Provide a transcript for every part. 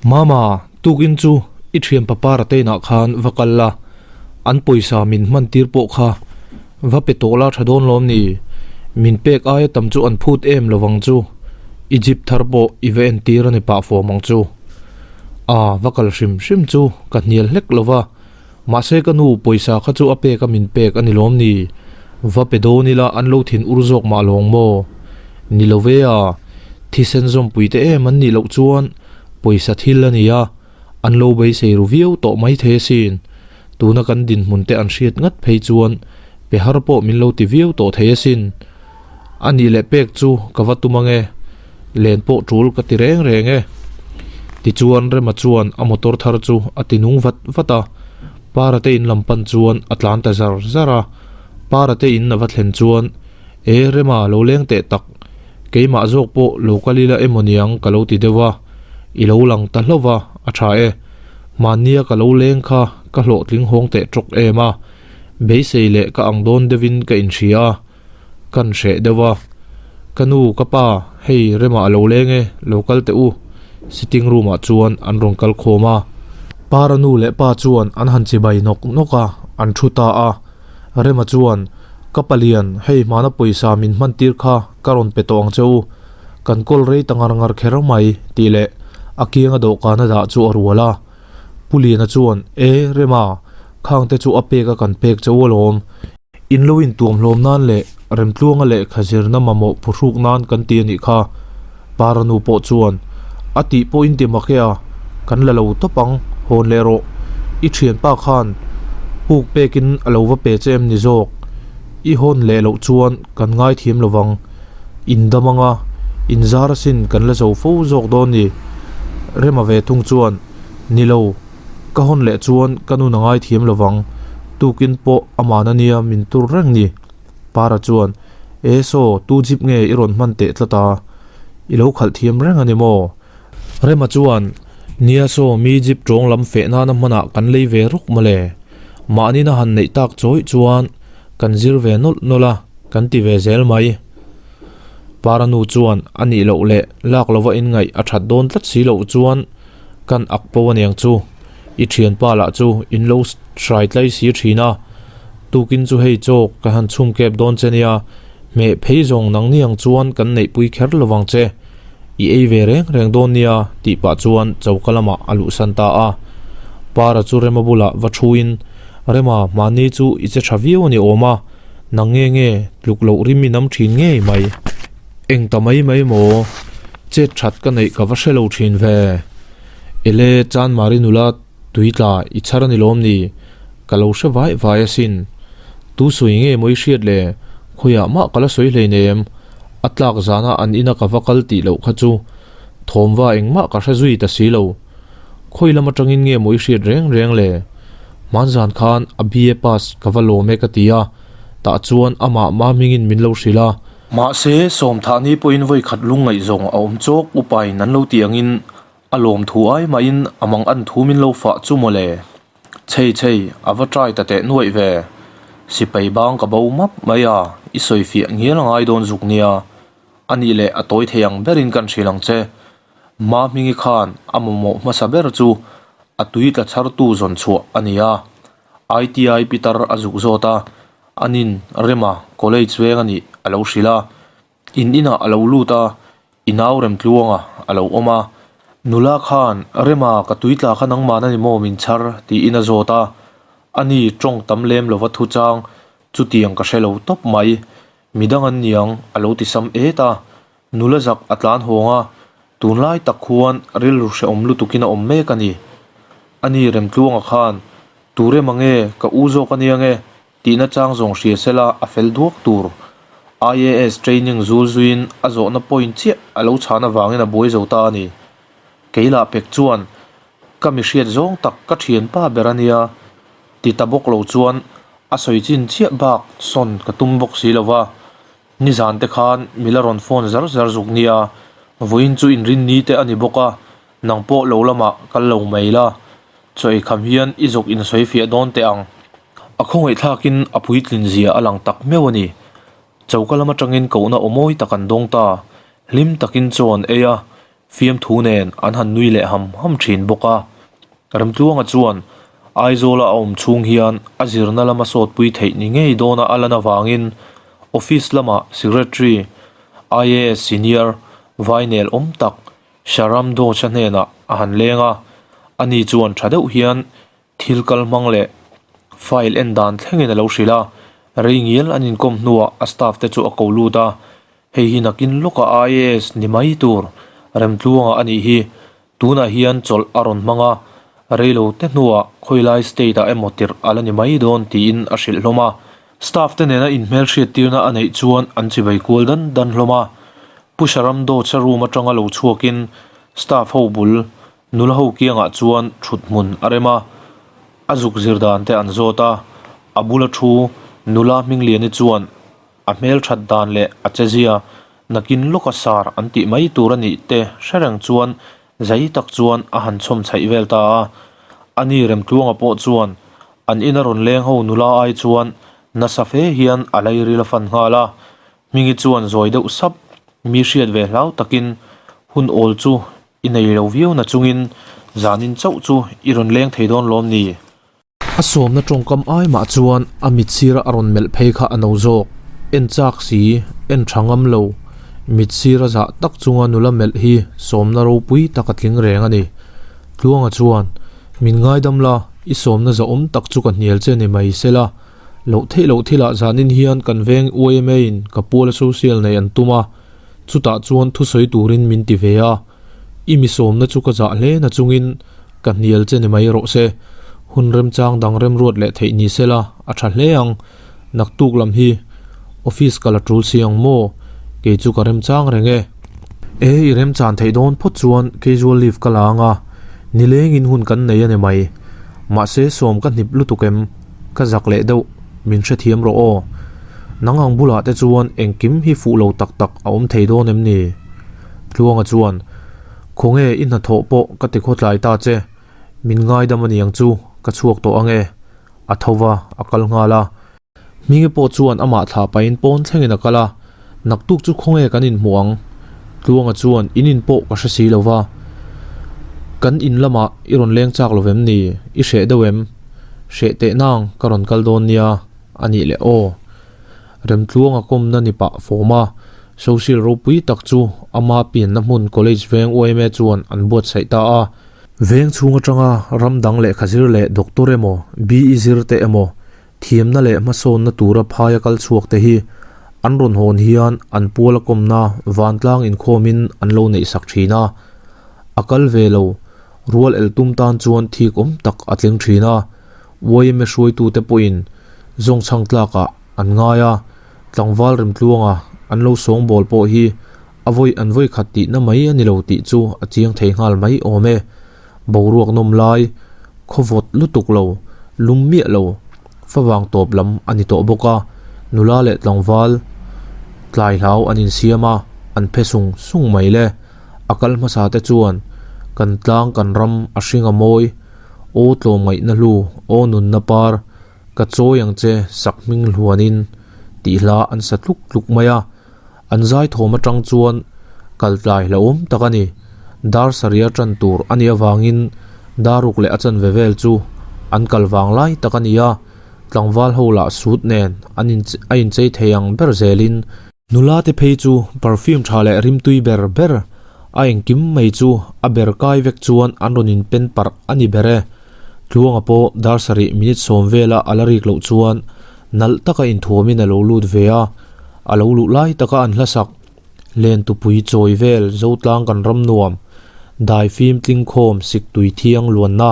Mama, tukin chu i thian papara te inah khan va kal la, an pawisa min hman tir pawh kha va pe tawh la tha dawn lawm ni? Min pek aia tam chu an phut em lovang chu, i jeep thar pawh i va entir a ni pah fawm ang chu. A, va kal hrim hrim chu ka hnial hlek lo va, mahse ka nu pawisa kha chu a pek a min pek a ni lawm ni? Va pe dawn ila an lo thin ur zawk mah lawng maw? Ni lo ve a, thisen zawmpui te em an nih loh chuan pawisa thil a ni a, an lo beisei ru viau tawh mai thei asin. Tuna kan dinhmun te an hriat ngat phei chuan pe har pawh min lo ti viau tawh thei asin. A nih leh pek chu ka va tum ange, len pawh tul ka ti reng reng e. Tichuan Rema chuan a motor thar chu a ti nung vat vat a, Para te in lam pan chuan a tlan ta zar zar a. Para te in a va thlen chuan, E Rema lo leng teh tak, keimah zawk pawh lo kal ila emaw niang ka lo ti deuh a, i lo lang ta hlauh va, a tha e. Mahnia ka lo leng kha ka hlawhtling hawng teh tawk em a, beisei leh ka ang dawn deuhin ka inhria a. Kan hreh deuh a, Ka nu, ka pa, hei Rema a lo leng e, lo kal teh u. Sitting room ah chuan an rawn kal khawm a. Para nu leh pa chuan an han chibai nawk nawk a, an thu ta a. Rema chuan, Ka palian, hei hmana pawisa min hman tir kha ka rawn pe tawh ang che u. Kan kawl rei ta ngar ngar kher mai, tih leh a kianga dawhkan a dah chu a rual a. Pu Liana chuan, E, Rema, khangte chu a pek a kan pek che u alawm. In lo intuam hlawm nan leh Remtluanga lehkha zirna mamawh phuhruk nan kan ti a nih kha. Para nu pawh chuan, A tih pawh in ti mak e a, kan la lo tawp ang, hawn leh rawh. I thianpa khan puk pekin a lo va pe che em ni zawk? I hawn leh loh chuan kan ngaithiam lo vang. In dam anga, in zar asin kan la zo fo zawk dawn ni. Rema ve thung chuan, Ni lo. Ka hawn leh chuan ka nun a ngaithiam lo vang, tukin pawh aman a nia min tur reng ni. Para chuan, E saw, tu jeep nge i rawn hman teh tlat a? I lo khalh thiam reng a ni maw? Rema chuan, Nia saw, mi jeep tawng lam feh nana hmanah kan lei ve ruk mawle. Mahni na han neih tak chawih chuan kan zir ve nawlh nawlh a, kan ti ve zel mai. Para nu chuan, A nih loh leh lak lova inngaih a that dawn tlat si loh chuan, Kan ak po aniang chu. I thianpa lah chu in lo hrai tlai si thin a. Tukin chu hei chawk ka han chhum kep dawn che nia, hmeh phei zawng nang niang chuan kan neihpui kher lovang che. I ei ve reng reng dawn nia tih pah chuan choka lamah a luhsan ta a. Para chu Rema bulah va thuin, Rema, mahni chu i che tha viau a ni awm a, nang nge nge tluk loh rim i nam thin ngei mai. Eng ta mai mai maw? Chet that ka neih ka va hre lo thin ve. Ele, Chanmari nula tui tla i chhar a ni lawm ni? Ka lo hre vai vai asin. Tu sawi nge maw i hriat le? Khawiah mah ka la sawi hleinem. A tlak zana an ina ka va kal tih loh kha chu thawmva engmah ka hre zui ta si lo. Khawi lam atangin nge maw i hriat reng reng le? Hmanzan khan a BA pass ka va lawm e ka ti a, tah chuan amah Mamingin min lo hrilh a. Mahse, Sawmthahni pawhin vawi khat lungngaihzawng a awm chawk upain an lo tih angin a lawm thu ai mahin a mang an thu min lo fah chu maw le. Chhei chhei, a va try ta teh nuaih ve. Sipai bang ka bo map mai a, i sawi fiah ngial a ngai dawn zuk nia. A nih leh a tawi thei ang berin kan hrilh ang che. Ma Hmingi khan a mamawh hmasa ber chu a tui tla chhartu zawn chhuah a ni a. ITI pitar a zuk zawt a, anin Rema college veng a nih a lo hrilh a, in inah a lo lut a, i nau Remtluanga a lo awm a, nula khan Rema ka tui tla kha nangmah na ni maw min chhar tiin a zawt a, ani tawng tam lem lova thu chang chutiang ka hre lo tawp mai, midang an niang a lo ti sam et a, nula zak a tlan hawng a, tunlai tak khuan rilru hrehawm lutukin a awm mek a ni. Ani Remtluanga khan Tu rem ange, ka u zawk a nia nge? Tihna chang zawng hria sela a fel duak tur. IAS training zul zuiin a zawhna point chiah a lo chhan avangin a buai zo ta a ni. Kei lah pek chuan ka mi hriat zawng tak ka thianpa ber a nia ti ta bawk lo chuan a sawi chin chiah bak sawn ka tum bawk si lo va. Nizan te khan mi la rawn phone zar zar zuk nia, vawiin chu inrinni te a ni bawk a, nang pawh lo lamah kal lo mai la. Chaw ei kham hian i zawk in sawi fiah dawn teh ang. A khawngaih thlakin a puitlin zia a lang tak meuh a ni. Choka lam atangin kohna aw mawi tak an dawng ta. Hlim takin chaw an ei a. Fiamthu nen an han nui leh ham ham thin bawk a. Remtluanga chuan Aizawla a awm chhung hian a zirna lama sawtpui theih ni ngei dawna a lan avangin office lama Secretary, IAS Senior, Vainel awm tak Sharam Docha hnenah a han leng a, ani chuan tha deuh hian thil kal hmang leh file en dan thlengin a lo hrilh a, rei ngial an inkawm hnuah a staff te chu a ko lut a, hei hi nakin lawka IAS ni mai tur Remtluanga a nih hi tunah hian chawlh a rawn hmang a, reilo te hnuah khawilai state ah emaw tirh a la ni mai dawn tiin a hrilh hlawm a, staff te nena inhmelhriat tirna a neih chuan an chibai kual dan dan hlawm a, Pu Sharam Dawcha room atanga lo chhuakin staff ho bul Nula ho kiangah chuan thut hmun a rem a, a zuk zir dan te an zawt a, a bula thu nula Hmingliani chuan a hmel that dan leh a chezia nakin lawka sar an tih mai tur a nih te hre reng chuan zai tak chuan a han chhawm chhaih vel ta a. Ani Remtluanga pawh chuan an ina rawn leng ho nula ai chuan nasa fe hian a lairil a fan nghal a, Hmingi chuan zawi deuh sap mi hriat ve hlau takin hun awl chu I nei lo viau na chungin zanin chauh chu i rawn leng thei dawn lawm ni? A sawmna tawngkam ai mah chuan a mit sira a rawn melh phei kha a no zawk. En chak si, en tha ngam lo. Mit sira zah tak chunga nula melh hi sawmna ropui tak a tling reng a ni. Tluanga chuan, Min ngaidam la, i sawmna zahawm tak chu ka hnial che ni mai sela. Loh theih loh thilah zanin hian kan veng YMA-in ka puala social neih an tum a. Chutah chuan thusawi turin min ti ve a, i mi sawmna chu ka zah hle na chungin ka hnial che ni mai rawh se. Hun remchang dang remruat leh theih ni sela a tha hle ang. Naktuk lam hi office ka la tul si ang maw? Kei chu ka remchang reng e. E, i remchan theih dawn phawt chuan casual leave ka la ang a, nilengin hun kan nei a ni mai. Mahse sawm ka hnip lutuk em? Ka zak leh deuh, min hrethiam rawh aw. Nang ang bulah te chuan engkim hi fuh lo tak tak a awm thei dawn em ni? Tluanga chuan, Khawnge i hnathawh pawh ka ti khawtlai ta che, min ngaidam a niang chu, ka chhuak tawh ange. A tho va, a kal nghal a. Hmingi pawh chuan amah thlah pahin pawn thlengin a kal a, Naktuk chu khawnge kan inhmuh ang? Tluanga chuan, In in pawh ka hre si lo va, kan in lamah i rawn leng chak lo vem ni? I hreh deuh em? Hreh teh nang ka rawn kal dawn nia. A nih leh aw. Remtluanga kawmna ni pah fawm a, social ropui tak chu ama pianna hmun college veng yma chuan an buatsaih ta a. Veng chhung atanga ram dang lehkha zir leh doctor emaw, BE zir te emaw, thiamna leh hmasawnna tura phaia kal chhuak te hi an rawn hawn hian an puala kawmna vantlang inkhawmin an lo neih sak thin a. A kal ve lo, rual el tum tan chuan thik awm tak a tling thin a. Yma hruaitute pawhin zawngchhang tlakah an ngai a, tlangval Remtluanga an lo sawngbawl pawh hi a vawi an vawi khat tihna mai a ni lo tih chu a chiang thei nghal mai awm e. Boruak nawm lai, khaw vawt lutuk lo, lum miah lo, favang tawp lam a ni tawh bawk a, nula leh tlangval tlai hlau an insiam a, an phe sung sung mai le. A kal hmasa te chuan kan tlang kan ram a hring a mawi. Aw tlawmngaihna hlu, aw nunna par, ka chawi ang che sak hming hluanin tih hla an sa tluk tluk mai a. An zai thawm atang chuan kal tlai hlauhawm tak a ni. Dar sarih a tan tur a nih avangin dar ruk leh a chanve vel chu an kal vang lai tak a ni a. Tlangval ho lah sut nen an in a inchei thei ang ber zelin Nula te phei chu perfume tha leh rimtui ber ber a engkim mai chu a ber kai vek chuan an rawn in pen parh a ni ber e. Tluanga pawh dar sarih minute sawm vela a la rik loh chuan nalh taka inthuamin a lo lut ve a, a lo luh lai taka an hlasak len tupui chawi vel Zotlang kan ram nuam dai fim tlingkhawm sik tui thiang luanna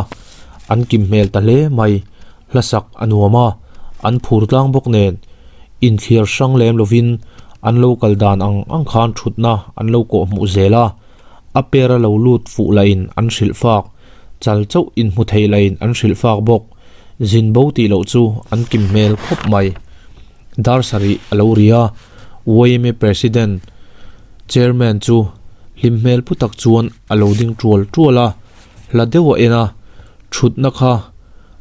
an kim hmel ta hle mai hlasak a nuam a, an phur tlang bawk nen. Inthliar hrang lem lovin an lo kal dan ang ang khan thutna an lo kawh hmuh zel a, a per a lo lut fuh lahin an hrilh fak, chal chauh inhmu thei lahin an hrilh fak bawk. Zin bo tih loh chu an kim hmel khawp mai. Dar sarih a lo ri a, yma President, Chairman chu hlim hmel pu tak chuan a lo ding tual tual a, hla deuh a en a, thutna kha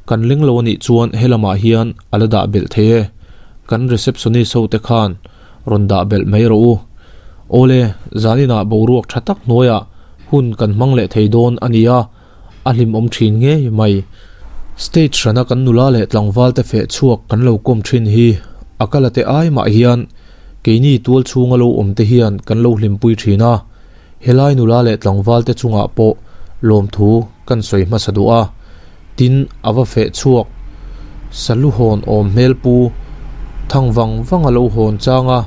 Kan ling lo anih chuan helamah hian a la dah belh thei e, kan receptionist ho te khan rawn dah belh mai rawh u. Awle, zaninah boruak tha tak hnuaiah Hun kan hmang leh thei dawn a ni a, a hlimawm thin ngei mai. State hrana kan nula leh tlangval te feh chhuak kan lo kawm thin hi a kal ate ai mah hian keini tual chhunga lo awm te hian kan lo hlimpui thin a, helai nula leh tlangval te chungah pawh lawmthu kan sawi hmasa duh a, tin a va feh chhuak salu hawn awm hmel pu thang vang vang a lo hawn chang a,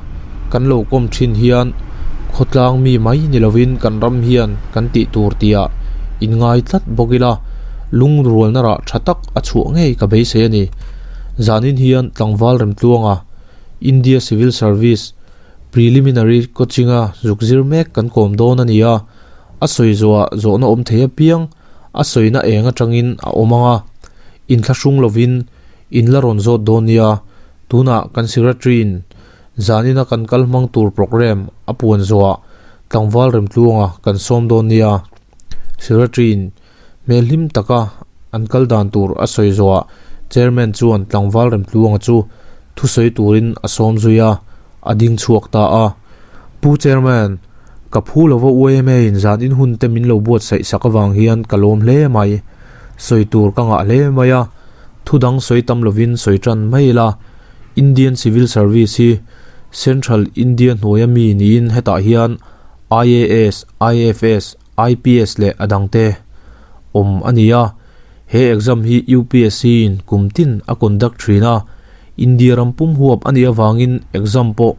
kan lo kawm thin hian khawtlang mi mai ni lovin kan ram hian kan tih tur tihah inngai tlat bawk ila, lungrualna rah tha tak a chhuah ngei ka beisei a ni. Zanin hian tlangval Remtluanga India Civil Service Preliminary Coaching-a zuk zir mek kan kawm dawn a ni a. A sawi zawhah zawhna awm thei apiang a sawina eng atangin a awm ang a, inthlahrung lovin in la rawn zawt dawn nia, tunah kan Secretary-in zanina kan kal hmang tur programme a puan zawhah tlangval remtluanga kan sawm dawn nia, Secretary-in hmel hlim taka an kal dan tur a sawi zawhah Chairman chuan tlangval remtluanga chu thusawi turin a sawm zui a, a ding chhuak ta a. Pu Chairman, ka phu lova YMA in zan in hun te min lo buatsaih sak avang hian ka lawm hle mai. Sawi tur ka ngah hle mai a, thu dang sawi tam lovin sawi tan mai ila. Indian Civil Service hi Central India hnuaia mi niin hetah hian IAS, IFS, IPS leh a dangte awm a ni a. He exam hi UPSC in kum tin a conduct thin a, India ram pum huap a nih avangin exam pawh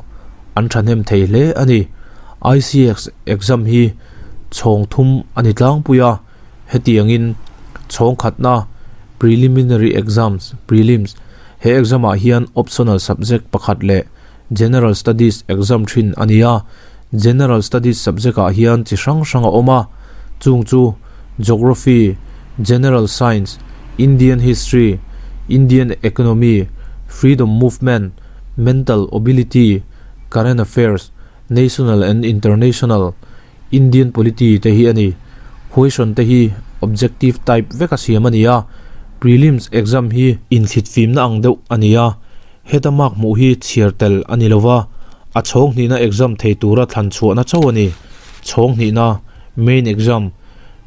an thahnem thei hle a ni. ICS exam hi chhawng thum a ni tlangpui a, hetiangin chhawng khatna Preliminary Exams, Prelims, he exam ah hian optional subject pakhat leh General Studies exam thin a ni a, General Studies subject ah hian chi hrang hrang a awm a, chung chu Geography, General Science, Indian History, Indian Economy, Freedom Movement, Mental Ability, Current Affairs, National and International, Indian Polity te hi a ni. Question te hi objective type veka siam a ni a, Prelims exam hi inthlitfimna ang deuh a ni a, Heta mark hmuh hi chhiar tel a ni lova, a chhawng hnihna exam thei tura thlan chhuahna chauh a ni. Chhawng hnihna, main exam,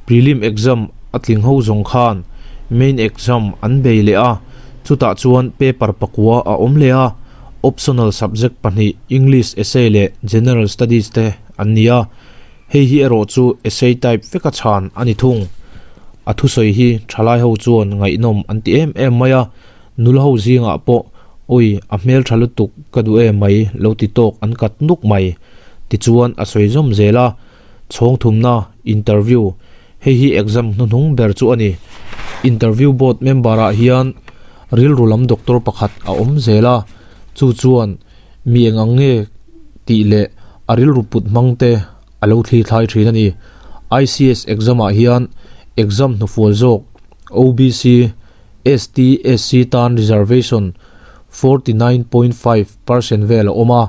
prelim exam a tling ho zawng khan main exam an bei leh a, chutah chuan paper pakua a awm leh a, optional subject pahnih English essay leh General Studies te an ni a, hei hi erawh chu essay type veka chhan a ni thung. A thusawi hi thalai ho chuan ngaihnawm an ti em em mai a. Nula ho zingah pawh, Awi, a hmel tha lutuk, ka duh em mai, lo ti tawk an kat nuk mai. Tichuan a sawi zawm zel a, Chhawng thumna, interview, hei hi exam hnuhnung ber chu a ni. Interview board member ah hian rilru lam doctor pakhat a awm zel a, chu chuan mi eng ang nge tih leh a rilru put hmang te a lo thli thlai thin a ni. ICS exam ah hian exam hnufual zawk, OBC, ST, SC tan reservation 49.5% vel a awm a,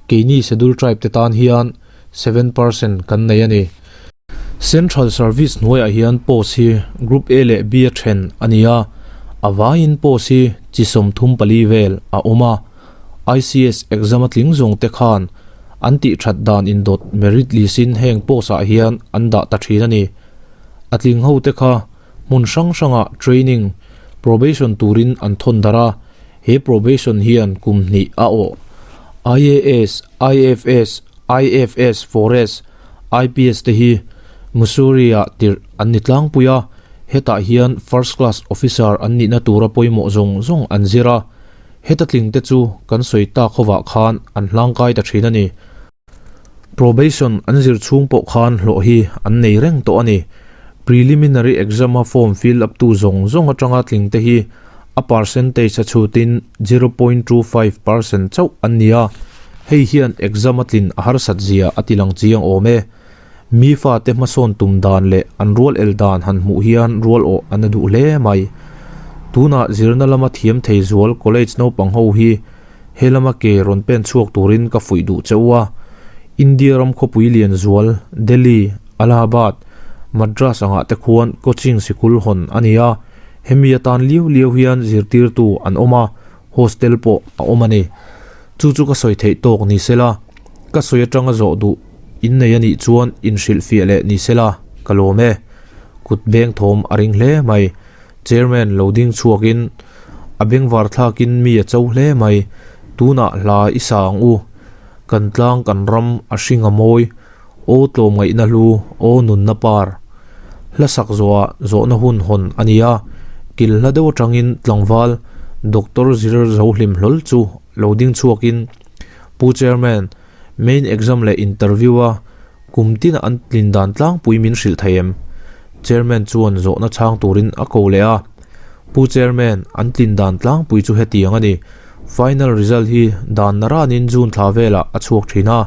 keini Schedule Tribe te tan hian 7% kan nei a ni. Central Service hnuaiah hian post hi Group A leh B a then a ni a, a vaiin post hi chi 34 vel a awm a. ICS exam a tling zawng te khan an tih that dan indawt merit list in heng post ah hian an dah ta thin a ni. A tling ho te kha Hmun hrang hrangah training, probation turin an thawn darh a, he probation hian kum hnih a awh. IAS, IFS, IFS Forest, IPS te hi Mussoorie-ah tirh an ni tlangpui a, hetah hian First Class Officer an nihna tura pawimawh zawng zawng an zir a, heta tlingte chu kan sawi tak hovah khan an hlangkai ta thin a ni. Probation an zir chhung pawh khan hlawh hi an nei reng tawh a ni. Preliminary exam-a form fill up tu zawng zawng atanga tling te hi a percentage a chhutin 0.25% chauh an ni a, hei hian exam a tlin a harsat zia a ti lang chiang awm e. Mi fate hmasawn tum dan leh an rual el dan han hmuh hian rual awh an a duh hle mai. Tunah zirna lama thiam thei zual college naupang ho hi He lama ke rawn pen chhuak turin ka fuih duh che u a, India ram khawpui lian zual Delhi, Allahabad, Madras angah te khuan coaching sikul hawn a ni a, hemi atan liau liau hian zirtirtu an awm a, hostel pawh a awm a ni. Chu chu ka sawi theih tawk ni sela, ka sawi atanga zawh duh innei a nih chuan inhrilhfiah leh ni sela. Ka lawm e. Kut beng thawm a ring hle mai. Chairman lo ding chhuakin a bengvar thlakin mi a cho hle mai. Tunah hla i sa ang u. Kan tlang kan ram a hring a mawi. Aw tlawmngaihna hlu, aw nunna par. Hla sak zawhah zawhna hun hawn a ni a, kil hla deuh atangin tlangval Doctor Zir Zohlim hlawl chu lo ding chhuakin Pu Chairman, Main exam leh interview a kum tina an tlin dan tlangpui min hrilh thei em? Chairman chuan zawhna chhang turin a ko leh a. Pu Chairman, an tlin dan tlangpui chu hetiang a ni. Final result hi dan naranin June thla velah a chhuak thin a.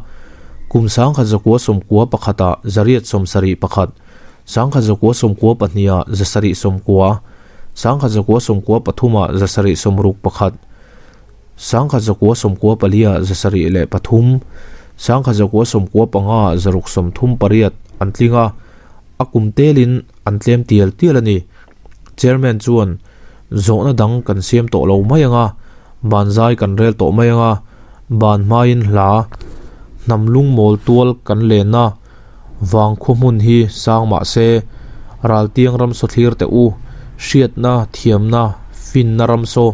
Kum 1991 ah 871, 1992 ah 790, 1993 ah 761, 1994 ah 703, 1995 ah 638 an tling a, a kum telin an tlem tial tial a ni. Chairman chuan, Zawhna dang kan siam tawh lo mai ang a, ban zai kan rel tawh mai ang a, ban hmain hla, hnam lungmawl tual kan len a, vang khua hmun hi sang mah se, raltiang ramsaw thlir teh u, hriatna, thiamna, finna ramsaw,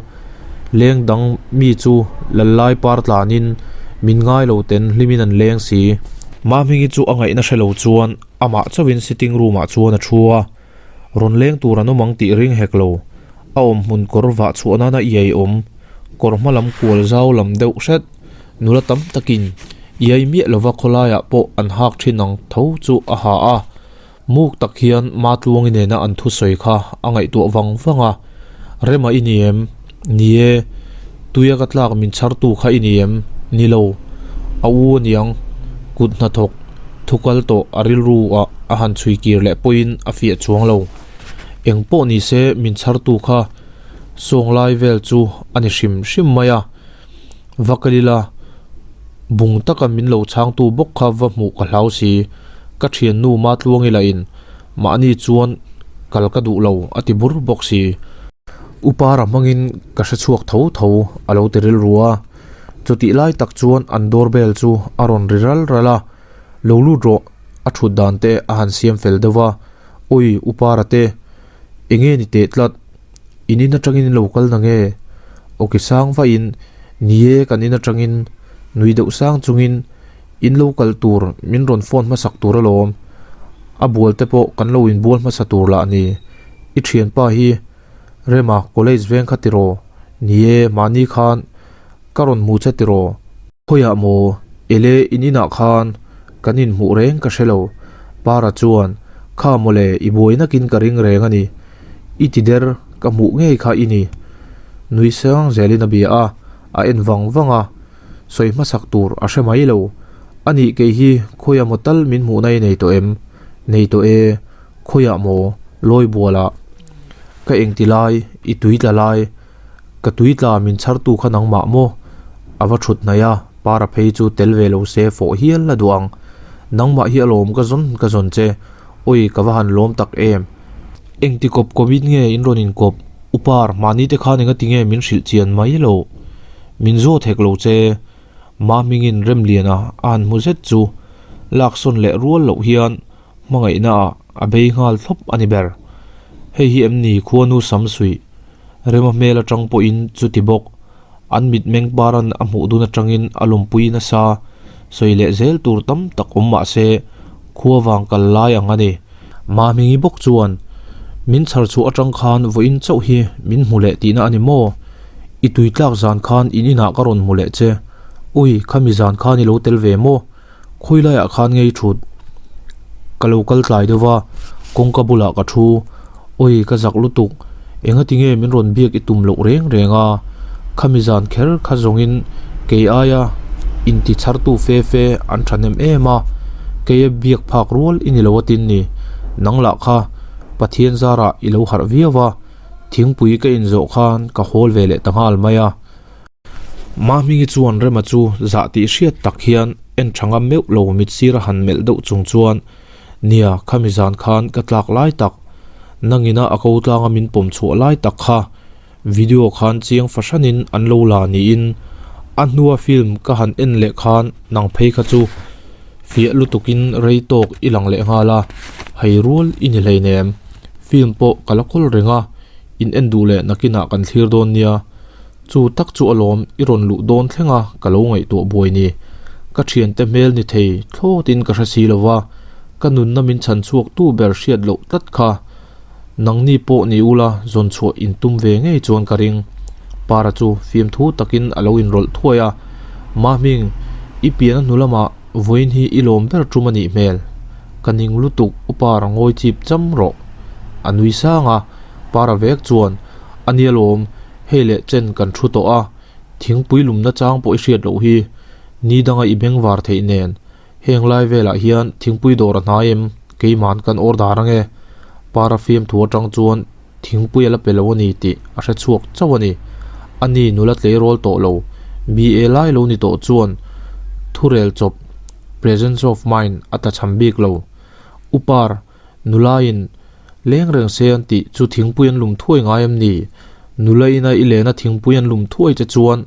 leng dang mi chu lallai par tlanin min ngai lo ten hlimin an leng si. Mahmingi chu a ngaihna hre lo chuan amah chauhin sitting room ah chuan a thu a. Rawn leng tur an awm ang tih ring hek lo. A awm hmun kawr vah chhuah nana iai awm. Kawr hma lam kual zau lam deuh hret. Nula tam takin iai miah lova khawlaiah pawh an hak thin ang tho chu a ha a. Muk tak hian Matluangi nena an thusawi kha a ngaihtuah vang vang a. Rema i ni em? Ni e. Tuia ka tlak min chhartu kha i ni em? Ni lo. A u a niang. Kut hnathawk thu kal tawh a rilru ah a han chhui kir leh pawhin a fiah chuang lo. Eng pawh ni se min chhartu kha sawng lai vel chu a ni hrim hrim mai a. Va kal ila, bung taka min lo chhangtu bawk kha va hmuh ka hlau si. Ka thiannu Matluangi lahin mahni chuan kal ka duh lo a ti bur bawk si. Upara hmangin ka hre chhuak tho tho a lo ti rilru a. Chutih lai tak chuan an doorbell chu a rawn ri ral ral a, Lo lut rawh, a thut dan te a han siam fel deuh va, Awi Upara te, enge ni teh tlat, in in atangin in lo kal na nge? Awki sang vahin, Ni e, kan in atangin, nui deuh sang chungin, in lo kal tur min rawn phone hmasak tur alawm, a bual te pawh kan lo inbual hmasa tur lah ni, i thianpa hi Rema college veng kha tiraw? Ni e, mahni khan ka rawn hmu che tiraw? Khawiah maw? Ele in inah khan kan inhmuh reng ka hre lo. Para chuan, Kha mawle, i buai nakin ka ring reng a ni. I ti der, ka hmuh ngei kha i ni. Nui sang zelin a bia a, a en vang vang a, sawi hmasak tur a hre mai lo. A nih kei hi khawiah maw tal min hmuhna i nei tawh em? Nei tawh e. Khawiah maw? Lawi bualah. Ka engti lai, i tui tla lai. Ka tui tla min chhartu kha nangmah maw? A va thut hnaih a, para phei chu tel ve lo se fawh hial a duh ang. Nangmah hi alawm ka zawn ka zawn che. Awi ka va han lawm tak em. Engti kawp kawpin nge in rawn inkawp? U Par, mahni te khan engati nge min hrilh chian mai lo? Min zawt hek lo che. Mahmingin Remliana a han hmu zet chu laksawn leh rual loh hian Hmangaihna ah a bei nghal thlawp a ni ber. Hei hi em ni khuanu sam suih? Rema hmel atang pawhin chuti bawk. An mitmeng paran a hmuh dun atangin a lawmpui nasa. Sawi leh zel tur tam tak awm mah se khua vang kal lai ang a ni. Mahmingi bawk chuan, Min chhar chhuah atang khan vawiin chauh hi min hmu leh tihna a ni maw? I tui tlak zan khan in inah ka rawn hmu leh che. Ui, khami zan khan i lo tel ve maw? Khawi laiah khan ngei thut ka lo kal tlai deuh va, kawngka bulah ka thu, Awi ka zak lutuk, engati nge min rawn biak i tum loh reng reng a, khami zan kher kha zawngin kei aia inti chhartu fe fe an thahnem em a, keia biak phak rual i ni lo atin ni, nang lah kha Pathian zarah i lo harh viau va, thingpui ka inzawh khan ka hawl ve leh ta nghal mai a. Mahmingi chuan Rema chu zah tih hriat tak hian en tha ngam meuh lo mit sir a han melh deuh chung chuan, Nia, khami zan khan ka tlak lai tak, nangina a ko tlanga min pawm chhuah lai tak kha video khan chiang fahranin an lo la niin a hnua film ka han en leh khan nang phei kha chu. Fiah lutukin rei tawk i lang leh nghal a, hei rual i ni hleinem. Film pawh ka la kawl reng a, in en duh leh nakinah kan thlir dawn nia. Chu tak chu alawm i rawn luh dawn thleng a ka lo ngaihtuah buai ni. Ka thiante hmel ni thei thlawtin ka hre si lo va, ka nunna min chhan chhuak tu ber hriat loh tlat kha. Nangni pawh ni ula zawn chhuah in tum ve ngei chuan ka ring. Para chu fiamthu takin a lo inrawlh thuai a, Mahming, i pian a hnu lamah vawiin hi i lawm ber tum a nih hmel. Ka ning lutuk u Para ngawi chip cham rawh. A nui sang a, Para vek chuan, A nia lawm, hei leh chen kan thu tawh a, thingpui lumna chang pawh i hriat loh hi, ni danga i bengvar theih nen, Heng lai velah hian thingpui dawr a hnai em? Keiman kan order ange. Para fiamthu atang chuan thingpui a la pe lo a ni tih a hre chhuak chauh a ni. A ni nula tleirawl tawh lo, BA lai lo ni tawh chuan thurel chawp, presence of mind, a tlachham bik lo. Upar, nulain leng reng se an tih chu thingpui an lum thuai ngai em ni? Nula ina i lena thingpui an lum thuai che chuan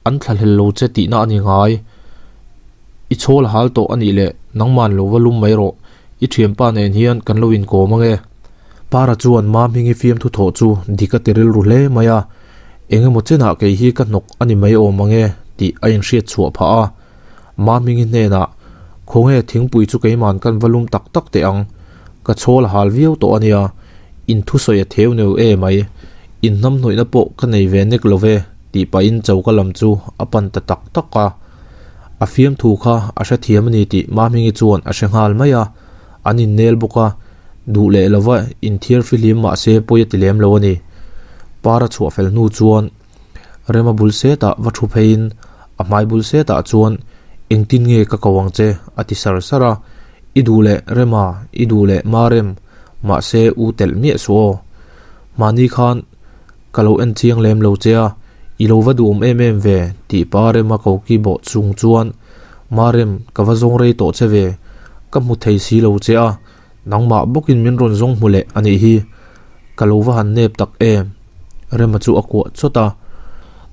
an thlahlel lo che tihna a ni ngai. I chhawl hal tawh a nih leh nangman lo va lum mai rawh, i thianpa nen hian kan lo inkawm ange. Para chuan Mamhingi fiamthu thawh chu dik a ti rilru hle mai a, eng emaw chenah kei hi ka hnawk a ni mai awm ange tih a inhriat chhuah phah a. Mamhingi hnenah, Khawnge thingpui chu keiman kan va lum tak tak teh ang, ka chhawl hal viau tawh a nia, in thusawi a theu neu e mai, in hnamhnawihna pawh ka nei ve nek lo ve tih pahin choka lam chu a pan ta tak tak a. A fiamthu kha a hrethiam a ni tih Mahmingi chuan a hre nghal mai a, an innel bawk a, duh leh lova inthiar fihlim mah se pawi a ti lem lo a ni. Par a chhuah fel hnu chuan Rema bul setah va thu pheiin a hmai bul setah chuan Engtin nge ka ko ang che? a ti sar sar a, I duh leh Rema, i duh leh Marem, mahse u telh miah suh aw. Mahni khan Ka lo en chiang lem lo che a, i lo va duhawm em em ve, tih pa Rema koki bawh chung chuan, Marem, ka va zawng rei tawh che ve, ka hmu thei si lo che a, nangmah bawkin min rawn zawng hmu leh a nih hi, ka lo va han nep tak em? Rema chu a kuah chawt a,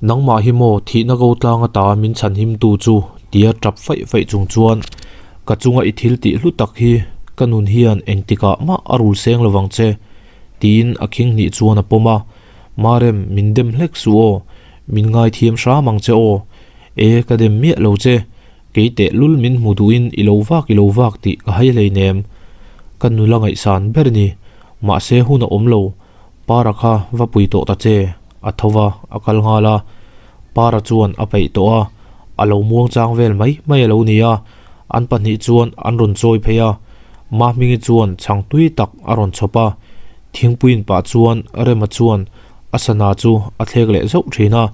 Nangmah hi maw thihna ko tlang ata min chhanhimtu chu? tia tap faih faih chung chuan, Ka chunga i thil tih hlu tak hi ka nun hian engtikah mah a rul seng lovang che, Tiin a khing hnih chuan a pawm a, Marem, min dem hlek suh aw, min ngaithiam hram ang che aw. E, ka dem miah lo che, kei teh lul min hmu duhin i lo vak i lo vak tih ka hai hleinem. Ka nula ngaihsan ber ni, mahse hun a awm lo, Para kha va pui tawh ta che, a tho va, a kal nghal a. Para chuan a peih tawh a, a lo muangchang vel mai mai a lo ni a, An pahnih chuan an rawn chawi phei a, Mahmingi chuan chhang tui tak a rawn chhawp a, thingpuiin pah chuan Rema chuan a sana chu a thlek leh zauh thin a,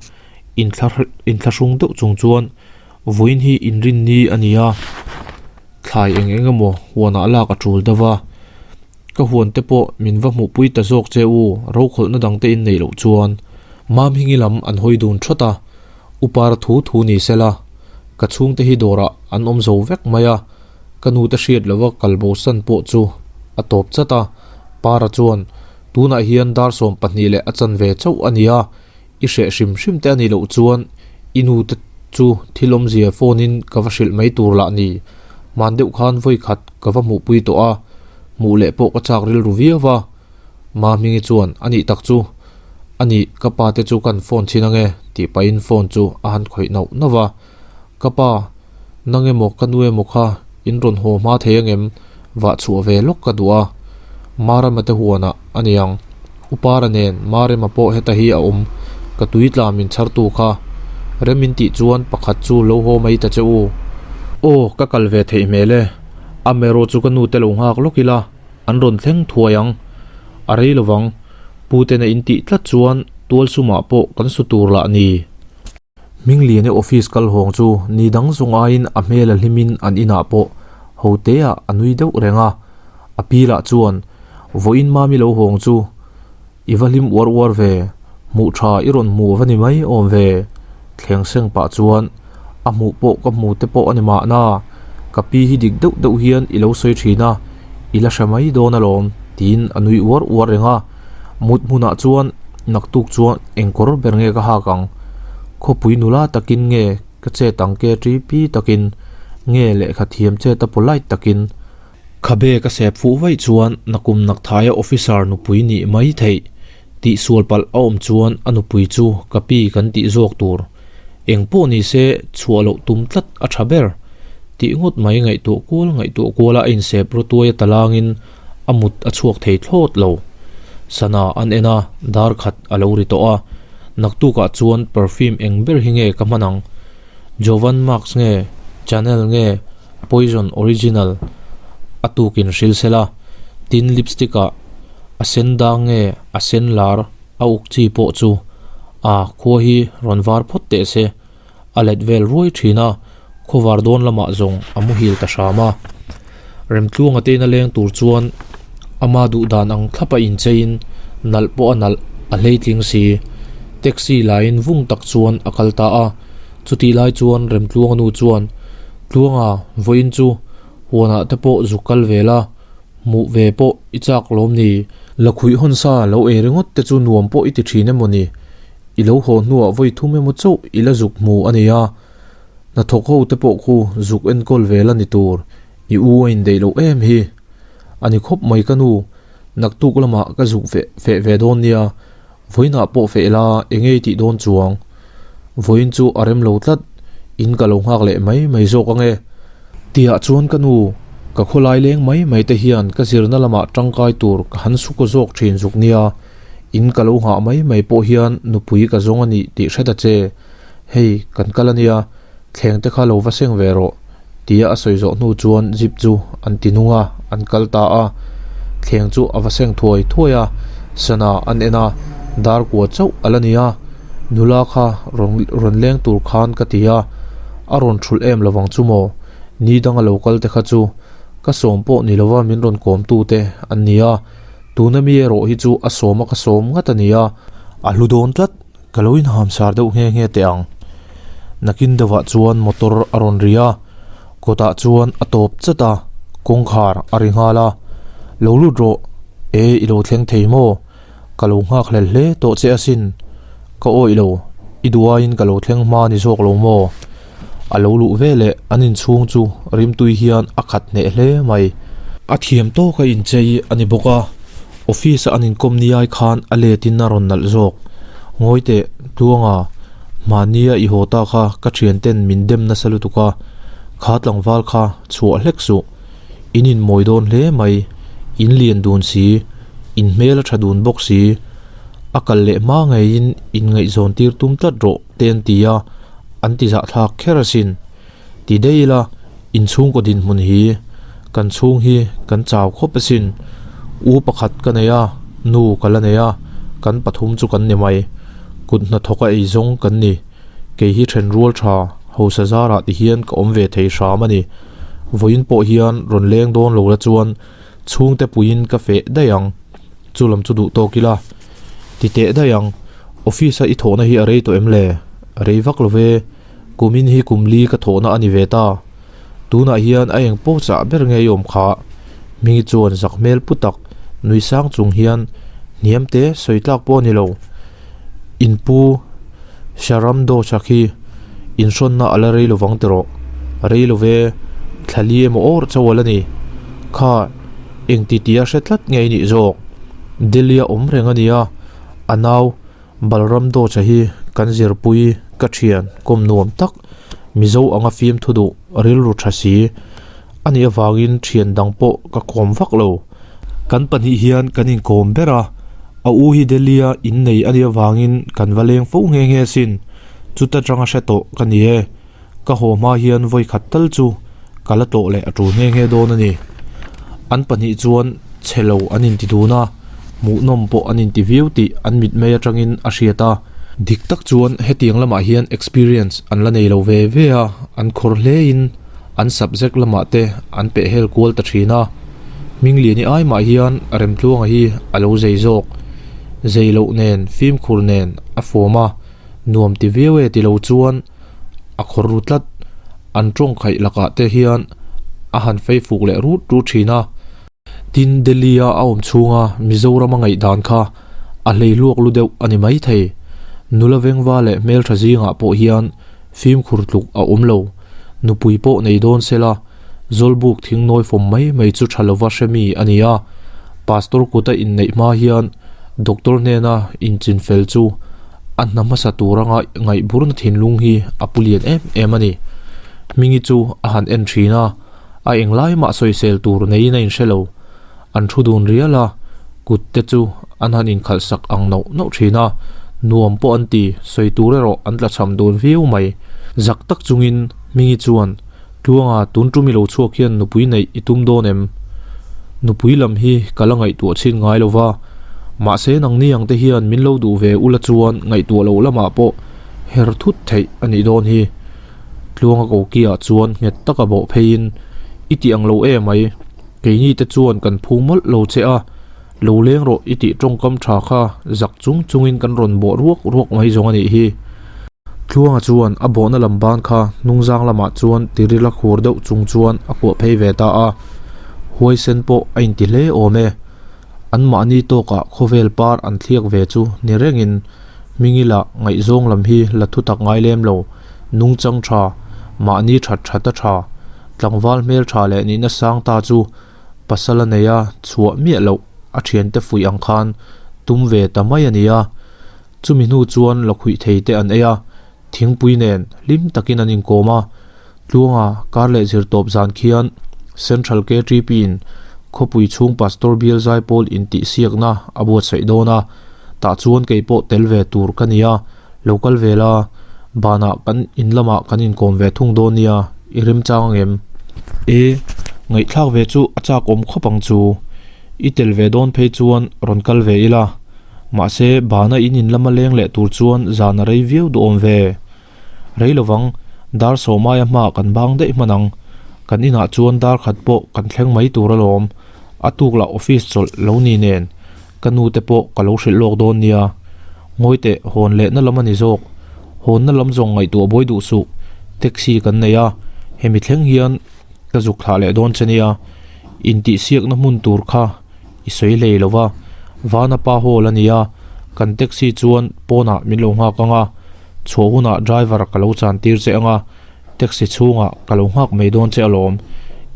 inthlahrung deuh chung chuan vawiin hi inrinni a ni a, thlai eng eng emaw huanah lak a tul deuh va, ka huan te pawh min va hmuhpui ta zawk che u, rokhawlhna dang te in neih loh chuan Mamhingi lam an hawi dun thawt a. Upara thu thu ni sela, ka chhungte hi dawrah an awm zo vek mai a, ka nute hriat lova kal bosan pawh chu a tawp chat a, Para chuan, Tunah hian dar 12 leh a chan ve chauh a nia, i hreh hrim hrim te a nih loh chuan i nute chu thil awmzia phone in ka va hrilh mai tur lah ni, hman deuh khan vawi khat ka va hmuhpui tawh a, hmuh leh pawh ka chak rilru viau va. Mahmingi chuan, A nih tak chu, a nih, ka pa te chu kan phone chhin ange, tih pahin phone chu a han khawih nauh nauh va. Ka pa, nang emaw ka nu emaw kha in rawn haw hma thei angem? Vah chhuah ve lawk ka duh a. Marema te huanah a ni ang. Upara nen Marema pawh heta hi a awm, ka tui tla min chhartu kha. Rem in tih chuan pakhat chu lo haw mai ta che u. Aw, ka kal ve theih hmel e. Amerawh chu ka nu te lo nghak lawk ila. An rawn thleng thuai ang. A rei lovang. Pu tena in tih tlat chuan tual sumah pawh kan su tur lah ni. Hmingliane office kal hawng chu ni dang zawng aiin a hmel a hlimin an inah pawh hoteah a nui deuh reng a. A pi lah chuan, Vawiin mami lo hawng chu I va hlim uar uar ve, hmuh tha i rawn hmu va ni mai awm ve. Thleng seng pah chuan a hmuh pawh ka hmu te pawh a ni mahna, ka pi hi dik deuh deuh hian i lo sawi thin a, i la hre mai dawn alawm tiin a nui uar uar reng a. Mut hmunah chuan naktuk chuan eng kawr ber nge ka hak ang? Khawpui nula takin nge ka chet ang ke ṭi pi takin? Nge lehkha thiam chet a polite takin khabe ka sep fuh vaih chuan nakum nakthaia officer nupui nih mai theih tih sual palh a awm chuan a nupui chu ka pi kan tih zawk tur. Eng pawh ni se chhuah loh tum tlat a tha ber tih ngawt mai ngaihtuah kual ngaihtuah kuala a insep rawtuai a talangin a mut a chhuak thei thlawt lo. Sana an en a, dar khat a lo ri tawh a, naktukah chuan perfume eng ber hi nge ka hman ang? Jovan Marks nge Chanel nge Poison Original a tukin hril sela, tin lipstick ah a sen dang nge a sen lar a uk chi pawh chu a khua hi rawn var phawt teh se a let vel ruai thin a, khawvar dawn lamah zawng a muhil ta hram a. Remtluanga te ina leng tur chuan ama duh dan ang thlapa incheiin nalh pawh a nalh a hleitling si. Taxi laiin vung tak chuan a kal ta a, chutih lai chuan Remtluanga nu chuan, Tluanga, vawiin chu huanah te pawh zuk kal ve la, hmuh ve pawh i chak lawm ni? Lakhuih hawn sa lo ei ringawt te chu nuam pawh i ti thin emaw ni? I lo haw hnuah vawi thum emaw chauh i la zuk hmu a nia. Hnathawk ho te pawh khu zuk enkawl vel a ni tur, i u a indeih loh em hi. A ni khawp mai ka nu, naktuk lamah ka zuk feh feh ve dawn nia, vawiinah pawh feh la eng nge tih dawn chuang. Vawiin chu a rem lo tlat, in ka lo nghak leh mai mai zawk ange. Tiah chuan ka nu, ka khawlai leng mai mai te hian ka zirna lamah tangkai tur ka han suka zawk thin zuk nia, in ka lo nghah mai mai pawh hian nupui ka zawng a nih tih hre ta che. Hei, kan kal a nia, thleng te kha lo va seng ve rawh, tia a sawi zawh hnu chuan zip chu an ti nung a, an kal ta a. Thleng chu a va seng thuai thuai a, sana an en a, dar kua chauh a la ni a, nula kha rawn rawn leng tur khan ka ti a, a rawn thulh em lovang chu maw, ni danga lo kal te kha chu ka sawm pawh ni lova min rawn kawm tu te an ni a, tuna mi erawh hi chu a sawm a ka sawm ngat a ni a, a hlu dawn tlat. Ka lo inhamsar deuh nghe nghe teh ang. Nakin deuhah chuan motor a rawn ri a, kawtah chuan a tawp chat a, kawngkhar a ri nghal a. Lo lut rawh, e i lo thleng thei maw? Ka lo nghak hlel hle tawh che asin. Ka awih lo, i duaiin ka lo thleng hma ni zawk lo maw? A lo luh ve leh an inchhung chu rimtui hian a khat hneh hle mai. A thiam tawk a inchei a ni bawk a. Office a an inkawm ni ai khan a let in a rawn nalh zawk. Ngawi teh, Tluanga, mahni a i haw ta kha ka thian ten min dem nasa lutuk a, kha tlangval kha chhuah hlek suh. In inmawi dawn hle mai, in lian dun si, in hmel a tha dun bawk si. A kal leh hma ngeiin inngaihzawn tir tum tlat rawh te an ti a, an ti zahthlak kher asin. Ti daih ila, inchhungkaw dinhmun hi kan chhung hi kan chau khawp asin. U pakhat ka nei a, nu ka la nei a, kan pathum chu kan ni mai. Kut hnathawk a ei zawng kan ni. Kei hi then rual tha, hausa zarah ti hian ka awm ve thei hram a ni. Vawiin pawh hian rawn leng dawn lo la chuan chhungte puiin ka feh daih ang. Chu lam chu duh tawk ila. Ti teh daih ang. Office a i thawhna hi a rei tawh em le? Rei vak lo ve. Kumin hi kum li ka thawhna a ni ve ta. Tunah hian a eng pawh chah ber nge i awm kha? Hmingi chuan zak hmel pu tak nui sang chung hian hniam te sawi tlak pawh a ni lo. In pu Sharam Dawcha khi inhrawnna a la rei lovang tiraw? Rei lo ve, thla li emaw awr chauh a la ni. Kha eng ti tia hre tlat nge i nih zawk? Delhi a awm reng a nia, a nau Balram Dawcha hi kan zirpui ka thian kawm nuam tak, Mizo anga fimthu duh rilru tha si a nih avangin thian dang pawh ka kawm vak lo. Kan pahnih hian kan inkawm ber a, a u hi Delhi-a innei a nih avangin kan va leng fo nghe nghe asin, chuta tanga hre tawh ka ni e. Ka haw hma hian vawi khat tal chu ka la tlawh leh a tul nghe nghe dawn a ni. An pahnih chuan chhe lo an inti dun a, hmuhnawm pawh an inti viau tih an mitmei atangin a hriat a. Dik tak chuan hetiang lamah hian experience an la nei lo ve ve a, an khawr hlein an subject lamah te an pehhel kual ta thin a. Hmingliani ai mah hian Remtluanga hi a lo zei zawk. Zei loh nen fimkhur nen a fawm a, nuam ti viau e ti lo chuan a khawr ru tlat. An tawng khaih lakah te hian a han fei fuk leh rut rut thin a. Tin, Delhi-a a awm chhunga Mizoram a ngaihdan kha a hlei hluak lu deuh a ni mai thei. Nula vengva leh hmeltha zingah pawh hian fimkhur tluk a awm lo. Nupui pawh nei dawn sela, Zawlbuk thing nawi fawm mai mai chu tha lova hre mi a ni a. Pastor kuta inneih hma hian Doctor hnena inchinfel chu a hna hmasa tur anga ngaihburna thinlung hi a pu lian em em a ni. Hmingi chu a han en thin a, a englai mah sawisel tur neiin a inhre lo. An thu dun rial a, kut te chu an han inkhalh sak ang nauh nauh thin a, nuam pawh an ti, sawi tur erawh an tlachham dun viau mai. Zak tak chungin Hmingi chuan, Tluanga, tun tum i lo chhuak hian nupui neih i tum dawn em? Nupui lam hi ka la ngaihtuah chhin ngai lo va, mahse nangni ang te hian min lo duh ve ula chuan ngaihtuah loh lamah pawh her thut theih a nih dawn hi. Tluanga kokiah chuan nghet taka bawh pheiin, I tih ang lo em mai. Keini te chuan kan phu mawlh lo che a, lo leng rawh i tih tawngkam tha kha zak chung chungin kan rawn bawh ruak ruak mai zawng a nih hi. Tluanga chuan a bawhna lam ban kha hnungzang lamah chuan tiril a khur deuh chung chuan a kuah phei ve ta a, huaisen pawh a inti hle awm e. Anmahni tawkah khawvel par an thliak ve chu ni rengin Hmingila ngaihzawng lam hi la thutak ngai lem lo, nungchang tha, mahni that that a tha, tlangval hmel tha leh nihna sang ta chu pasal a nei a chhuah miah loh a thiante fuih ang khan tum ve ta mai a ni a. Chumi hnu chuan lakhuih thei te an ei a, thingpui nen hlim takin an inkawm a. Tluanga kar leh zirtawp zan khian Central KTP in khawpui chhung Pastor Bial Zaipawl intihsiakna a buatsaih dawn a, tah chuan kei pawh tel ve tur ka ni a, lo kal ve la, banah kan in lamah kan inkawm ve thung dawn nia, i remchang angem? E, ngaihthlak ve chu a chak awm khawp ang chu, i tel ve dawn phei chuan rawn kal ve ila. Mahse, bana in in lama leng leh tur chuan zan a rei viau duhawm ve. Rei lovang, dar sawmaia hma kan bang daih hman ang. Kan inah chuan dar khat pawh kan thleng mai tur alawm. A tuk lah office chawlh lo ni nen, ka nu te pawh ka lo hrilh lawk dawn nia. Ngawi teh, hawn lehna lam a ni zawk. Hawnna lam zawng ngaihtuah buai duh suh. Taxi kan nei a, hemi thleng hian ka zuk thlah leh dawn che nia. Intihsiakna hmun tur kha. I sawi hlei lo va, Vana pa hall a nia, kan taxi chuan pawnah min lo nghak ang a, chhuah hunah driver ka lo chan tir che ang a, taxi chhungah ka lo nghak mai dawn che alawm,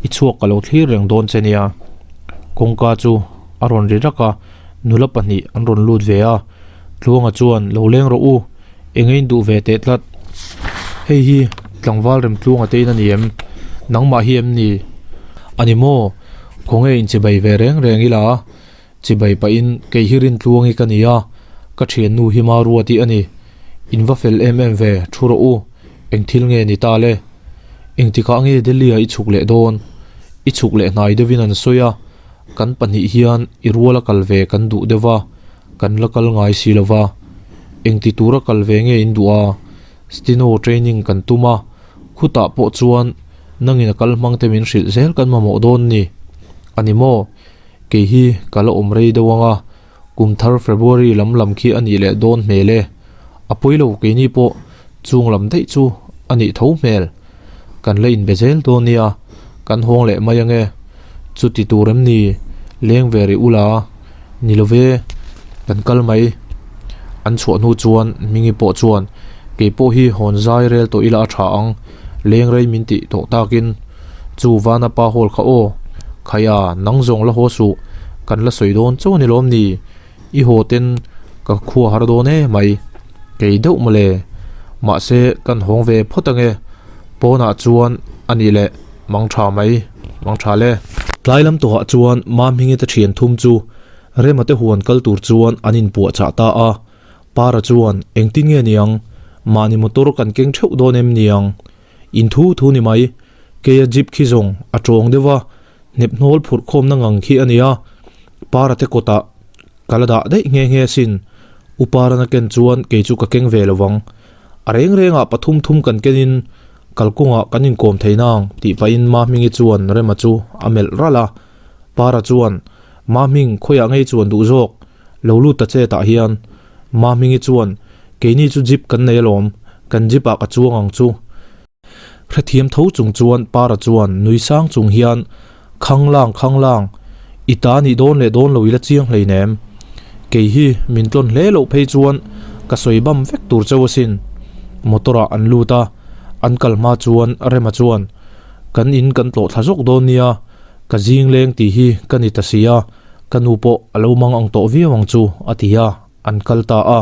i chhuak ka lo thlir reng dawn che nia. Kawngka chu a rawn ri rak a, nula pahnih an rawn lut ve a, Tluanga chuan lo leng rawh u, eng a induh ve teh tlat. Hei hi tlangval Remtluanga te in a ni em? Nangmah hi em ni? A ni maw? Khawnge in chibai ve reng reng ila? Chibai pahin kei hi Rintluangi ka ni a, ka thiannu hi Maruati a ni. In va fel em em ve, thu rawh u. Eng thil nge ni ta le? Engtikah nge Delhi-ah i chhuk leh dawn? I chhuk leh hnai deuhin an sawi a, kan pahnih hian i ruala kal ve kan duh deuh va. Kan la kal ngai si lo va, engti tura kal ve nge in duh a, Steno training kan tum a, khutah pawh chuan nangin a kal hmang te min hrilh zel kan mamawh dawn ni. A ni maw? Kei hi ka la awm rei deuh ang a, kum thar February lam lam khi a nih leh dawn hmel e. A pawi lo keini pawh chung lam daih chu a nih tho hmel. Kan la inbe zel dawn nia, kan hawng leh mai ang e. Chuti tur em ni? Leng ve rih ula. Ni lo ve, kan kal mai. An chhuah hnu chuan Hmingi pawh chuan, Kei pawh hi hawn zai rel tawh ila a tha ang, leng rei min tih tawh takin. Chu Vana pa hawl kha aw, Khaia, nang zawng la haw suh, kan la sawi dawn chauh a ni lawm ni? I haw ten ka khua har dawn e mai, kei deuh mawle. Mahse, kan hawng ve phawt ange. Pawnah chuan a nih leh mang tha mai, mang tha le. Tlai lam tawhah chuan Mamhingi te thian thum chu Rema te huan kal tur chuan an inpuah chah ta a. Para chuan, Engtin nge niang? Mahni motor kan keng theuh dawn em niang? In thu thu ni mai. Keia jeep khi zawng a tawng deuh a, hnep hnawl phurh khawmna ngang khi a nia. Para te kawtah ka la dah daih nghe nghe asin. U Parana ken chuan kei chu ka keng ve lo vang. A reng rengah pathum thum kan kenin kalkawngah kan inkawm thei nang tih pahin Mahmingi chuan Rema chu a melh ralh a. Para chuan, Mahming, khawiah ngei chuan duh zawk? Lo lut ta che tah hian. Mahmingi chuan, Keini chu jeep kan nei alawm, kan jeep ah ka chuang ang chu. Hrethiam tho chung chuan Para chuan nui sang chung hian, Khanglang, khanglang, i ta nih dawn leh dawn lo i la chiang hleinem. Kei hi min tlawn hle loh phei chuan ka sawi bam vek tur cheu asin. Motor ah an lut a, An kal hma chuan Rema chuan, Kan in kan tlawh thla zawk dawn nia, ka zing leng tih hi ka ni ta si a, ka nu pawh a lo mang ang tawh viau ang chu, a ti a, an kal ta a.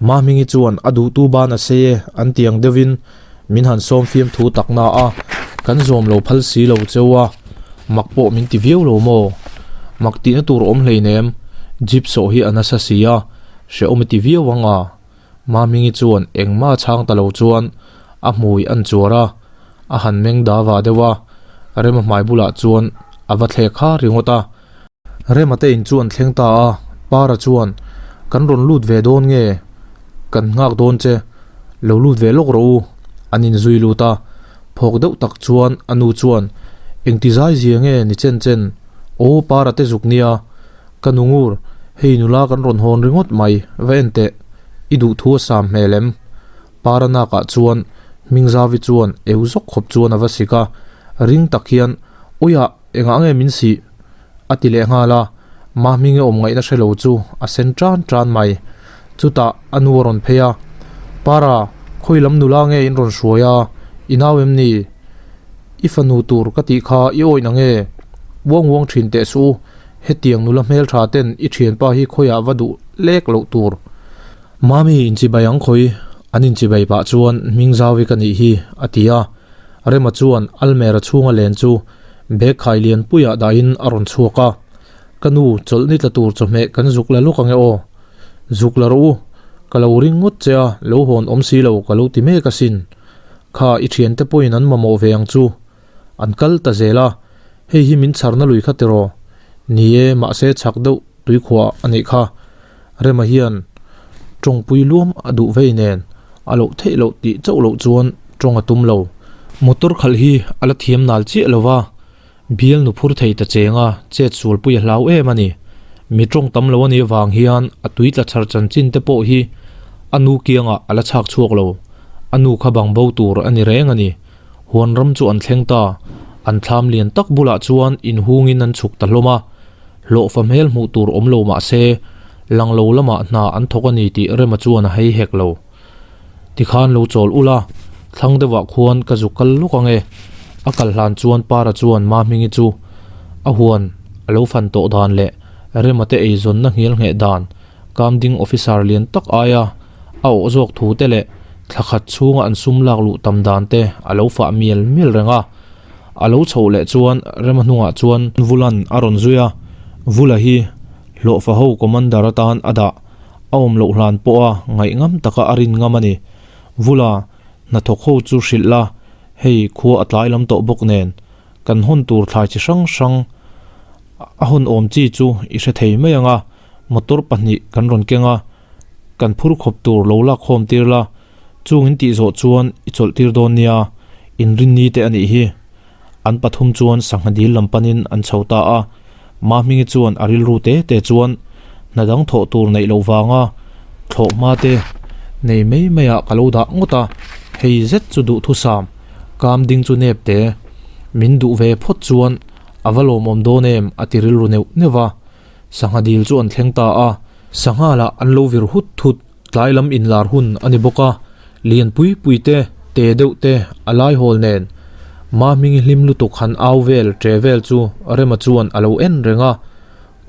Mahmingi chuan a duhtu ban a sei e an ti ang deuhin min han sawm fiam thu tak na a, kan zawm lo phal si lo cheu a, mak pawh min ti viau lo maw? Mak tihna tur awm hleinem, jeep sawh hi a nasa si a, hrehawm i ti viau ang a. Mahmingi chuan engmah chhang ta lo chuan a hmui an chuar a, a han meng da va deuh a, Rema hmai bulah chuan a va thlek har ringawt a. Rema te in chu an thleng ta a, Para chuan, Kan rawn lut ve dawn nge? Kan nghak dawn che, lo lut ve lawk rawh u, an inzui lut a. Phawk deuh tak chuan a nu chuan, Engti zai zia nge ni chen chen? Aw Para te zuk nia, Ka nu ngur, hei nula kan rawn hawn ringawt mai, va en teh, i duh thu a sam hmel em? Para nakah chuan Hmingzavi chuan eu zawk khawp chuan a va sik a, ring tak hian, Awiah, engah nge min sih? a ti leh nghal a, Mahminge awm ngaihna hre lo chu a sen tan tan mai. Chutah a nu a rawn phei a, Para, khawi lam nula nge in rawn hruai a, i nau em ni? I fanu tur ka tih kha i awih na nge? Uang uang thin teh suh u, Hetiang nula hmeltha ten i thianpa hi khawiah va duh lek loh tur. Mami inchibai ang khawi, an inchibai pah chuan hming zauvi ka nih hi, a ti a. Rema chuan Almera chhunga len chu bag khai lian puiah dahin a rawn chhuak a. Ka nu, chawlhni tla tur chawhmeh kan zuk la lawk ange aw. Zuk la rawh u, ka lo ring ngawt che a, lo hawn awm si lo ka lo ti mek asin. Kha i thiante pawhin an mamawh ve ang chu. An kal ta zel a, hei hi min chharna lui kha tiraw? Ni e, mahse chhak deuh tuikhuah a nih kha. Rema hian tawngpui luam a duh vei nen a loh theih loh tih chauh loh chuan tawng a tum lo. Motor khalh hi a la thiam nal chiah lo va, bial nu phur thei ta cheng a, chet sualpui a hlau em a ni. Mi tawng tam lo a nih avang hian a tui tla chhar chanchin te pawh hi a nu kiangah a la chhak chhuak lo. A nu kha bang bo tur a ni reng a ni. Huan ram chu an thleng ta. An thlam lian tak bulah chuan inhungin an chhuk ta hlawm a. Hlawhfa hmel hmuh tur awm lo mah se, lang lo lamah hna an thawk a ni tih Rema chuan a hei hek lo. Tikhan lo chawl ula, thlang deuhah khuan ka zuk kal lawk ang e. A kal hlan chuan Para chuan Mahmingi chu a huan a lo fan tawh dan leh Rema te eizawnna nghial ngheh dan Kamding officer lian tak aia a awh zawk thu te leh thla khat chhunga an sum lak luh tam dan te a lo fah mial mial reng a. A lo chhoh leh chuan Rema hnungah chuan Vulan a rawn zui a, Vula hi hlawhfa ho commander atan a dah, a awm loh hlan pawha ngaih ngam taka a rin ngam a ni. Vula, hnathawk ho chu hrilh la, hei khua a tlai lam tawh bawk nen, kan hawn tur thlai chi hrang hrang a hawn awm chi chu i hre thei mai ang a, Motor pahnih kan rawn keng a, kan phur khawp tur lo lak khawm tir la, chung in tih zawh chuan i chawlh tir dawn nia, inrinni te a nih hi. An pathum chuan sangha dil lam panin an chho ta a, Mahmingi chuan a rilru te te chuan hna dang thawh tur neih loh vanga thlawh hma te nei mai mai ah ka lo dah ngawt a, hei zet chu duhthusam, kam ding chu nep te, min duh ve phawt chuan a va lawmawm dawn em a ti rilru neuh neuh va. Sangha dil chu an thleng ta a, sangha lah an lo vir hut thut, tlai lam inlar hun a ni bawk a, lian pui pui te, te deuh te, a lai hawl nen. Mahmingi hlim lutuk han au vel tre vel chu Rema chuan a lo en reng a,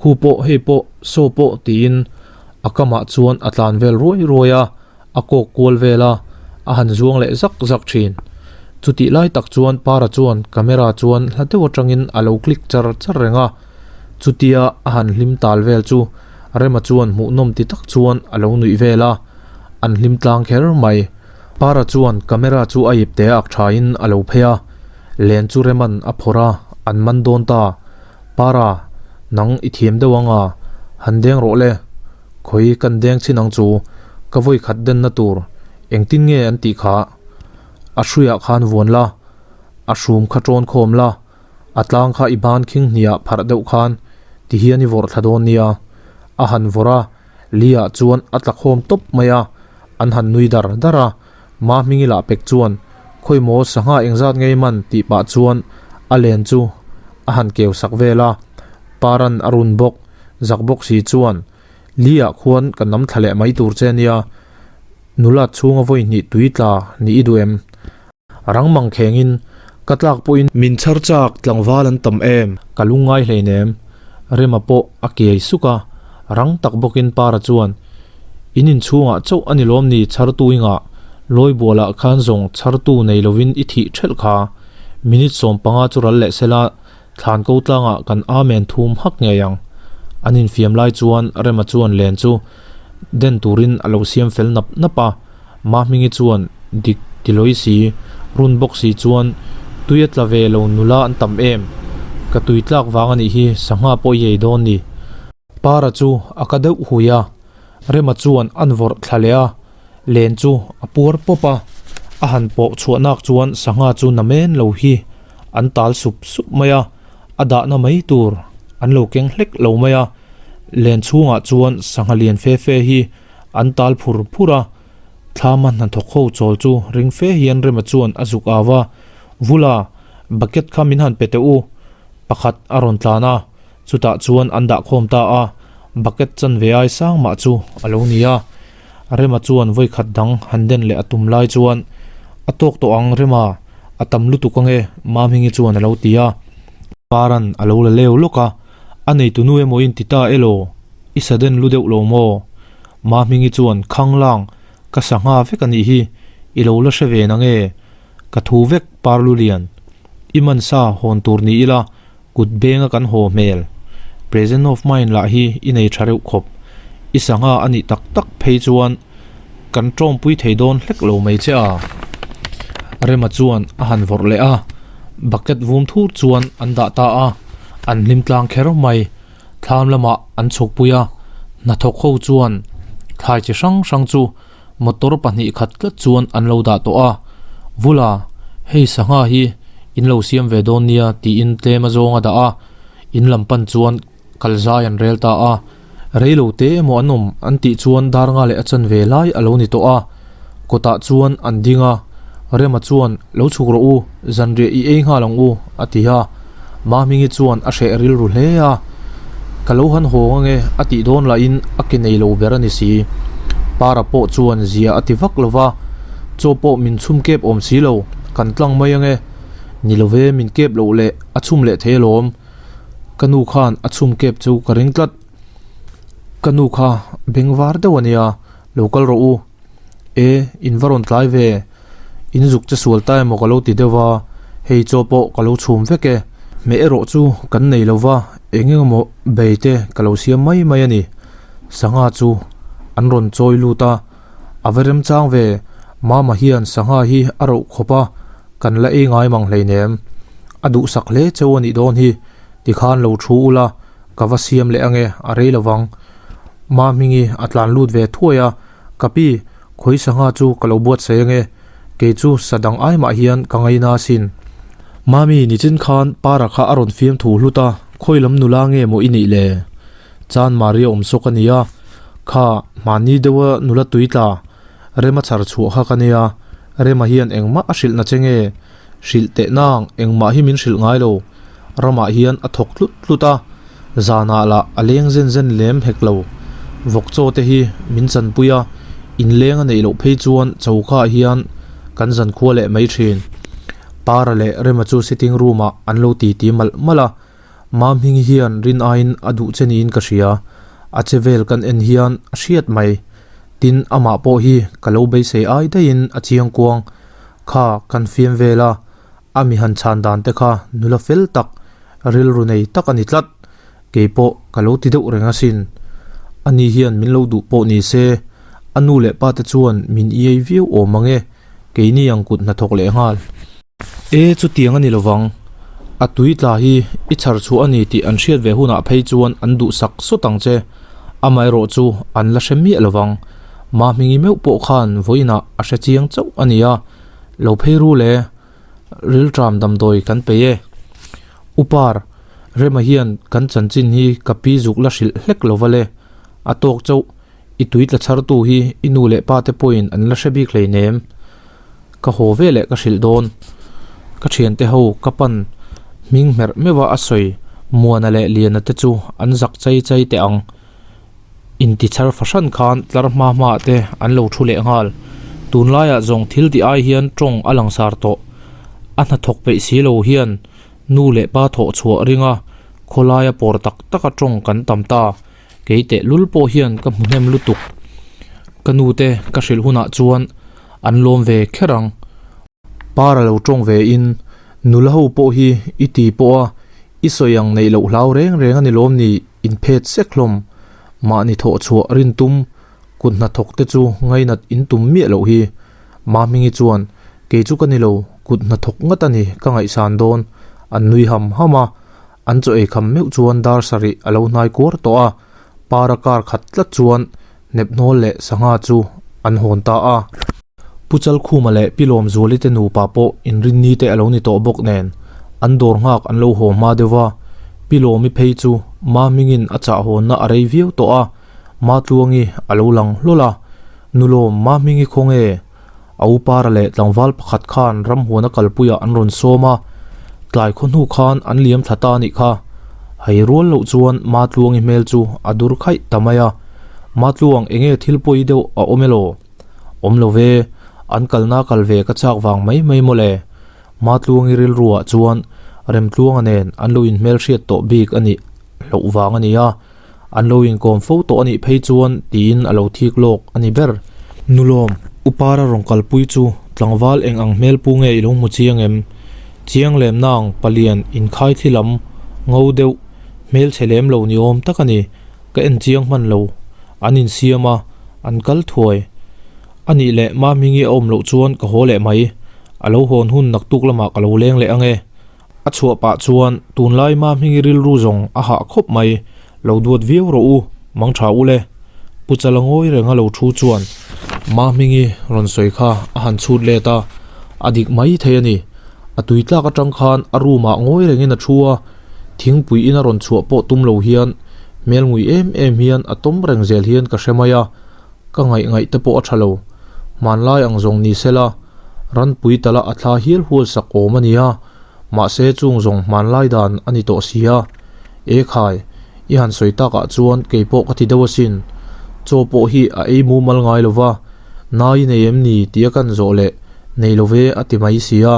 khu pawh hei pawh, saw pawh tiin a kamah chuan a tlan vel ruai ruai a, a kawk kual vel a, a han zuang leh zak zak thin. Chutih lai tak chuan Para chuan camera chuan hla deuh atangin a lo click char char reng a, chutia a han hlim tal vel chu Rema chuan hmuhnawm ti tak chuan a lo nuih vel a, an hlim tlang kher mai. Para chuan camera chu a ip te ak thain a lo phei a, len chu Rema'n a phawrh a, an man dawn ta. Para, nang i thiam deuh ang a, han deng rawh le. Khawi kan deng chin ang chu, ka vawi khat denna tur, engtin nge an tih kha? A hruiah khan vuan la, a hrum kha tawn khawm la, a tlang kha i ban khing hniah pharh deuh khan ti hian i vawrh thla dawn nia. A han vawrh a, Lia chuan a tla khawm tawp mai a, an han nui dar dar a, Mahmingi lah pek chuan, Khawi maw sangha engzat ngei man tih pah chuan a len chu a han keu sak vel a, Paran a run bawk. Zak bawk si chuan, Li ah khuan ka nam thla leh mai tur che nia, nula chhunga vawi hnih tui tla nih i duh em? Rang mang khengin ka tlak pawhin min chhar chak tlangval an tam em? Ka lungngai hleinem. Rema pawh a kiai suk a, rang tak bawkin Para chuan, In inchhungah chauh a ni lawm ni chhartu i ngah? Lawibualah khan zawng chhartu nei lovin i thih ṭhelh kha. Minute 15 chu ral leh sela Thlan ko tlangah kan amen thum hak ngei ang. An infiam lai chuan Rema chuan len chu den turin a lo siam fel nap nap a, Mahmingi chuan dik ti lawi si, run bawk si chuan tui a tla ve lo nula an tam em? Ka tui tlak vang a nih hi sangha pawh i ei dawn ni. Para chu a ka deuh hui a, Rema chuan an vawrh thla leh a, len chu a puar pawp a, a han pawh chhuah nak chuan sangha chu na men lo hi an tal sup sup mai a, a dahna mai tur an lo keng hlek lo mai a, len chhungah chuan sangha lian fe fe hi an tal phur phur a, thlama hnathawk ho chawl chu ring fe hian Rema chuan a zuk au a, Vula, bucket kha min han pe teh u, pakhat a rawn tlan a. Chutah chuan an dah khawm ta a, bucket chanve ai sang mah chu a lo ni a. Rema chuan vawi khat dang han den leh a tum lai chuan, A tawk tawh ang Rema, a tam lutuk ange Mamhingi chuan a lo ti a. Paran a lo la leu lawk a, A neitu nu emaw in ti ta elaw? I sa den lu deuh lo maw? Mamhingi chuan, Khanglang, ka sa ngha vek a nih hi, i lo la hre ve nange? Ka thu vek Parlulian, i mansa hawn tur ni ila, Kut benga kan haw hmel. Present of mind lah hi i nei tha reuh khawp. I sangha a nih tak tak phei chuan kan tawngpui thei dawn hlek lo mai che a. Rema chuan a han vawrh leh a, bucket vum thur chuan an dah ta a, an hlim tlang kher mai. Thlam lamah an chhukpui a, hnathawk ho chuan thlai chi hrang hrang chu Motor 2 khat tlat chuan an lo dah tawh a, Vula, hei sangha hi in lo siam ve dawn nia tiin tlem a zawng a dah a, in lam pan chuan kal zai an rel ta a. Rei lo te emaw an awm an tih chuan dar nga leh a chan ve lai a lo ni tawh a, kawtah chuan an ding a, Rema chuan lo chhuk rawh u, zanriah i ei nghal ang u a ti a, Mahmingi chuan a hreh rilru hle a, Ka lo han haw ange a tih dawn lahin a ke nei lo ber a ni si. Para pawh chuan zia a ti vak lo va, Chaw pawh min chhum kep awm si lo, kan tlang mai ange. Ni lo ve, min kep loh leh a chhum leh thei alawm. Ka nu khan a chhum kep chu ka ring tlat. Ka nu kha bengvar deuh a nia, lo kal rawh u. E, in va rawn tlai ve. In zuk che sual ta emaw ka lo ti deuh a, hei chaw pawh ka lo chhum vek e. Hmeh erawh chu kan nei lo va, eng eng emaw bei te ka lo siam mai mai a ni. Sangha chu an rawn chawi lut a, a va remchang ve, Mama hian sangha hi a roh khawp a, kan la ei ngai mang hleinem. A duhsak hle cheu a nih dawn hi, tikhan lo thu ula, ka va siam leh ange, a rei lovang. Mahmingi a tlan lut ve thuai a, Ka pi, khawi sangha chu ka lo buatsaih ange, kei chu sa dang ai mah hian ka ngaina asin. Mami, nichin khan Para kha a rawn fiam thu hlut a, khawi lam nula nge maw i nih le? Chan Maria awm sawk a nia, kha hmanni deuha nula tui tla, Rema chhar chhuah kha ka nia, Rema hian engmah a hrilh na che nge? Hrilh teh nang, engmah hi min hrilh ngai lo. Ramah hian a thawk tlut tlut a, zanah lah a leng zen zen lem hek lo. Vawk chaw te hi min chanpui a, inleng a neih loh phei chuan choka ah hian kan zankhua leh mai thin. Para leh Rema chu sitting room ah an lo titi malh malh a, Mamhmingi hian rin aiin a duh che niin ka hria, a che vel kan en hian a hriat mai. Tin, amah pawh hi ka lo beisei ai daihin a chiang kuang kha kan fiam vel a, A mi han chhan dan te kha nula fel tak, rilru nei tak a ni tlat. Kei pawh ka lo ti deuh reng asin. Ani hian min lo duh pawh ni se, a nu leh pa te chuan min iai viau awm ang e, keini ang kut hnathawk leh nghal. E, chutiang a ni lovang. A tui tla hi i chhar chhuah a ni tih an hriat ve hunah phei chuan an duhsak sawt ang che. Amaherawh chu an la hre miah lovang. Mahmingi meuh pawh khan vawiinah a hre chiang chauh a nia. Lo phei ru le. Rilṭam damdawi kan peih e. Upar, Rema hian kan chanchin hi ka pi zuk la hrilh hlek lo va le. A tawk chauh, i tui tla chhartu hi i nu leh pa te pawhin an la hre bik hleinem. Ka haw ve leh ka hrilh dawn. Ka thiante ho ka pan hming hmerh meuh a a sawi Muana leh Liana te chu an zak chai chai teh ang. Intichhar fahran khan tlar hma hmaah te an lo thu leh nghal. Tunlaiah zawng thil tih ai hian tawng a langsar tawh. A hnathawk peih si lo hian nu leh pa thawh chhuah ring a, khawlaia pawr tak taka tawng kan tam ta. Kei tehlul pawh hian ka hmu hnem lutuk. Ka nu te ka hrilh hunah chuan an lawm ve kher ang. Par a lo tawng ve in, nula ho pawh hi i ti pawh a, i sawi ang neih loh hlau reng reng a ni lawm ni in phet sek hlawm. Mahni thawh chhuah rin tum kut hnathawk te chu ngainat in tum miah loh hi. Mahmingi chuan, Kei chu ka ni lo, kut hnathawk ngat a ni ka ngaihsan dawn. An nui ham ham a, An chaw ei kham meuh chuan dar sarih a lo hnai kuar tawh a, para kar khat tlat chuan hnep hnawl leh sangha chu an hawn ta a. Pu Chalkhuma leh Pi Lawmzuali te nupa pawh inrinni te a lo ni tawh bawk nen an dawr nghak an lo haw hma deuh va, Pi Lawmi phei chu Mahmingin a chah hawnna a rei viau tawh a, Matluangi a lo lang hlawl a, Nu Lawm Mahmingi khawnge? A upara leh tlangval pakhat khan ramhuana kalpuiah an rawn sawm a, tlai khaw hnu khan an liam thla ta a nih kha. Hei rual loh chuan Matluangi hmel chu a dur khaih ta mai a, Matluang enge thil pawi deuh a awm elaw? Awm lo ve, an kalna kal ve ka chak vang mai mai mawle. Matluangi rilruah chuan Remtluanga nen an lo inhmelhriat tawh bik a nih hloh vang a ni a. An lo inkawm fo tawh a nih phei chuan tiin a lo thik lawk a ni ber. Nulawm, U Para rawn kalpui chu tlangval eng ang hmel pu nge i lo hmu chiang em? Chiang lem nang palian inkhai thli lam ngo deuh hmel chhe lem lo ni awm tak a ni. Ka en chiang hman lo. An insiam a, an kal thuai. A nih leh Mahmingi a awm loh chuan ka haw leh mai. A lo hawn hun naktuk lamah ka lo leng leh ang e. A chhuah pah chuan tunlai Mahmingi rilru zawng a hah khawp mai, lo duat viau rawh u, mang tha u le. Pu Chala ngawi renga lo thu chuan Mahmingi rawn sawi kha a han chhut let a, a dik mai thei a ni. A tui tlak atang khan a room ah ngawi rengin a thu a, thingpui in a rawn chhuah pawh tum lo hian hmel ngui em em hian a tawm reng zel hian ka hre mai a, ka ngaih ngaih te pawh a tha lo. Hmanlai ang zawng ni sela, ranpui tala a thla hial hual sak awm a nia. Mahse chung zawng hmanlai dan a ni tawh si a, E khai, i han sawi takah chuan kei pawh ka ti deuh asin. Chaw pawh hi a ei mumal ngai lo va, nai i nei em ni tia kan zawh leh nei lo ve a ti mai si a.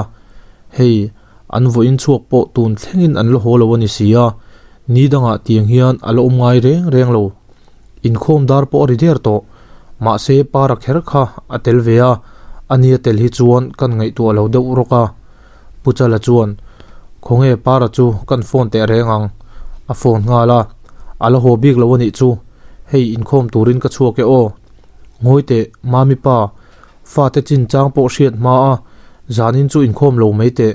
Hei, an vawiin chhuak pawh tun thlengin an la haw lo a ni si a, ni dangah tiang hian a la awm ngai reng reng lo. Inkhawm dar pawh a ri der tawh. Mahse para kher kha a tel ve a, a nia tel hi chuan kan ngaihtuah lo deuh rawk a. Pu Chala chuan, Khawnge para chu kan phone teh reng ang? A phone nghal a, A la haw bik lo a nih chu, hei inkhawm turin ka chhuak e aw. Ngawi teh, Mami pa, fate chinchang pawh hriat hma a, zanin chu inkhawm lo mai teh,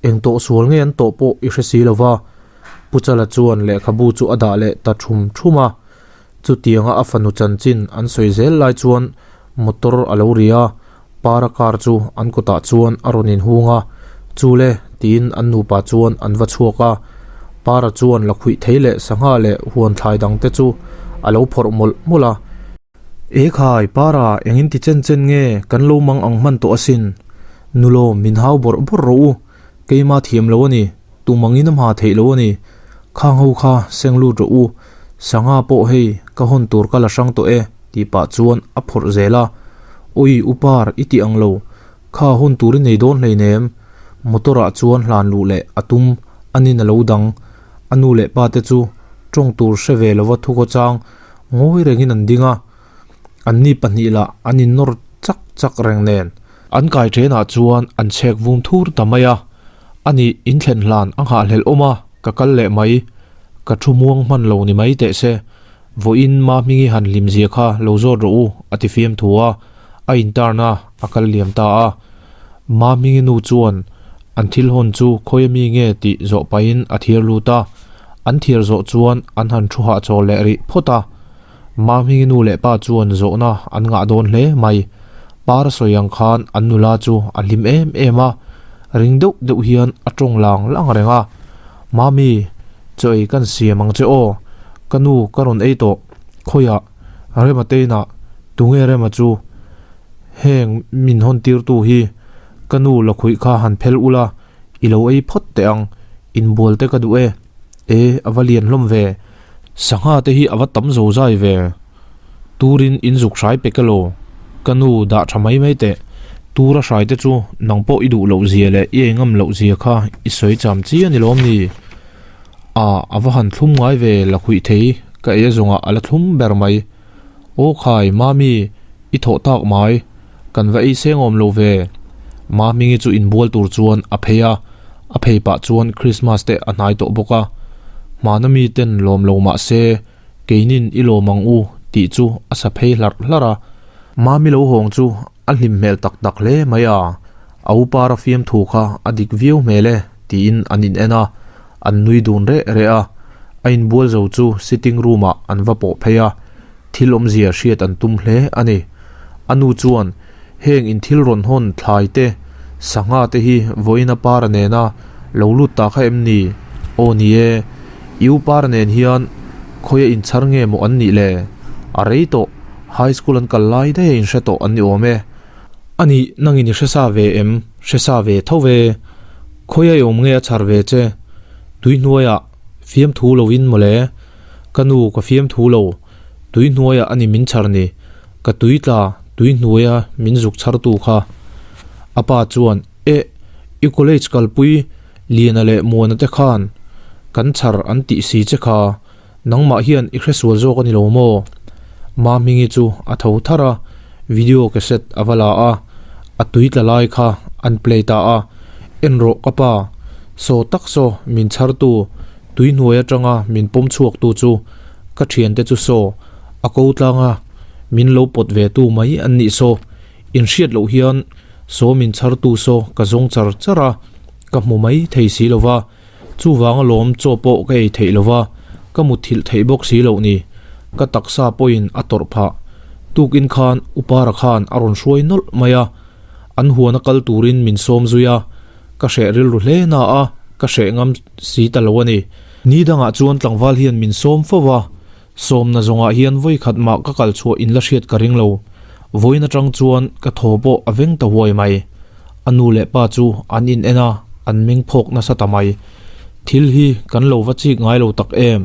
eng tawh sual nge an tawh pawh i hre si lo va. Pu Chala chuan lehkhabu chu a dah leh ta thum thum a. Chutianga a fanu chanchin an sawi zel lai chuan motor a lo ri a, Para car chu an kawtah chuan a rawn inhung a, Chule tiin an nupa chuan an va chhuak a. Para chuan lakhuih thei leh sangha leh huan thlai dang te chu a lo phawrh mawlh mawlh a. E khai, Para, engin ti chen chen nge kan lo mang ang hman tawh asin? Nulawm, min hau bawrh bawrh rawh u, keima thiam lo a ni, tumangin a hma theih lo a ni. Khang ho kha seng lut rawh u, sangha pawh hei ka hawn tur ka la hrang tawh e. Tih pah chuan a phawrh zel a, Ui u par i tih ang lo, kha hun tur i nei dawn hleinem. Motor ah chuan hlan luh leh a tum a nin a lo dang. A nu leh pa te chu tawng tur hre ve lova thukaw chang ngawi rengin an ding a, anni pahnih lah an innawr chak chak reng nen. An kai thenah chuan an chhek vum thur ta mai a, anih inthlen hlan a nghahhlelh awm a, ka kal leh mai. Ka thu muang hman lo ni mai teh se. Vawiin Mahmingi han hlim zia kha lo zawt rawh u, a ti fiam thu a, a intarna a kal liam ta a. Mahmingi nu chuan an thil hawn chu khawi ami nge tih zawh pahin a thiar lut a, an thiar zawh chuan an han thu hahchawl leh rih phawt a. Mahmingi nu leh pa chuan zawhna an ngah dawn hle mai. Par sawi ang khan an nula chu a hlim em em a, ring deuh deuh hian a tawng lang lang reng a. Mami, chaw ei kan siam ang che aw, ka nu ka rawn ei tawh, khawiah Rema teinah tunge Rema chu heng min hawn tirtu hi ka nu lakhuih kha han phel ula i lo ei phawt teh ang, inbual te ka duh e, e a va lian hlawm ve, sangha te hi a va tam zo zai ve, turin in zuk hrai pek elaw, ka nu dah tha mai mai teh, Tura hrai te chu nang pawh i duh loh zia leh i ei ngam loh zia kha i sawi cham chi a ni lawm ni? A, a va han thlum ngai ve lakhuih thei ka ei a zawngah a la thlum ber mai. Aw khai, Mami, i thawh tak mai, kan va ei seng awm lo ve. Mahmingi chu inbual tur chuan a phei a, a phei pah chuan Christmas te a hnai tawh bawk a. Hmana mi ten lawm lo mah se, keinin i lawm ang u tih chu a sa phei hlarh hlarh a. Mami lo hawng chu A hlim hmel tak tak hle mai a, a upara fiamthu kha a dik viau hmel e tiin an in en a, an nui dun reh reh a. A inbual zo chu sitting room ah an va pawh phei a, thil awmzia hriat an tum hle a ni. A nu chuan, Heng in thil rawn hawn thlai te, sangha te hi vawiin a para nena lo lut ta kha em ni? Aw ni e, i upara nen hian khawia inchhar nge maw an nih le? A rei tawh. High school an kal lai daih a inhre tawh an ni awm e. A nih, nangin i hre sa ve em? Hre sa ve tho ve. Khawi a i awm nge a chhar ve che? Tui hnuaiah fiamthu lovin mawle. Ka nu, ka fiamthu lo. Tui hnuaiah a ni min chhar ni. Ka tui tla, tui hnuaia min zuk chhartu kha. A pa chuan, Eh, i college kalpui Liana leh Muana te khan kan chhar an tih si che kha. Nangmah hian i hresual zawk a ni lo maw? Mahmingi chu a tho thar a, video cassette a va la a, a tui tla lai kha an play ta a, En rawh ka pa, saw tak saw min chhartu, tui hnuai atanga min pawm chhuaktu chu ka thiante chu saw, a ko tlanga min lo pawt ve tu mai an nih saw, in hriat loh hian saw min chhartu saw ka zawng char char a, ka hmu mai thei si lo va. Chuvang alawm chaw pawh ka ei theih lova, ka mutthilh theih bawk si loh ni. Ka taksa pawhin a tawrh phah. Tukin khan Upara khan a rawn hruai nawlh mai a, an huana kal turin min sawm zui a, ka hreh rilru hle na a, ka hreh ngam si ta lo a ni. Ni dangah chuan tlangval hian min sawm fo va, sawmna zawngah hian vawi khat mah ka kal chhuah in la hriat ka ring lo. Vawiin atang chuan ka thaw pawh a veng ta huai mai. A nu leh pa chu an in en a, an meng phawk nasa ta mai. Thil hi kan lo va chik ngai lo tak em?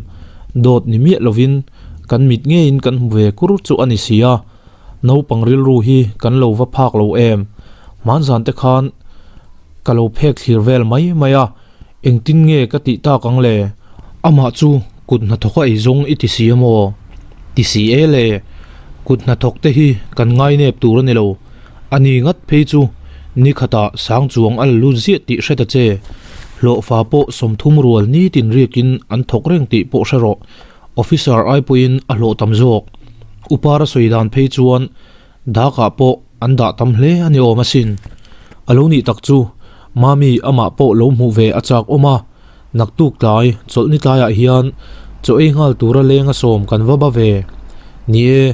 Dawt ni miah lovin kan mit ngeiin kan hmu ve kur chu a ni si a, naupang rilru hi kan lo va phak lo em? Hmanzan te khan ka lo phek thlir vel mai mai a, Engtin nge ka tih tak ang le? Amah chu kut hnathawk a ei zawng i ti si a maw? Ti si e le, kut hnathawk te hi kan ngainep tur a ni lo. A ni ngat phei chu ni khatah sang chuang a la lut ziah tih hre ta che. Hlawhfa pawh 30 rual nitin riakin an thawk reng tih pawh hre rawh. Officer ai pawhin a hlawh tam zawk. Upara sawi dan phei chuan Dakah pawh an dah tam hle a ni awm asin. A lo nih tak chu Mami amah pawh lo hmuh ve a chak awm a, naktuk tlai chawlhni tlaiah hian chaw ei nghal tura lenga sawm kan va ba ve. Ni e,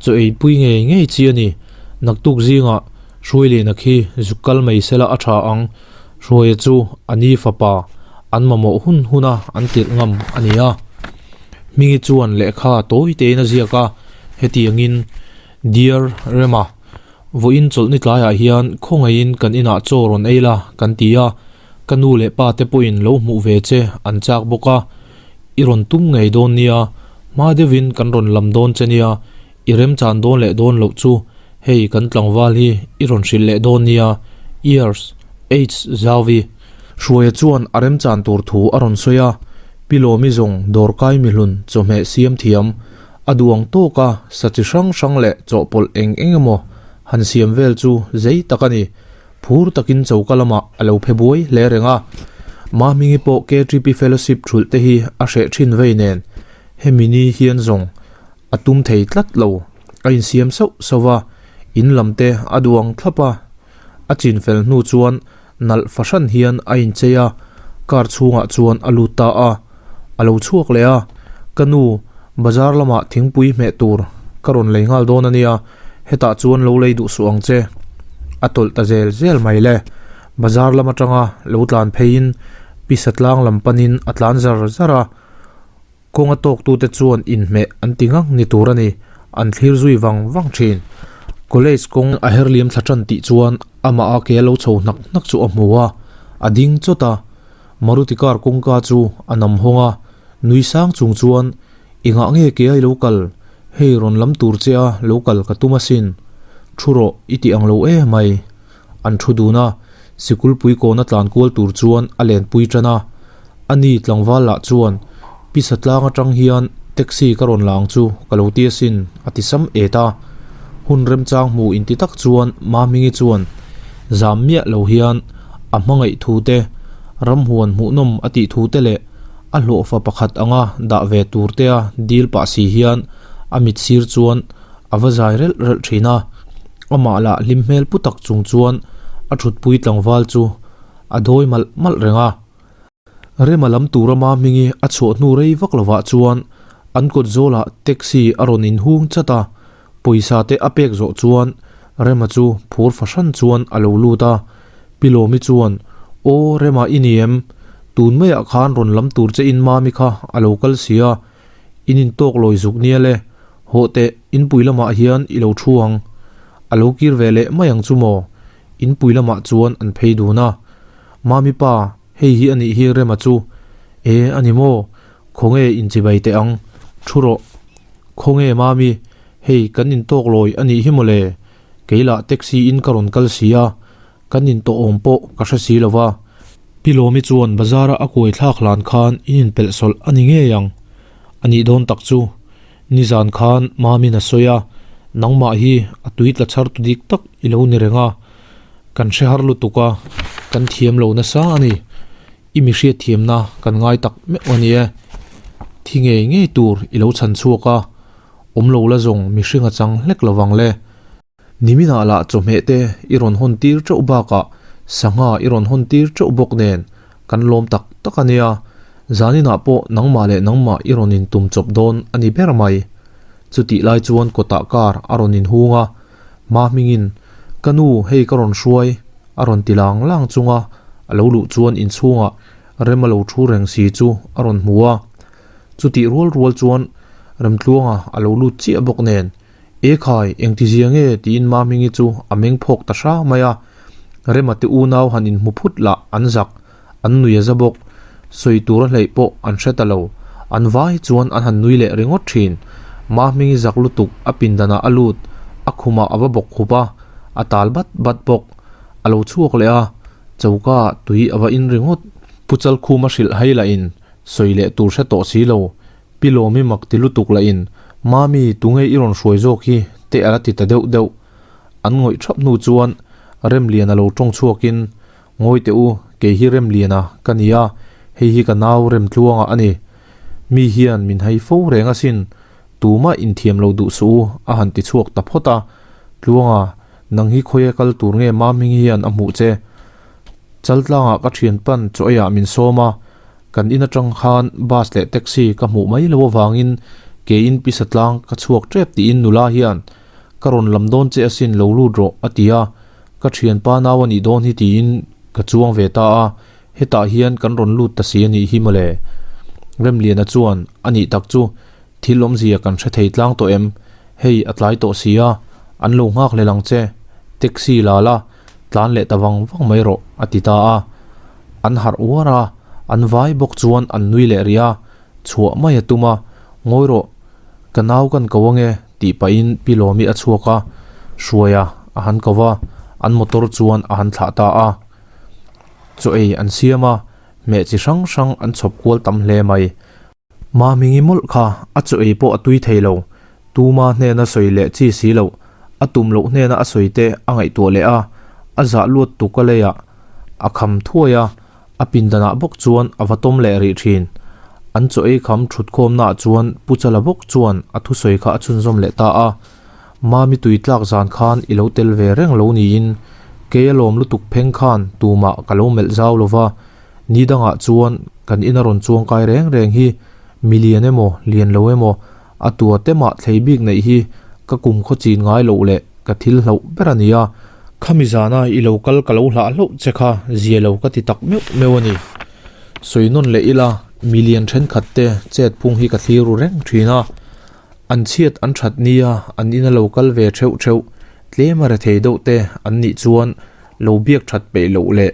chaw ei pui ngei ngei chi a ni. Naktuk zingah Hruailena khi zuk kal mai sela a tha ang. Hruaia chu a ni fapa an mamawh hun huna an tirh ngam a ni a. Hmingi chuan lehkha tawi tein a ziak a, hetiangin, Dear Rema, vawiin chawlhni tlaiah hian khawngaihin kan inah chaw rawn ei la kan ti a, ka nu leh pa te pawhin lo hmuh ve che an chak bawk a, i rawn tum ngei dawn nia, hma deuhin kan rawn lam dawn che nia, I remchan dawn leh dawn loh chu hei kan tlangval hi i rawn hrilh leh dawn nia, Ears, H Zauvi. Hruaia chuan a remchan tur thu a rawn sawi a, Pi Lawmi zawng dawrkai mihlun chawhmeh siam thiam, a duang tawka sa chi hrang hrang leh chawhpawlh eng eng emaw han siam vel chu zei tak a ni. Phur takin choka lamah a lo phe buai hle reng a. Mahmingi pawh KTP Fellowship thulh te hi a hreh thin vei nen, hemi ni hian zawng A tum thei tlat lo. A insiam sauh sauh va, in lam te a duang thlap a. A chin fel hnu chuan nalh fahran hian a inchei a, car chhungah chuan a lut ta a. A lo chhuak leh a, Ka nu, bazar lamah thingpui hmeh tur ka rawn lei nghal dawn a nia, hetah chuan lo lei duh suh ang che. A tawlh ta zel zel mai le. Bazar lam atanga lo tlan pheiin pisa tlang lam panin a tlan zar zar a. Kawnga tawktute chuan inhmeh an ti ngang ni tur a ni, an thlir zui vang vang thin. College kawng a her liam thla tan tih chuan amah a ke lo chho hnak hnak chu a hmu a, a ding chawt a. Maruti car kawngka chu a nam hawng a, nui sang chung chuan, I ngah nge ke a i lo kal? Hei rawn lam tur che a lo kal ka tum asin. Thu rawh, i ti ang lo e mai. An thu dun a, Sikulpui kawna tlan kual tur chuan a lenpui tan a. Ani tlangval lah chuan, Pisa tlang atang hian taxi ka rawn la ang chu ka lo ti asin, a ti sam et a. Hun remchang hmu inti tak chuan Mahmingi chuan zam miah lo hian a hmangaih thu te, ramhuan hmuhnawm a tih thu te leh a hlawhfa pakhat anga dah ve tur tea dil pah si hian a mit sir chuan a va zai relh relh thin a. Amah lah hlim hmel pu tak chung chuan a thutpui tlangval chu a dawi malh malh reng a. Rema lam tura Mahmingi a chhuah hnu rei vak lovah chuan an kawt zawlah taxi a rawn inhung chat a, pawisa te a pek zawh chuan Rema chu phur fahran chuan a lo lut a. Pi Lawmi chuan, Aw Rema i ni em? Tun maiah khan rawn lam tur che in Mami kha a lo kal si a, in intawk lawi zuk nia le, hawh teh inpui lamah hian i lo thu ang. A lo kir ve leh mai ang chu maw? Inpui lamah chuan an phei dun a. Mami pa, hei hi a nih hi Rema chu. E, a ni maw? Khawnge inchibai teh ang? Thu rawh. Khawnge Mami, hei kan intawk lawi a nih hi maw le? Kei lah taxi in ka rawn kal si a, kan intawh awm pawh ka hre si lo va. Pi Lawmi chuan bazar-a a kuai thlak hlan khan in inpelh sawlh a ni ngei ang. A nih dawn tak chu. Nizan khan Mami'n a sawi a, nangmah hi a tui tla chhar tu dik tak i lo ni reng a, kan hre har lutuk a, kan thiam lo nasa a ni. I mi hriatthiamna kan ngai tak meuh a ni e. Thi ngei ngei tur i lo chhan chhuak a, awm lo la zawng mihring a chang hlek lo vang le. Niminah lah chawhmeh te i rawn hawn tir teuh bakah sangha i rawn hawn tir teuh bawk nen kan lawm tak tak a nia, zaninah pawh nangmah leh nangmah i rawn intum chawp dawn a ni ber mai. Chutih lai chuan kawtah car a rawn inhung a, hma hmingin, Ka nu, hei ka rawn hruai, a rawn ti lang lang chunga a lo luh chuan inchhungah rem a lo thu reng si chu a rawn hmu a. Chutih rual rual chuan Remtluanga a lo lut chiah bawk nen, E khai, engtizia nge? tiin Mahmingi chu a meng phawk ta hra mai a. Rema te unau han inhmu phut lah an zak, an nui a za bawk. Sawi tur a hleih pawh an hre ta lo. An vai chuan an han nui leh ringawt thin. Mahmingi zak lutuk a pindanah a lut, a khumah a va bawk khup a, a tal bat bat bawk. A lo chhuak leh a, choka ah tui a va in ringawt. Pu Chalkhuma hrilh hai lahin sawi leh tur hre tawh si lo. Pi Lawmi mak ti lutuk lahin, Mami, tunge i rawn hruai zawk hi? te a la ti ta deuh deuh. An ngawih thap hnu chuan Remliana lo tawng chhuakin, Ngawi teh u, kei hi Remliana ka ni a, hei hi ka nau Remtluanga a ni. Mi hian min hai fo reng asin, tumah inthiam lo duh suh u, a han ti chhuak ta phawt a. Tluanga, nang hi khawia kal tur nge Mami hian a hmuh che? Chaltlangah ka thianpan chaw eiah min sawm a, Kan in atang khan bus leh taxi ka hmuh mai lo avangin ke in pisa tlang ka chhuak tep tiin nula hian ka rawn lam dawn che asin lo lut rawh a ti a, ka thianpa nau a nih dawn hi tiin ka chuang ve ta a, hetah hian kan rawn lut ta si a nih hi mawle. Remliana chuan a nih tak chu thil awmzia kan hre thei tlang tawh em? Hei a tlai tawh si a, an lo nghak hlel ang che, taxi la la, tlan leh ta vang vang mai rawh a ti ta a. An harh uar a, an vai bawk chuan an nui leh rih a, chhuah mai a tum a, Ngawi rawh, ka nau kan ko ange tih pahin Pi Lawmi a chhuak a, Hruaia a han ko va, an motor chuan a han thlah ta a. Chaw ei an siam a, hmeh chi hrang hrang an chhawp kual tam hle mai. Mahmingi mawlh kha a chaw ei pawh a tui thei lo, tuma hnena sawi leh chi si loh, a tum loh hnena a sawi te a ngaihtuah leh a, a zah luat tuk a leiah a kham thuai a, a pindanah bawk chuan a va tawm leh rih thin. An chaw ei kham thutkhawmnaah chuan Pu Chala bawk chuan a thusawi kha a chhunzawm leh ta a, Mami tui tlak zan khan i lo tel ve reng lo niin, kei a lawm lutuk pheng khan tumah ka lo melh zau lo va, Ni dangah chuan kan ina rawn chuang kai reng reng hi mi lian emaw lian lo emaw a tua te mah thlei bik neih hi ka kum khaw chin ngai loh leh ka thil hlauh ber a ni a. Khami zana i lo kal ka lo hlah hlauh che kha zia lo ka ti tak meuh meuh a ni. Sawi nawn leh ila mi lian thenkhat te chet phung hi ka thlir ru reng thin a. An chhiat an that nia an ina lo kal ve theuh theuh tlem a rethei deuh te an nih chuan lo biak that peih loh leh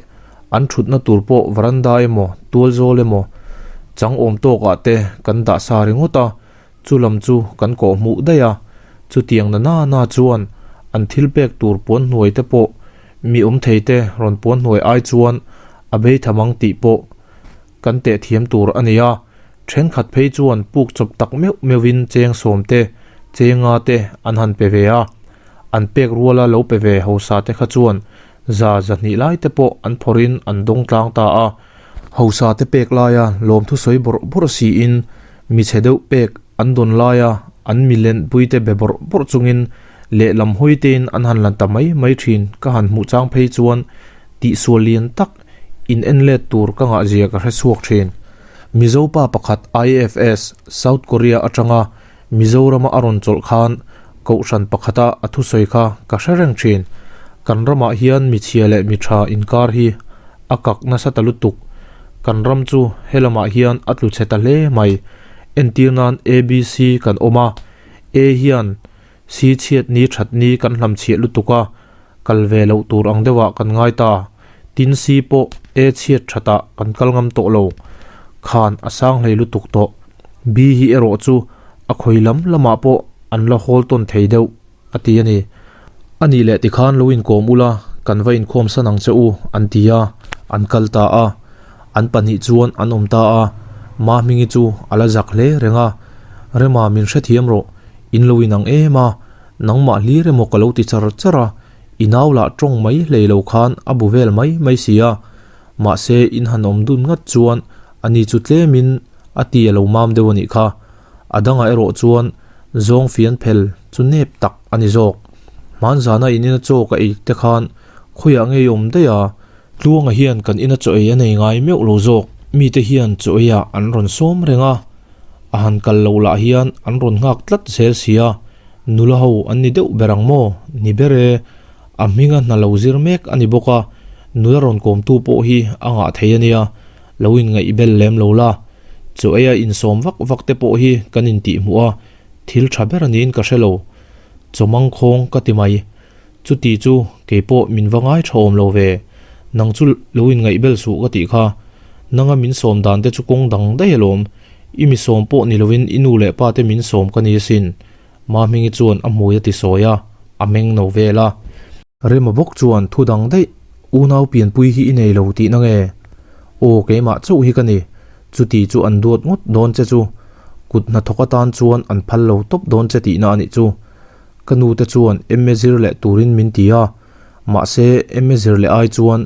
an thutna tur pawh varanda emaw tual zawl emaw chang awm tawkah te kan dah sa ringawt a, chu lam chu kan kawh hmuh daih a, chutiang na na na chuan an thil pek tur puan hnuai te pawh. Mi awm thei te rawn puan hnuai ai chuan a bei tham ang tih pawh kan teh thiam tur a ni a. Thenkhat phei chuan puk chawp tak meuh meuhin cheng sawm te, chenga te an han pe ve a. An pek ruala lo pe ve hausa te kha chuan za zahnih lai te pawh an phawrhin an dawng tlang ta a. Hausa te pek laia lawmthu sawi bawrh bawrh siin mi chhe deuh pek an dawn laia an mi lenpui te be bawrh bawrh chungin lehlam hawi tein an han lan ta mai mai thin ka han hmuh chang phei chuan tihsual lian tak in en let tur ka ngah zia ka hre chhuak thin. Mizo pa pakhat IFS, South Korea atanga Mizorama a rawn chawlh khan Kohhran pakhata a thusawi kha ka hre reng thin. Kan ramah hian mi chhia leh mi tha inkar hi a kak nasa ta lutuk. Kan ram chu helamah hian a tlu chhe ta hle mai. Entir nan ABC kan awm a, A hian C chhiat ni that ni kan hlam chhiah lutuk a, kal ve loh tur ang deuhah kan ngai ta. Tin C pawh A chhiat thatah kan kal ngam tawh lo. Khan a sang hlei lutuk tawh. B hi erawh chu a khawi lam lamah pawh an la hawl tawn thei deuh a ti a ni. A nih leh tikhan lo inkawm ula, kan va inkhawm san ang che u an ti a, an kal ta a. An pahnih chuan an awm ta a, Mahmingi chu a la zak hle reng a, Rema min hrethiam rawh, in lo inang em a, nangmah hlir emaw ka lo ti char char a, i nau lah tawng mai hlei lo khan a bu vel mai mai si a, mahse in han awm dun ngat chuan ani chu tlemin a ti a lo mam deuh a nih kha. A dangah erawh chuan zawng fian phel chu nep tak a ni zawk. Hmanzana in ina chaw ka ei te khan khawiah ngei awm daih a, Tluanga hian kan ina chaw ei a nei ngai meuh lo zawk. Mite hian chaw eiah an rawn sawm reng a, a han kal loh lah hian an rawn nghak tlat zel si a, nula ho an ni deuh ber ang maw? Ni ber e, a hminga hna lo zir mek a ni bawk a, nula rawn kawmtu pawh hi a ngah thei a nia, lo inngaih bel lem lo la. Chaw eia insawm vak vak te pawh hi kan intihhmuh a, thil tha ber a niin ka hre lo. Chaw mangkhawng ka ti mai. Chuti chu kei pawh min va ngai tha awm lo ve. Nang chu lo inngaih bel suh ka tih kha. Nanga min sawm dan te chu kawng dang daih alawm. I mi sawm pawh ni lovin i nu leh pa te min sawm ka ni asin. Mahmingi chuan a hmui a ti sawi a, a meng no vel a. Rema bawk chuan thu dang daih, Unau pianpui hi i nei lo tihna nge? Aw keimah chauh hi ka ni. Chuti chu an duat ngawt dawn che chu. Kut hnathawk atan chuan an phal lo tawp dawn che tihna a nih chu. Ka nu te chuan MA zir leh turin min ti a, mahse MA zir leh ai chuan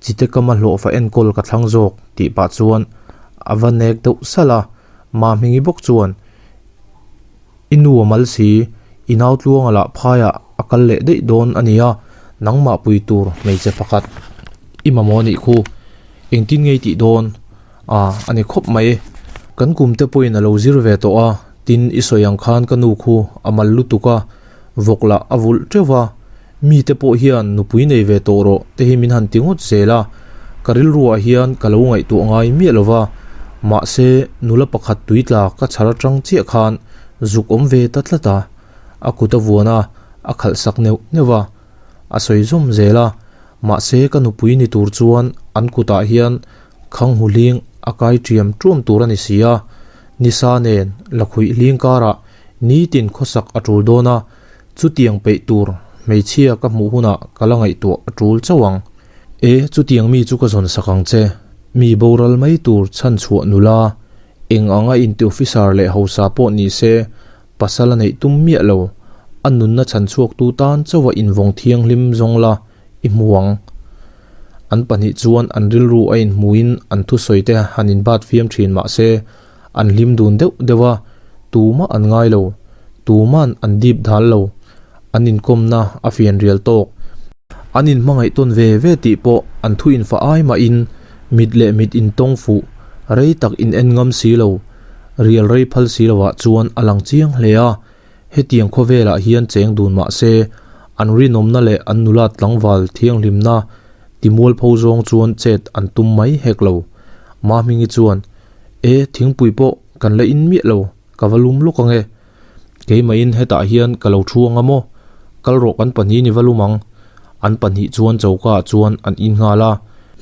chite kama hlawhfa enkawl ka thlang zawk tih pah chuan a va nek deuh salh a, Mahmingi bawk chuan I nu a mal si, i nau tluanga lah phaiah a kal leh daih dawn a nia, nangmah pui tur hmeichhe pakhat i mamawh a nih khu, engtin nge i tih dawn? A, a ni khawp mai. Kan kum te pawhin a lo zir ve tawh a, tin i sawi ang khan ka nu khu a mal lutuk a, vawk lah a vulh teuh va, mi te pawh hian nupui nei ve tawh rawh te hi min han ti ngawt zel a, ka rilruah hian ka lo ngaihtuah ngai miah lo va, mahse nula pakhat tui tla ka chhar atang chiah khan zuk awm ve ta tlat a, a kut a vuan a, a khalh sak neuh neuh va, a sawi zawm zel a, mahse ka nupui ni tur chuan an kutah hian Khang hu hling a kai ṭiam ṭuam tur a ni si a, nisa nen lakhuih hling karah nitin khawsak a ṭul dawn a, chutiang peih tur hmeichhia ka hmuh hunah ka la ngaihtuah a ṭul chauh ang. E, chutiang mi chu ka zawn sak ang che, mi boral mai tur chhanchhuah nula, eng anga inti officer leh hausa pawh ni se, pasal a neih tum miah lo, a nunna chhanchhuaktu tan chauha invawng thianghlim zawng la i hmu ang. An pahnih chuan an rilru a inhmuin an thusawi te han inbat fiam thin mah se, an hlim dun deuh deuh a, tumah an ngai lo, tuman an dip dal lo, an inkawmna a fian rial tawk. An inhmangaih tawn ve ve tih pawh an thu infa ai mahin mit leh mit intawng fuh, rei tak in en ngam si lo, rial rei phal si lovah chuan a lang chiang hle a. Hetiang khawvelah hian cheng dun mah se, an rinawmna leh an nulat tlangval thianghlimna timualpho zawng chuan chet an tum mai hek lo. Mahmingi chuan, E, thingpui pawh kan la in miah lo, ka va lum lawk ang e. Keimahin hetah hian ka lo thu ang a maw? Kal rawh kan pahnih ni va lum ang. An pahnih chuan choka ah chuan an in nghal a.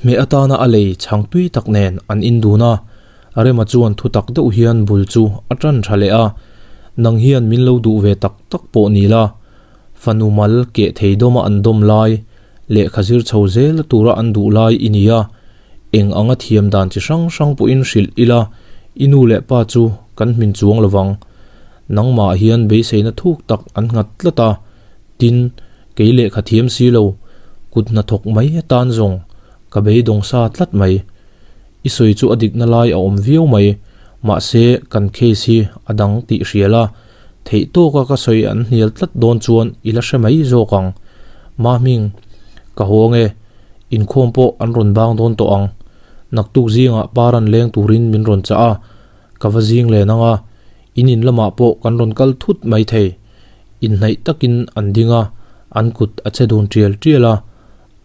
Hmeh atana a lei chhang tui tak nen an in dun a. Rema chuan thutak deuh hian bul chu a tan tha leh a, Nang hian min lo duh ve tak tak pawh ni la, fanu mal keh thei dawma an dawm lai, Lehkha zir chho zel tura an duh lai i ni a, eng anga thiam dan chi hrang hrang pawhin hrilh ila i nu leh pa chu kan hmin chuang lovang. Nangmah hian beiseina thuk tak an nghat tlat a, tin, kei lehkha thiam si lo, kut hnathawk mai atan zawng ka beidawng sa tlat mai. I sawi chu a dikna lai a awm viau mai, mahse kan case hi a dang tih hria la, Theih tawka ka sawi an hnial tlat dawn chuan i la hre mai zawk ang. Mahming, ka haw ange, inkhawm pawh an rawn bang dawn tawh ang. Naktuk zingah paran leng turin min rawn chah a, ka va zing len ang a, in in lamah pawh kan rawn kal thut mai thei. Inhnaih takin an ding a, an kut a che dun tial tial a,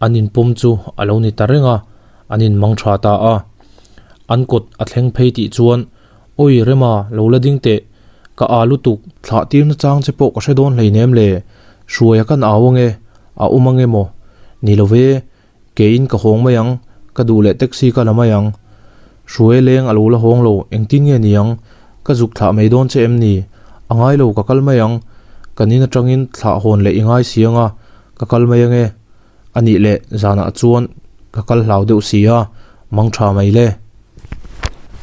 an inpawm chu a lo ni ta reng a, an inmang tha ta a. An kawt a thleng phei tih chuan Awi Rema, lo la ding teh. Ka aa lutuk, thlah tirna chang che pawh ka hre dawn hleinem le. Hruaia kan au ange, a awm ange maw? Ni lo ve, keiin ka hawng mai ang, ka duh leh taxi ka la mai ang. Hruaia leng a lo la hawng lo, engtin nge ni ang? Ka zuk thlah mai dawn che em ni? A ngai lo, ka kal mai ang. Kan in atangin thlah hawn leh i ngai si anga, ka kal mai ange. A nih leh zanah chuan ka kal hlau deuh si a, mang tha mai le.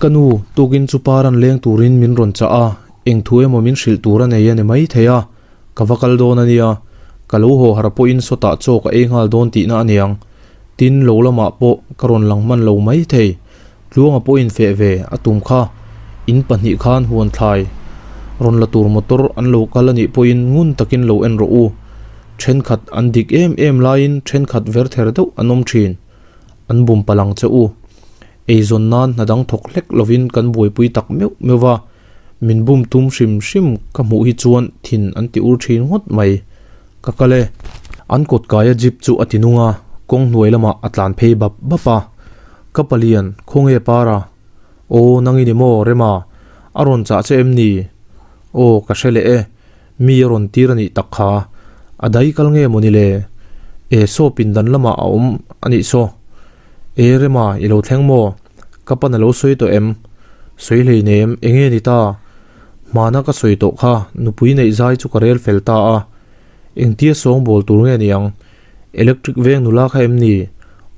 Ka nu, tukin chu paran leng turin min rawn chah a, eng thu emaw min hrilh tur a nei a ni mai thei a, ka va kal dawn a nia, ka lo haw har pawhin sawtah chaw ka ei nghal dawn tihna a niang. Tin, lo lamah pawh ka rawn lang hman lo mai thei. Tluanga pawhin feh ve a tum kha, in pahnih khan huan thlai rawn la tur motor an lo kal a nih pawhin ngun takin lo en rawh u. Thenkhat an dik em em laiin thenkhat ver ther deuh an awm thin. An bum palang che u. Eizawn nan hna dang thawk hlek lovin kan buaipui tak meuh meuh va, min bum tum hrim hrim ka hmuh hi chuan thin an ti ur thin ngawt mai. Ka kal e. An kawt kaia jeep chu a ti nung a, kawng hnuai lamah a tlan phei bap bap a. Ka palian, khawnge para? Aw, nang i ni maw, Rema? A rawn chah che em ni? Aw, ka hre leh e. Mi a rawn tir a nih tak kha. A dai kal nge maw ni le? E, saw pindan lamah a awm a nih saw. E, Rema, i lo thleng maw? Ka pan a lo sawi tawh em? Sawi hleinem, enge ni ta? Hmana ka sawi tawh kha, nupui neih zai chu ka rel fel ta a. Engtia sawng bawl tur nge ni ang? Electric veng nula kha em ni?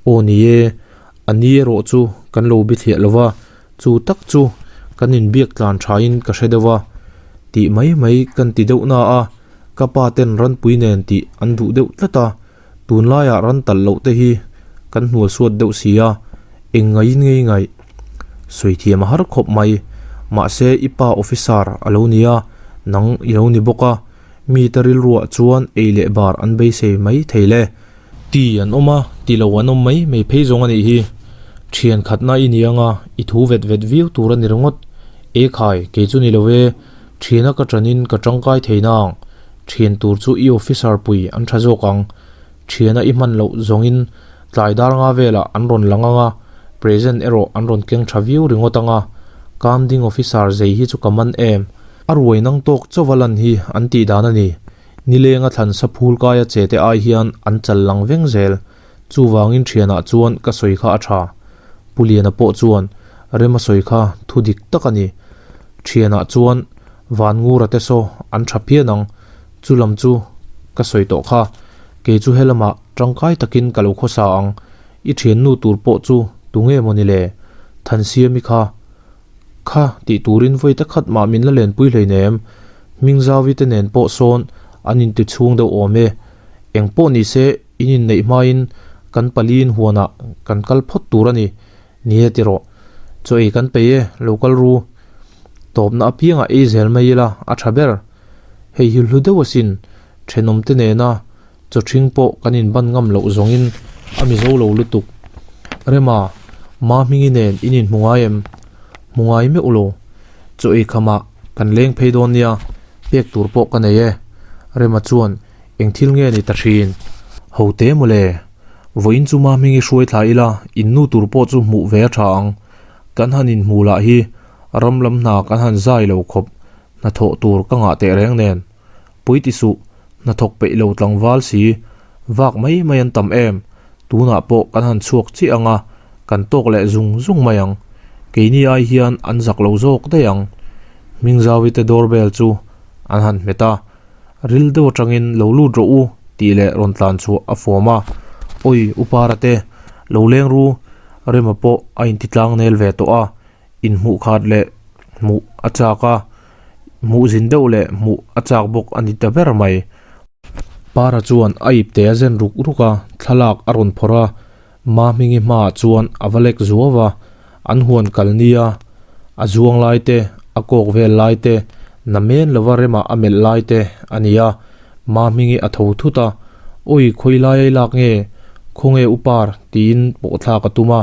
Aw ni e, a ni erawh chu kan lo bithliah lo va, chu tak chu kan inbiak tlan thain ka hre deuh a. Tih mai mai kan ti deuh na a, ka pa ten ranpui nen tih an duh deuh tlat a, tunlaiah ran talh loh te hi kan hnual suat deuh si a, eng ngaiin ngei ngaih. Sawi thiam a har khawp mai, mahse i pa officer a lo ni a, nang i lo ni bawk a. Mite rilruah chuan ei leh bar an beisei mai thei le. Ti an awm a, ti lo an awm mai mai phei zawng a nih hi. Thian khatna i ni anga i thu vet vet viau tur a ni ringawt. E khai, kei chu ni lo e, thiana ka tanin ka tangkai thei nang. Thian tur chu i officer pui an tha zawk ang. Thiana i hman loh zawngin tlai dar nga velah an rawn lang anga, present erawh an rawn keng tha viau ringawt anga. Kamding officer zei hi chu ka man em. A ruai nang tawk chauva lan hi an tih dan a ni. Nilenga thlan sa phul kaia che te ai hian an chal lang veng zel. Chuvangin thianah chuan ka sawi kha a tha. Pu Liana pawh chuan rem a sawi kha thu dik tak a ni. Thianah chuan van ngura te saw an tha phian ang. Chu lam chu ka sawi tawh kha. Kei chu helamah tangkai takin ka lo khawsa ang. I thiannu tur pawh chu tunge maw ni le? Thansiami kha. Kha tih turin vawi ta khat mah min la lenpui hleinem, Hmingzauvi te nen pawh sawn an inti chhung deuh awm e. Eng pawh ni se in inneih hmain kan paliin huanah kan kal phawt tur a ni, ni e ti rawh. Chaw ei kan peih e, lo kal ru. Tawpna apiangah ei zel mai ila a tha ber. Hei hi hlu deuh asin, thenawmte nena Chaw ṭhing pawh kan inban ngam loh zawngin a mizo lo lutuk. Rema, Ma Hmingi nen in inhmu ngai em? Hmu ngai meuh lo. Chaw ei khamah kan leng phei dawn nia, pek tur pawh ka nei e. Rema chuan, Eng thil nge ni ta ṭhin? Ho te mawle. Vawiin chu Ma Hmingi hruai thla ila, in nu tur pawh chu hmuh ve a ṭha ang. Kan han inhmu lah hi ram lam hna kan han zai lo khawp, hnathawh tur ka ngah teh reng nen. Pui ti suh, hnathawk peih lo tlangval si, vak mai mai an tam em, tunah pawh kan han chhuak chiah ang a, kan tawk leh zung zung mai ang. Keini ai hian an zak lo zawk daih ang. Hmingzawi te doorbell chu an han hmet a, ril deuh atangin lo lut rawh u tih leh rawn tlan chhuah a fawm a. Awi U Para te, lo leng ru, Rema pawh a inti tlang nel ve tawh a, inhmuh khat leh hmuh a chak a, hmuh zin deuh leh hmuh a chak bawk a ni ta ber mai. Para chuan a ipte a zen ruk ruk a, thlalak a rawn phawrh a, Mahmingi hmaah chuan a va lek zuau a, an huan kal nia, a zuang lai te, a kawk vel lai te, na men lova remah a melh lai te a ni a, Mahmingi a tho thut a, Awi khawi lai ai lak nge, khawnge u par tiin pawhthlak a tum a,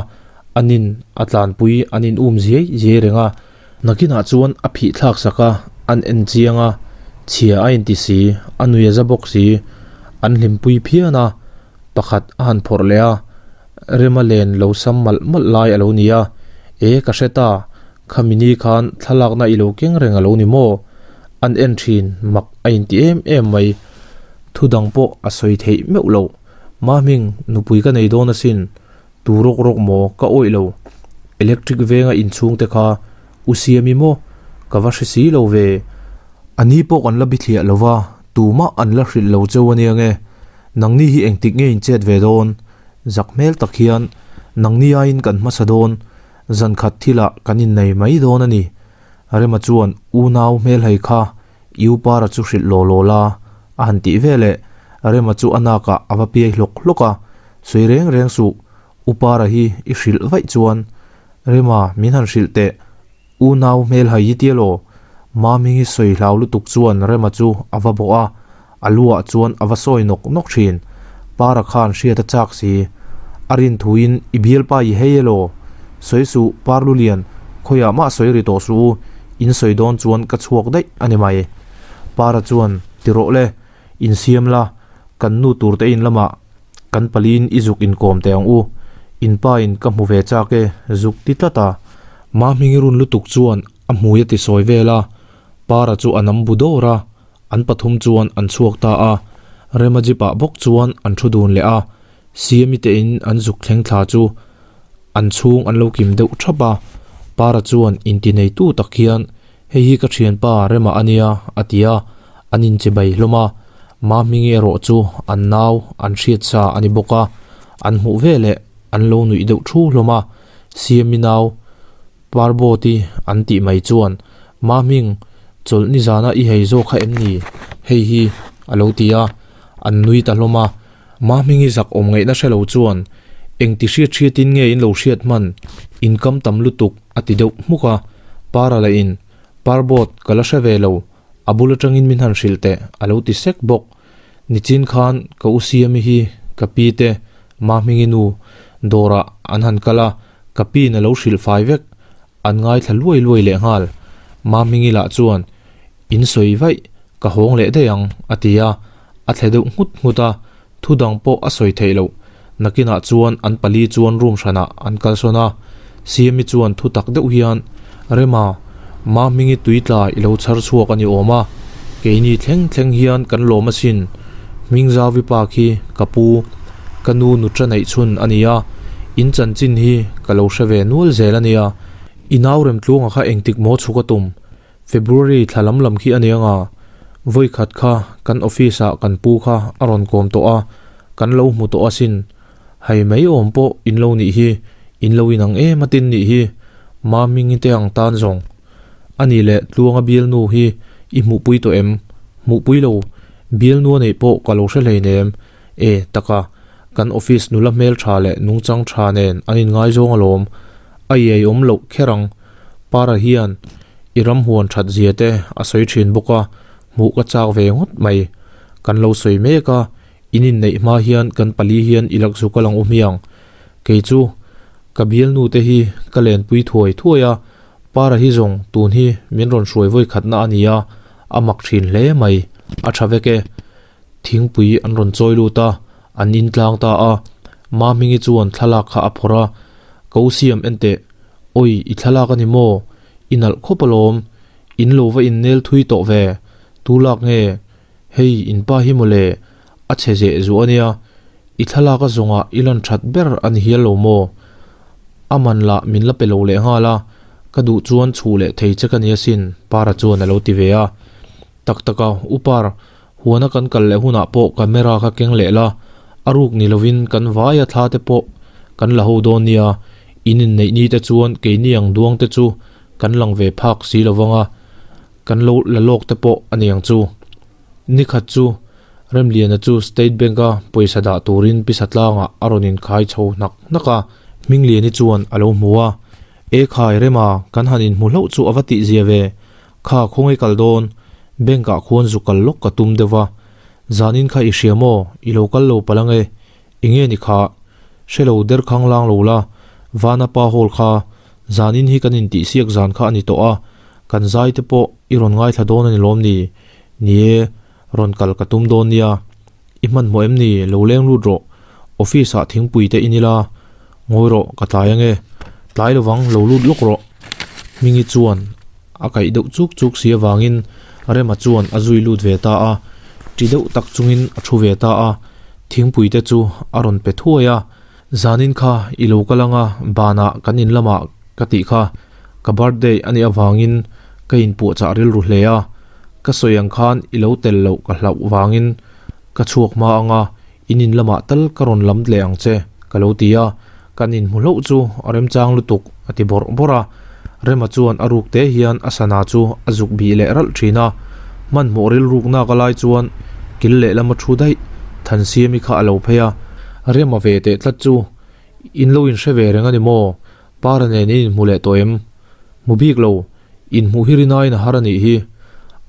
a nin a tlanpui an in um ziai ziai reng a, nakinah chuan a phih thlak sak a, an en chiang a, chhia a inti si, a nui a za bawk si, an hlimpui phian a. Pakhat a han phawrh leh a, Rema len lo sam malh malh lai a lo ni a, E ka hre ta, khami ni khan thlalakna i lo keng reng a lo ni maw? An en thin mak a inti em em mai. Thu dang pawh a sawi theih meuh loh. Mahming, nupui ka nei dawn asin, tu rawk rawk maw ka awih lo. Electric venga inchhungte kha U Siami maw? Ka va hre si lo ve. A ni pawh kan la bithliah lo va, tumah an la hrilh lo cheu a nia nge. Nangni hi engtik nge in chet ve dawn? Zak hmel tak hian nangni aiin kan hmasa dawn, zan khat thilah kan innei mai dawn a ni. Rema chuan unau hmelhai kha i upara chu hrilh law law la a han tih veleh Rema chu a nakah a va piai hlawk hlawk a, sawi reng reng suh, upara hi i hrilh vaih chuan Rema min han hrilh teh. Unau hmelhai hi tia law? Mamingi sawi hlau lutuk chuan Rema chu a va bawh a, a luah chuan a va sawi nawk nawk thin. Para khan hriat a chak si. A rin thuin i bialpa i hei elaw? Sawi suh, Parlulian, khawiah mah sawi ri tawh suh u, in sawi dawn chuan ka chhuak daih a ni mai. Para chuan, Ti rawh le, insiam la, kan nu tur te in lamah kan paliin i zuk inkawm teh ang u, in pa in ka hmu ve chak e, zuk ti tlat a. Mahmingi run lutuk chuan a hmui a ti sawi vel a, Para chu a nam bu dawr a, an pathum chuan an chhuak ta a, Rema jeep ah bawk chuan an thu dun leh a, Siami te in an zuk thleng thla chu an chhung an lo kim deuh thap a, Para chuan inti neitu tak hian Hei hi ka thianpa Rema a nia a ti a, an inche bai hlawm a, Mahmingi erawh chu an nau an hriat sa a ni bawk a, an hmuh veleh an lo nuih deuh thu hlawm a. Siami nau Parbawti an tih mai chuan, Mahming, chawlh nizana i hei zawk kha em ni? Hei hi a lo ti a, an nui ta hlawm a. Mahmingi zak awm ngaihna hre lo chuan, Engti hriat hriatin nge in lo hriat hman? In kam tam lutuk a ti deuh hmuk a. Para lahin, Parbawt, ka la hre ve lo, a bul atangin min han hrilh teh a lo ti sek bawk. Nichin khan ka u Siami hi ka pi te Mahmingi nu dawrah an han kal a, ka piin a lo hrilh fai vek, an ngaithla luai luai leh nghal. Mahmingi lah chuan, In sawi vaih, ka hawng leh daih ang a ti a, a thle deuh nghut nghut a, thu dang pawh a sawi theih loh. Nakinah chuan an pali chuan room hranah an kalsawn a, Siami chuan thu tak deuh hian, Rema, Mahmingi tui tla i lo chhar chhuak a ni awm a, keini thleng thleng hian kan lawm asin. Hmingzauvi pa khi ka pu, ka nu nutra neih chhun a ni a, in chanchin hi ka lo hre ve nual zel a nia. I nau Remtluanga kha engtik maw chhuk a tum? February thla lam lam khi a nia nga, vawi khat kha kan office ah kan pu kha a rawn kawm tawh a, kan lo hmu tawh asin. Hei mai awm pawh in lo nih hi, in lo inang em atin nih hi, Mamingi te ang tan zawng. A nih leh Tluanga bialnu hi i hmuhpui tawh em? Hmuhpui lo, bialnu a neih pawh ka lo hre hleinem. E, taka, kan office nula hmel tha leh nungchang tha nen an inngaizawng alawm, a iai awm loh kher ang. Para hian i ram huan that zia te a sawi thin bawk a, hmuh ka chak ve ngawt mai. Kan lo sawi mek a, in inneih hma hian kan pali hian i lak zuk a lang u hmiang. Kei chu ka bialnu te hi ka lenpui thuai thuai a, Para hi zawng tun hi min rawn hruai vawi khatna a ni a, a mak thin hle mai. A tha vek e. Thingpui an rawn chawi lut a, an intlang ta a. Mahmingi chuan thlalak kha a phawrh a, Ka u siam enteh. Awi, i thlalak a ni maw? I nalh khawp alawm. In lo va innel thui tawh ve. Tu lak nge? Hei, in pa hi mawle, a chhe zeh zuah a nia. I thlalak a zawngah i lan that ber a ni hial lo maw? A man lah min la pe lo leh nghal a, ka duh chuan chhuh leh thei che ka ni asin, Para chuan a lo ti ve a. Tak tak a, U Par, huana kan kal leh hunah pawh camera kha keng leh la. A ruk ni lovin kan vaia thla te pawh kan la ho dawn nia, in inneih ni te chuan keini ang duang te chu kan lang ve phak si lo vang a, kan lo la lawk te pawh a niang chu. Nikhat chu Remliana chu State Bank-a pawisa dah turin pisa tlangah a rawn inkhai chho hnak hnak a, Hmingliani chuan a lo hmu a, E khai Rema, kan han inhmu hlauh chu a va tihzia ve, kha khawnge kal dawn, Bank-ah khuan zu kal lawk ka tum deuh va, zanin kha i hria maw, i lo kal lo palh ange, enge ni kha, hre lo der khang lang lo la, Vana pa hall kha, zanin hi kan intihsiak zan kha a ni tawh a, kan zai te pawh i rawn ngaithla dawn a ni lawm ni? Ni e, rawn kal ka tum dawn nia. I hmanhmawh em ni? Lo leng lut rawh. Office ah thingpui te in ila. Ngawi rawh, ka tlai ange. Tlai lovang, lo lut lawk rawh. Hmingi chuan a kaih deuh chuk chuk si avangin Rema chuan a zui lut ve ta a. Ṭi deuh tak chungin a ṭhu ve ta a. Thingpui te chu a rawn pe thuai a. Zanin kha i lo kal anga banah kan in lamah ka tih kha ka birthday a nih avangin ka inpuahchah rilru hle a, ka sawi ang khan i lo tel loh ka hlauh vangin ka chhuak hma anga in in lamah tal ka rawn lam leh ang che ka lo ti a, kan inhmu hlauh chu a remchang lutuk a ti bawrh bawrh a, Rema chuan a ruk te hian a sana chu a zuk bih leh ralh thin a, hmanhmawh rilruk nak a lai chuan kil lehlam a thu daih, Thansiami kha a lo phei a, Rema ve teh tlat chu in lo inhre ve reng a ni maw? Para nen in inhmu leh tawh em? Hmu bik lo, inhmuh hi rinaiin a har a nih hi.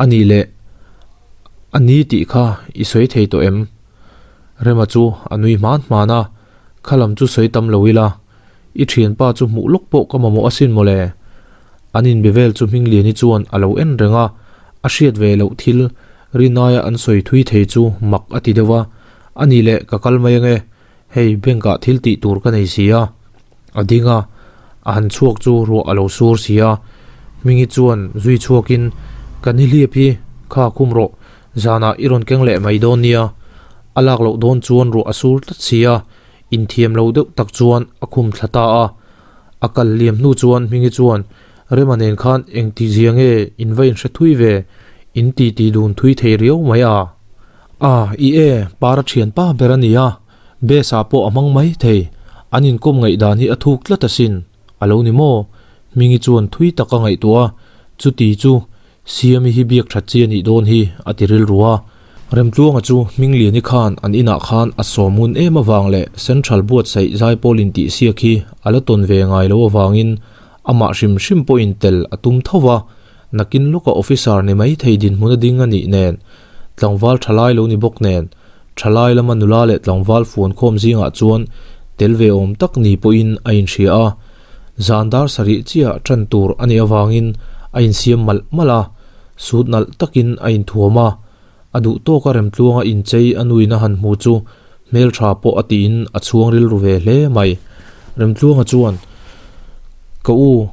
A nih leh a ni tih kha i sawi thei tawh em? Rema chu a nui hman hman a, Kha lam chu sawi tam lo ila, I thianpa chu hmuh lawk pawh ka mamawh asin mawle. An inbe vel chu Hmingliani chuan a lo en reng a, a hriat ve loh thil rinaia an sawi thui thei chu mak a ti deuh a, A nih leh ka kal mai ange, hei bank ah thil tih tur ka nei si a. A ding a, a han chhuak chu ruah a lo sur si a. Hmingi chuan zui chhuakin, Ka nihliap hi, kha khum rawh, zanah i rawn keng leh mai dawn nia. A lak loh dawn chuan ruah a sur tlat si a, Inthiam lo deuh tak chuan a khum thla ta a. A kal liam hnu chuan Hmingi chuan, Rema nen khan engti zia nge in va inhre thui ve, in ti ti dun thui thei riau mai a? A, i e, para thian pa ber a nia, Besa pawh a hmang mai thei, an inkawm ngaihdan hi a thuk tlat asin, a lo ni maw? Hmingi chuan thui tak a ngaihtuah a, chuti chu Siami hi biak that chi a nih dawn hi, a ti rilru a. Remtluanga chu Hmingliani khan an inah khan a sawm ngun em avang leh Central buatsaih zaipawl intihsiak hi a la tawn ve ngai lo avangin amah hrim hrim pawhin tel a tum tho va, nakin lawka officer ni mai thei dinhmun a ding a nih nen, tlangval thalai lo ni bawk nen, thalai lama nula leh tlangval fuankhawm zingah chuan tel ve awm tak ni pawhin a inhria a. Zan dar sarih chiah tan tur a nih avangin a insiam malh malh a, sut nalh takin a inthuam a. A duh tawka remtluanga inchei a nuin a han hmu chu hmeltha pawh a tiin a chhuang rilru ve hle mai. Remtluanga chuan, Ka u,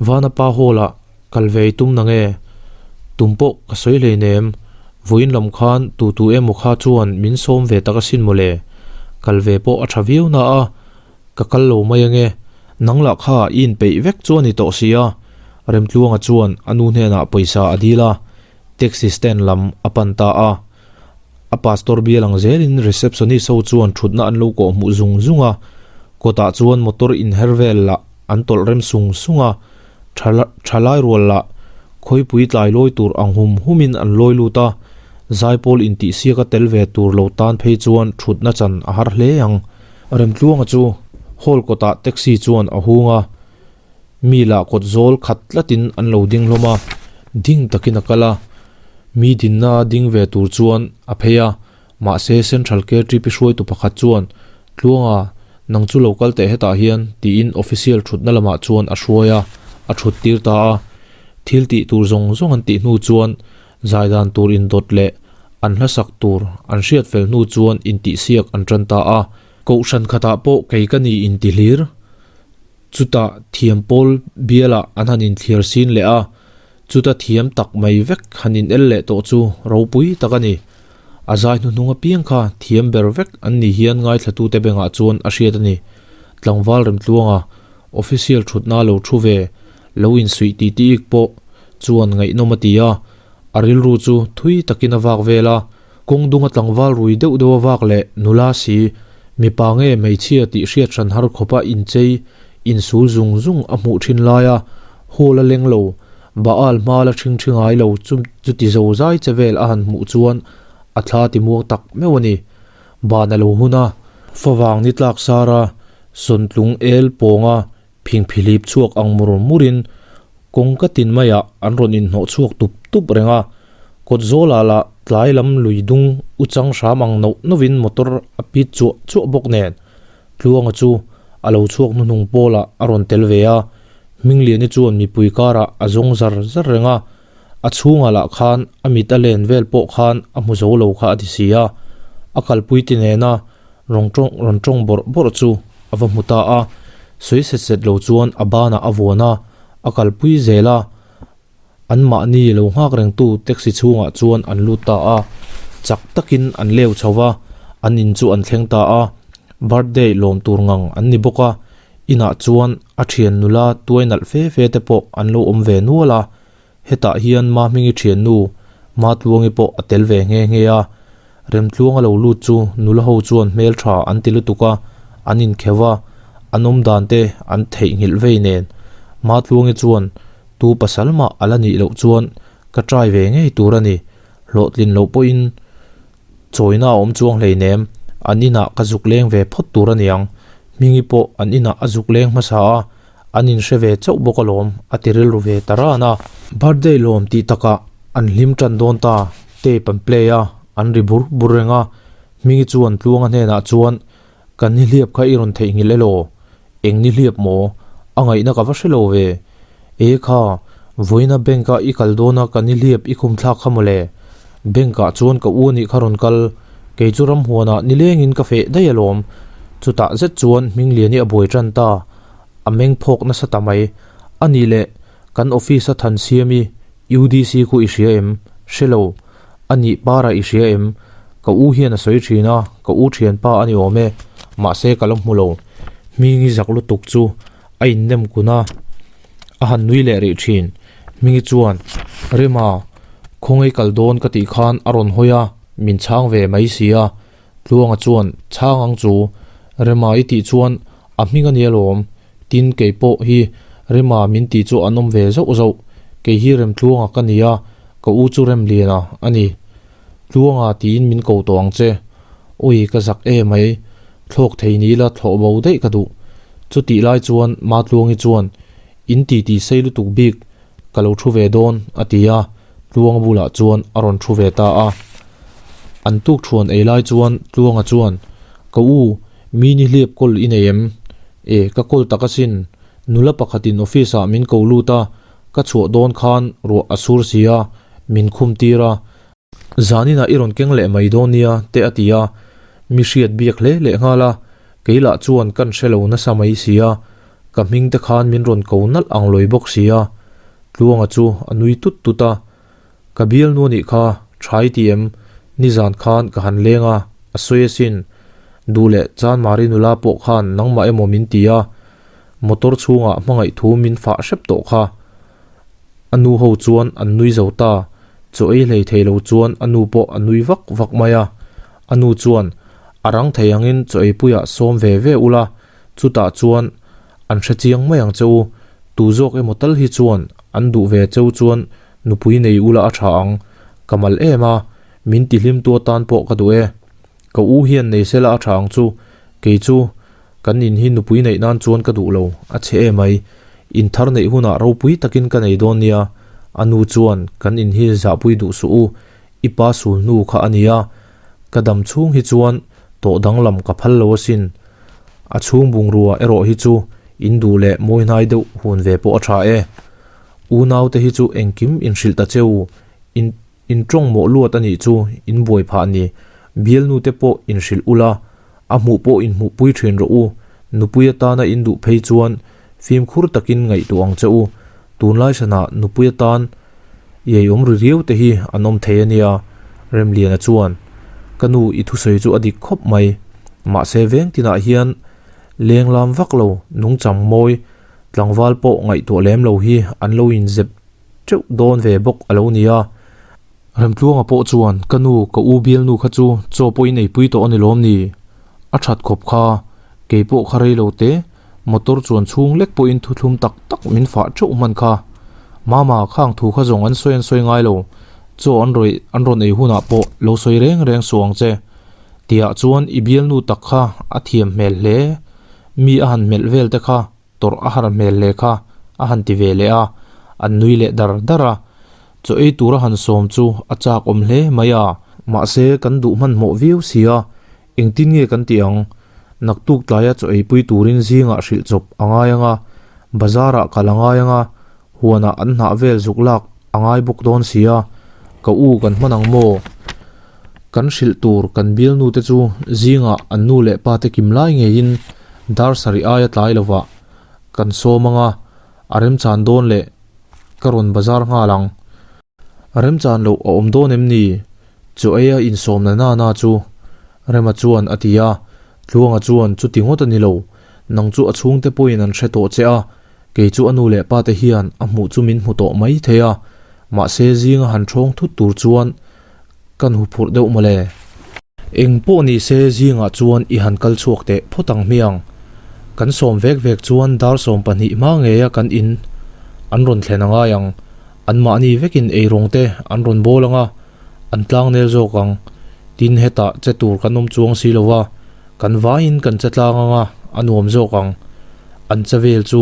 Vanapa Hall-ah kal ve i tum na nge? Tum pawh ka sawi hleinem, vawiin lam khan tu tu emaw kha chuan min sawm ve tak asin mawle. Kal ve pawh a tha viau na a, Ka kal lo mai ange, nang lah kha i inpeih vek chu a ni tawh si a, Remtluanga chuan a nu hnenah pawisa a dil a, taxi stand lam a pan ta a. A pastor bial ang zelin receptionist ho chuan thutna an lo kawh hmuh zung zung a, kawtah chuan motor inher vel lah an tawlh rem sung sung a, thalai rual lah khawipui tlai lawi tur ang hum humin an lawi lut a, zaipawl intihsiaka tel ve tur lo tan phei chuan thutna chan a har hle ang. Remtluanga chu hall kawtah taxi chuan a hung a, mi lah kawt zawl khat tlatin an lo ding hlawm a, ding takin a kal a, mi dinna ding ve tur chuan a phei a, mahse Central KTP hruaitu pakhat chuan, Tluanga, nang chu lo kal teh hetah hian, tiin official thutna lamah chuan a hruai a, a thut tir ta a. Thil tih tur zawng zawng an tih hnu chuan Zaidan tur indawt leh an hlasak tur an hriat fel hnu chuan intihsiak an tan ta a. Kohhran khatah pawh kei ka ni inti hlir. Chutah thiam pawl bialah an han inthliar sin leh a, chuta thiam tak mai vek han in el leh tawh chu ropui tak a ni. A zai hnuhnung apiang kha thiam ber vek an ni hian ngaithlatute bengah chuan a hriat a ni. Tlangval Remtluanga official thutna lo thu ve Lo insuih tih tih ik pawh chuan ngaihnawm a ti a, a rilru chu thui takin a vak vel a. Kawng dunga tlangval rui deuh deuh a vak leh nula si, mipa nge hmeichhia tih hriat hran har khawpa inchei, insul zung zung a hmuh thin laia hawl a leng lo, Baal hma la ṭhing ṭhi ngai lo chu chuti zo zai che vel a han hmuh chuan a thla ti muang tak meuh a ni. Ban a lo hun a, favang ni tlak sar a, sawntlung el pawnga phingphilip chhuak ang mur murin kawngka tin maiah an rawn inhnawh chhuak tup tup reng a, kawt zawlah lah tlai lam lui dung u chang hram ang nauh nauhin motor a pit chuah chuah bawk nen Tluanga chu a lo chhuak hnuhnung pawlah a rawn tel ve a, Hmingliani chuan mipui karah a zawng zar zar reng a, a chhungah lah khan a mit a len vel pawh khan a hmu zo lo kha a ti si a, a kalpui ti nena rawn tawng rawn tawng bawrh bawrh chu a va hmu ta a, sawi set set lo chuan a banah a vuan a, a kalpui zel a. Anmahni lo nghak rengtu taxi chhungah chuan an lut ta a, chak takin an leu chho va, an in chu an thleng ta a, birthday lawm tur ngang an ni bawk a, inah chuan a thian nula tuai nalh fe fe te pawh an lo awm ve nual a, hetah hian Mahmingi thiannu Matluangi pawh a tel ve nghe nghe a, Remtluanga lo lut chu nula ho chuan hmeltha an ti lutuk a, an inkheuh a, an awm dan te an theihnghilh vei nen. Matluangi chuan tu pasal mah a la nih loh chuan ka try ve ngei tur a ni, hlawhtlin loh pawhin chawina a awm chuang hleinem, an inah ka zuk leng ve phawt tur a niang. Hmingi pawh an inah a zuk leng hmasa a, an inhre ve chauh bawk alawm a ti rilru ve ta ran a. Birthday lawm tih takah an hlim tan dawn ta, tape an play a, an ri bur bur reng a, Hmingi chuan Tluanga hnenah chuan, Kan nihliap kha i rawn theihnghilh elaw? Eng nihliap maw? A ngaihna ka va hre lo ve. E kha, vawiina bank a i kal dawn a ka nihliap i khum thlak kha mawle. Bank ah chuan ka u anih kha rawn kal, kei chu ramhuanah nilengin ka feh daih alawm. Chutah zet chuan Hmingliani a buai tan ta. A meng phawk nasa ta mai. A nih leh, kan office a than siam i UDC khu i hria em? Hre lo. A nih para i hria em? Ka u hian a sawi thin a, ka u thianpa a ni awm e. Mahse ka la hmu lo. Hmingi zak lutuk chu a innem kun a, a han nui leh rih thin. Hmingi chuan, Rema, khawngaih kal dawn ka tih khan a rawn hawi a, min chhang ve mai si a. Tluanga chuan, Chhang ang chu, Rema i tih chuan a hming a ni alawm, tin kei pawh hi Rema min tih chu an awm ve zauh zauh, kei hi Remtluanga ka ni a, ka u chu Remliana a ni. Tluanga tiin min ko tawh ang che. Ui ka zak e mai, thlawk thei ni ila thlawh bo daih ka duh. Chutih lai chuan Matluangi chuan, In ti ti sei lutuk bik, Ka lo thu ve dawn, a ti a, Tluanga bulah chuan a rawn thu ve ta a. An tuk thuan ei lai chuan Tluanga chuan, Ka u, mi ni hliap kawl i nei em? E, ka kawl tak asin. Nula pakhatin office ah min ko lut a, ka chhuah dawn khan ruah a sur si a, min khum tir a. Zaninah i rawn keng leh mai dawn nia, te a ti a. Mi hriat biak hle leh nghal a, kei lah chuan kan hre lo nasa mai si a, ka hming te khan min rawn ko nalh ang lawi bawk si a. Tluanga chu a nui tut tut a, Ka bialnu a nih kha, tha i ti em? Nizan khan ka han leng a, a sawi asin. Duh leh Chanmari nula pawh khan nangmah emaw min ti a, motor chhungah hmangaih thu min fah hrep tawh kha. A nu ho chuan an nui zo ta, chaw ei hlei thei lo chuan a nu pawh a nui vak vak mai a. A nu chuan, A rang thei angin chaw eipuiah sawm ve ve ula, chutah chuan an hre chiang mai ang che u. Tu zawk emaw tal hi chuan an duh ve cheu chuan nupui nei ula a tha ang. Ka mal em a, min tihlim tu atan pawh ka duh e. Ka u hian nei sela a tha ang chu, kei chu Kan in hi nupui neih nan chuan ka duh lo, a chhe em ai. In thar neih hunah ropui takin ka nei dawn nia. A nu chuan, Kan in hi zahpui duh suh u, i pa sul hnu kha a nia. Ka dam chhung hi chuan tawh danglam ka phal lo asin. A chhung bungrua erawh hi chu in duh leh mawi hnai deuh hun ve pawh a tha e. Unaute hi chu engkim inhrilh ta che u, in. In tawng mawh luat a nih chu in buai phah ni. Bialnu te pawh in hrilh ula, a hmuh pawh in hmuhpui thin rawh u. Nupui atana in duh phei chuan fimkhur takin ngaihtuah ang che u. Tunlai sanah nupui atan iai awm ri riau te hi an awm thei a nia, Remliana chuan. Ka nu i thusawi chu a dik khawp mai. Mahse veng tinah hian lenglam vak lo nungchang mawi tlangval pawh ngaihtuah lem lo hi an lo inzep teuh dawn ve bawk a lo ni a. Remtluanga pawh chuan, Ka nu, ka u bialnu kha chu chaw pawh in eipui tawh a ni lawm ni? A that khawp kha, kei pawh kha rei lo te, motor chuan chhung lek pawhin thuthlum tak tak min fah theuh hman kha. Mama, khang thu kha zawng an sawi an sawi ngai lo, chaw an rawi an rawn ei hunah pawh lo sawi reng reng suh ang che. Tiah chuan i bialnu tak kha a thiam hmel hle, mi a han hmelh vel te kha tawrh a har hmel hle kha a han ti ve leh a, an nui leh dar dar a. Chaw ei tura han sawm chu a chak awm hle mai a. Mahse kan duh hmanhmawh viau si a, engtin nge kan tih ang? Naktuk tlaia chaw eipui turin zingah hrilh chawp a ngai ang a, bazarah kal a ngai ang a, huanah an hnah vel zuk lak a ngai bawk dawn si a, ka u kan hman ang maw? Kan hrilh tur kan bialnu te chu zingah an nu leh pa te kim lai ngeiin dar sarih aia tlai lovah kan sawm ang a, a remchan dawn leh ka rawn bazar nghal ang. A remchan loh a awm dawn em ni? Chaw ei a insawm na na na chu Rema chuan a ti a, Tluanga chuan chuti ngawt a ni lo, nang chu a chhungte pawhin an hre tawh che a, Kei chu a nu leh pa te hian a hmuh chu min hmu tawh mai thei a, mahse zinga han thawng thut tur chuan kan hu phurh deuh mawle. Eng pawh ni se zingah chuan i han kal chhuak teh phawt ang hmiang. Kan sawm vek vek chuan dar 12 hma ngeia kan in an rawn thlen a ngai ang. Anmahni vekin eirawng te an rawn bawl ang a, an tlang nel zawk ang. Tin hetah che tur kan awm chuang si lo va, kan vaiin kan che tlang ang a, a nuam zawk ang. An che vel chu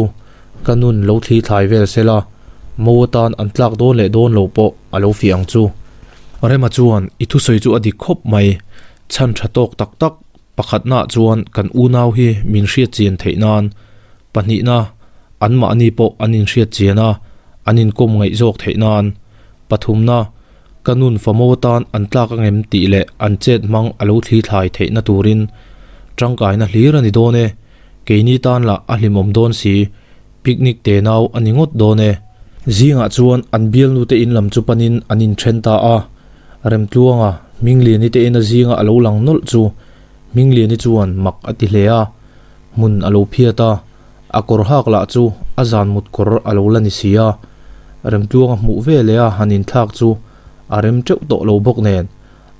ka nun lo thli thlai vel se la, mo atan an tlak dawn leh dawn lo pawh a lo fiah ang chu. Rema chuan i thusawi chu a dik khawp mai, chhan tha tawk tak tak pakhatnaah chuan kan unau hi min hriat chian theih nan, pahnihna anmahni pawh an inhriat chian a, an inkawm ngaih zawk theih nan, pathumna Ka nun famo tan an tlak angem tih leh an chet hmang a lo thli thlai theihna turin tangkaina hlir a ni dawn e, keini tan lah a hlimawm dawn si, picnic te nau a ni ngawt dawn e. Zingah chuan an bialnu te in lam chu panin an inthen ta a, Remtluanga, Hmingliani te ina zinga a lo lang nawlh chu Hmingliani chuan mak a ti hle a, hmun a lo phiat a. A kawr hak lah chu a zan mut kawr a lo la ni si a, Remtluanga hmuh ve leh a han inthlak chu a rem teuh tawh lo bawk nen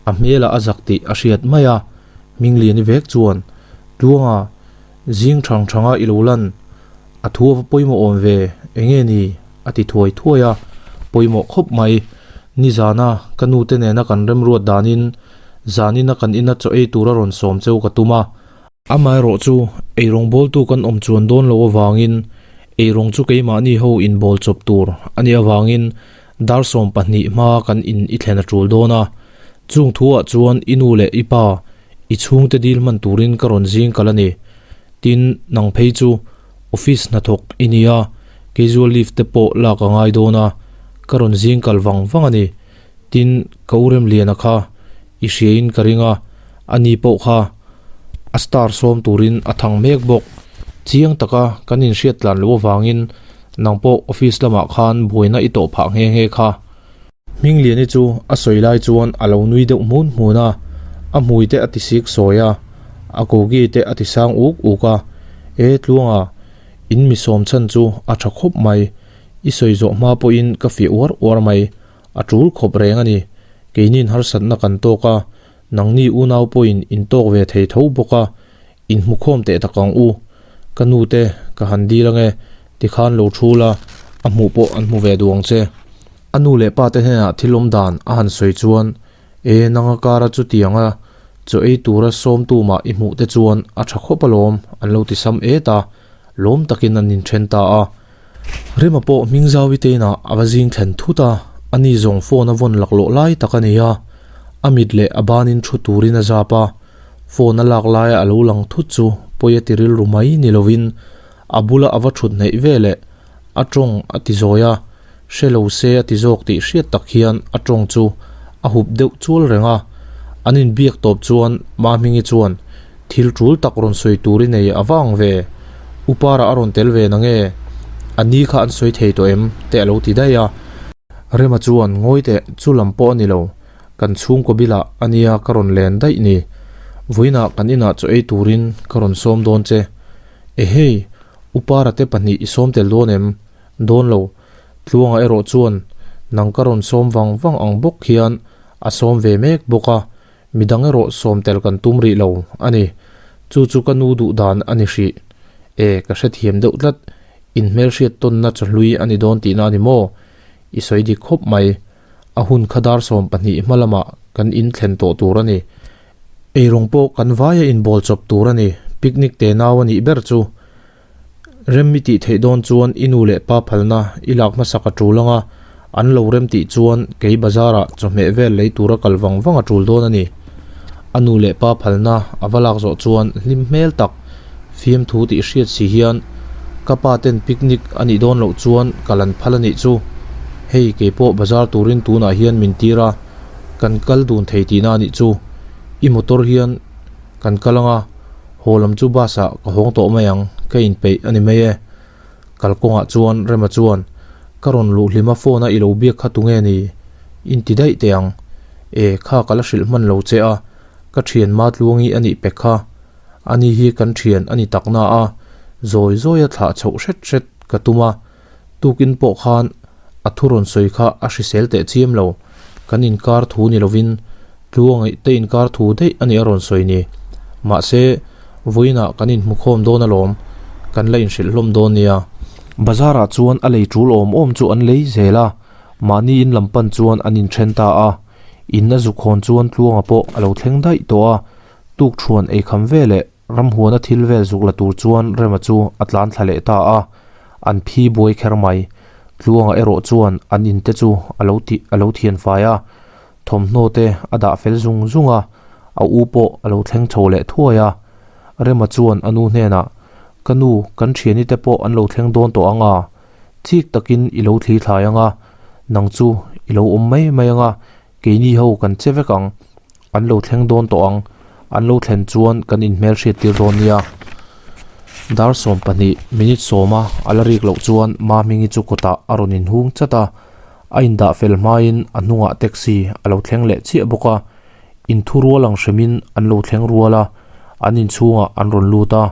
a hmelah a zak tih a hriat mai a, Hmingliani vek chuan, Tluanga, zing thang thanga i lo lan, a thu a va pawimawh awm ve, enge ni? a ti thuai thuai a, pawimawh khawp mai. Nizana ka nute nena kan remruat danin zanina kan ina chaw ei tura rawn sawm cheu ka tum a, Amaherawh chu eirawngbawltu kan awm chuan dawn loh avangin eirawng chu keimahni ho inbawl chawp tur a nih avangin dar 12 hma kan in i thlen a tul dawn a. Chung thuah chuan i nu leh i pa, i chhungte dil hman turin ka rawn zing kal a ni. Tin, nang phei chu office hnathawk i ni a, casual leave te pawh lak a ngai dawn a, ka rawn zing kal vang vang a ni. Tin, ka u Remliana kha i hriain ka ring a, ani pawh kha a star sawm turin a thang mek bawk. Chiang taka kan inhriat tlan loh avangin nang pawh office lamah khan buaina i tawh phah nghe nghe kha. Hmingliani chu a sawi lai chuan a lo nui deuh hmun hmun a, a hmui te a ti sik sawi a, a koki te a ti sang uk uk a, E Tluanga, in mi sawm chhan chu a tha khawp mai, i sawi zawh hma pawhin ka fiah uar uar mai. A tul khawp reng a ni. Keini'n harsatna kan tawk a, nangni unau pawhin in tawk ve thei tho bawk a, inhmukhawm teh tak ang u. Ka nu te ka han dil ange, tikhan lo thu la, a hmuh pawh an hmu ve duh ang che. A nu leh pa te hnenah thil awm dan a han sawi chuan, E, nanga kara chutiang a, chaw ei tura sawmtu mah i hmuh te chuan a tha khawp alawm, an lo ti sam et a, lawm takin an inthen ta a. Rema pawh Hmingzawi te inah a va zing thlen thut a, ani zawng phone a vawn laklawh lai tak a ni a, a mit leh a banin thu turin a zap a, phone a lak laia a lo lang thut chu pawi a ti rilru mai ni lovin a bula a va thut hnaih ve leh a tawng a ti zawi a, hre lo se a ti zawk tih hriat tak hian a tawng chu a hup deuh chual reng a, an inbiak tawp chuan Mahmingi chuan Thil tul tak rawn sawi tur i nei a vang ve. Upara a rawn tel ve na nge? A ni kha an sawi thei tawh em? te a lo ti daih a. Rema chuan, Ngawi teh, chu lam pawh a ni lo. Kan chhungkaw bilah a nia ka rawn len daih ni. Vawiinah kan inah chaw ei turin ka rawn sawm dawn che. Ehei, Upara te pahnih i sawm tel dawn em? Dawn lo. Tluanga erawh chuan Nang ka rawn sawm vang vang ang bawk hian a sawm ve mek bawk a, midang erawh sawm tel kan tum rih lo a ni. Chu chu ka nu duh dan a ni hrih. E, ka hrethiam deuh tlat, in hmelhriat tawnna chawhlui a ni dawn tihna a ni maw? I sawi dik khawp mai. A hun kha dar 12 hma lamah kan in thlen tawh tur a ni. Eirawng pawh kan vaia inbawl chawp tur a ni. Picnic te nau a nih ber chu. Rem i tih theih dawn chuan i nu leh pa phalna i lak hmasak a tul ang a, an lo rem tih chuan kei bazar ah chawhmeh vel lei tura kal vang vang a tul dawn a ni. A nu leh pa phalna a va lak zawh chuan hlim hmel tak fiamthu tih hriat si hian ka pa ten picnic a nih dawn loh chuan kal an phal a nih chu. Hei kei pawh bazar turin tunah hian min tir a, kan kal dun thei tihna a nih chu. I motor hian kan kal ang a. Haw lam chu bus ah ka hawng tawh mai ang, ka inpeih a ni mai e. Kalkawngah chuan Rema chuan, Ka rawn luh hlim a phone a i lo biak kha tunge ni? In ti daih teh ang. E, kha ka la hrilh hman lo che a, ka thian Matluangi a nih pek kha. Ani hi kan thian a ni tak na a, zawi zawi a thlah chhoh hret hret ka tum a. Tukin pawh khan a thu rawn sawi kha a hrisel teh chiam lo. Kan inkar thu ni lovin Tluangaih te inkar thu daih a ni a rawn sawi ni. Mahse, vawiinah kan inhmukhawm dawn alawm, kan la inhrilh hlawm dawn nia. Bazar-ah chuan a lei tul awm awm chu an lei zel a, mahni in lam pan chuan an inthen ta a. In a zuk hawn chuan Tluanga pawh a lo thleng daih tawh a, tukṭhuan eikham veleh Ramhuana thil vel zuk la tur chuan Rema chu a tlan thla leh ta a, an phi buai kher mai. Tluanga erawh chuan an in te chu a lo tih a lo thian fai a, thawmhnaw te a dah fel zung zung a, a u pawh a lo thleng chho leh thuai a. Rema chuan a nu hnenah, Ka nu, kan thiani te pawh an lo thleng dawn tawh ang a, chik takin i lo thli thlai ang a, nang chu i lo awm mai mai ang a, keini ho kan che vek ang. An lo thleng dawn tawh ang, an lo thlen chuan kan inhmel hriat tir dawn nia. Dar 12 minute sawma a la rik loh chuan Mahmingi chu kawtah a rawn inhung chat a, a indah fel hmain a hnungah taxi a lo thleng leh chiah bawk a, inthu rual ang hremin an lo thleng rual a, an inchhungah an rawn lut a,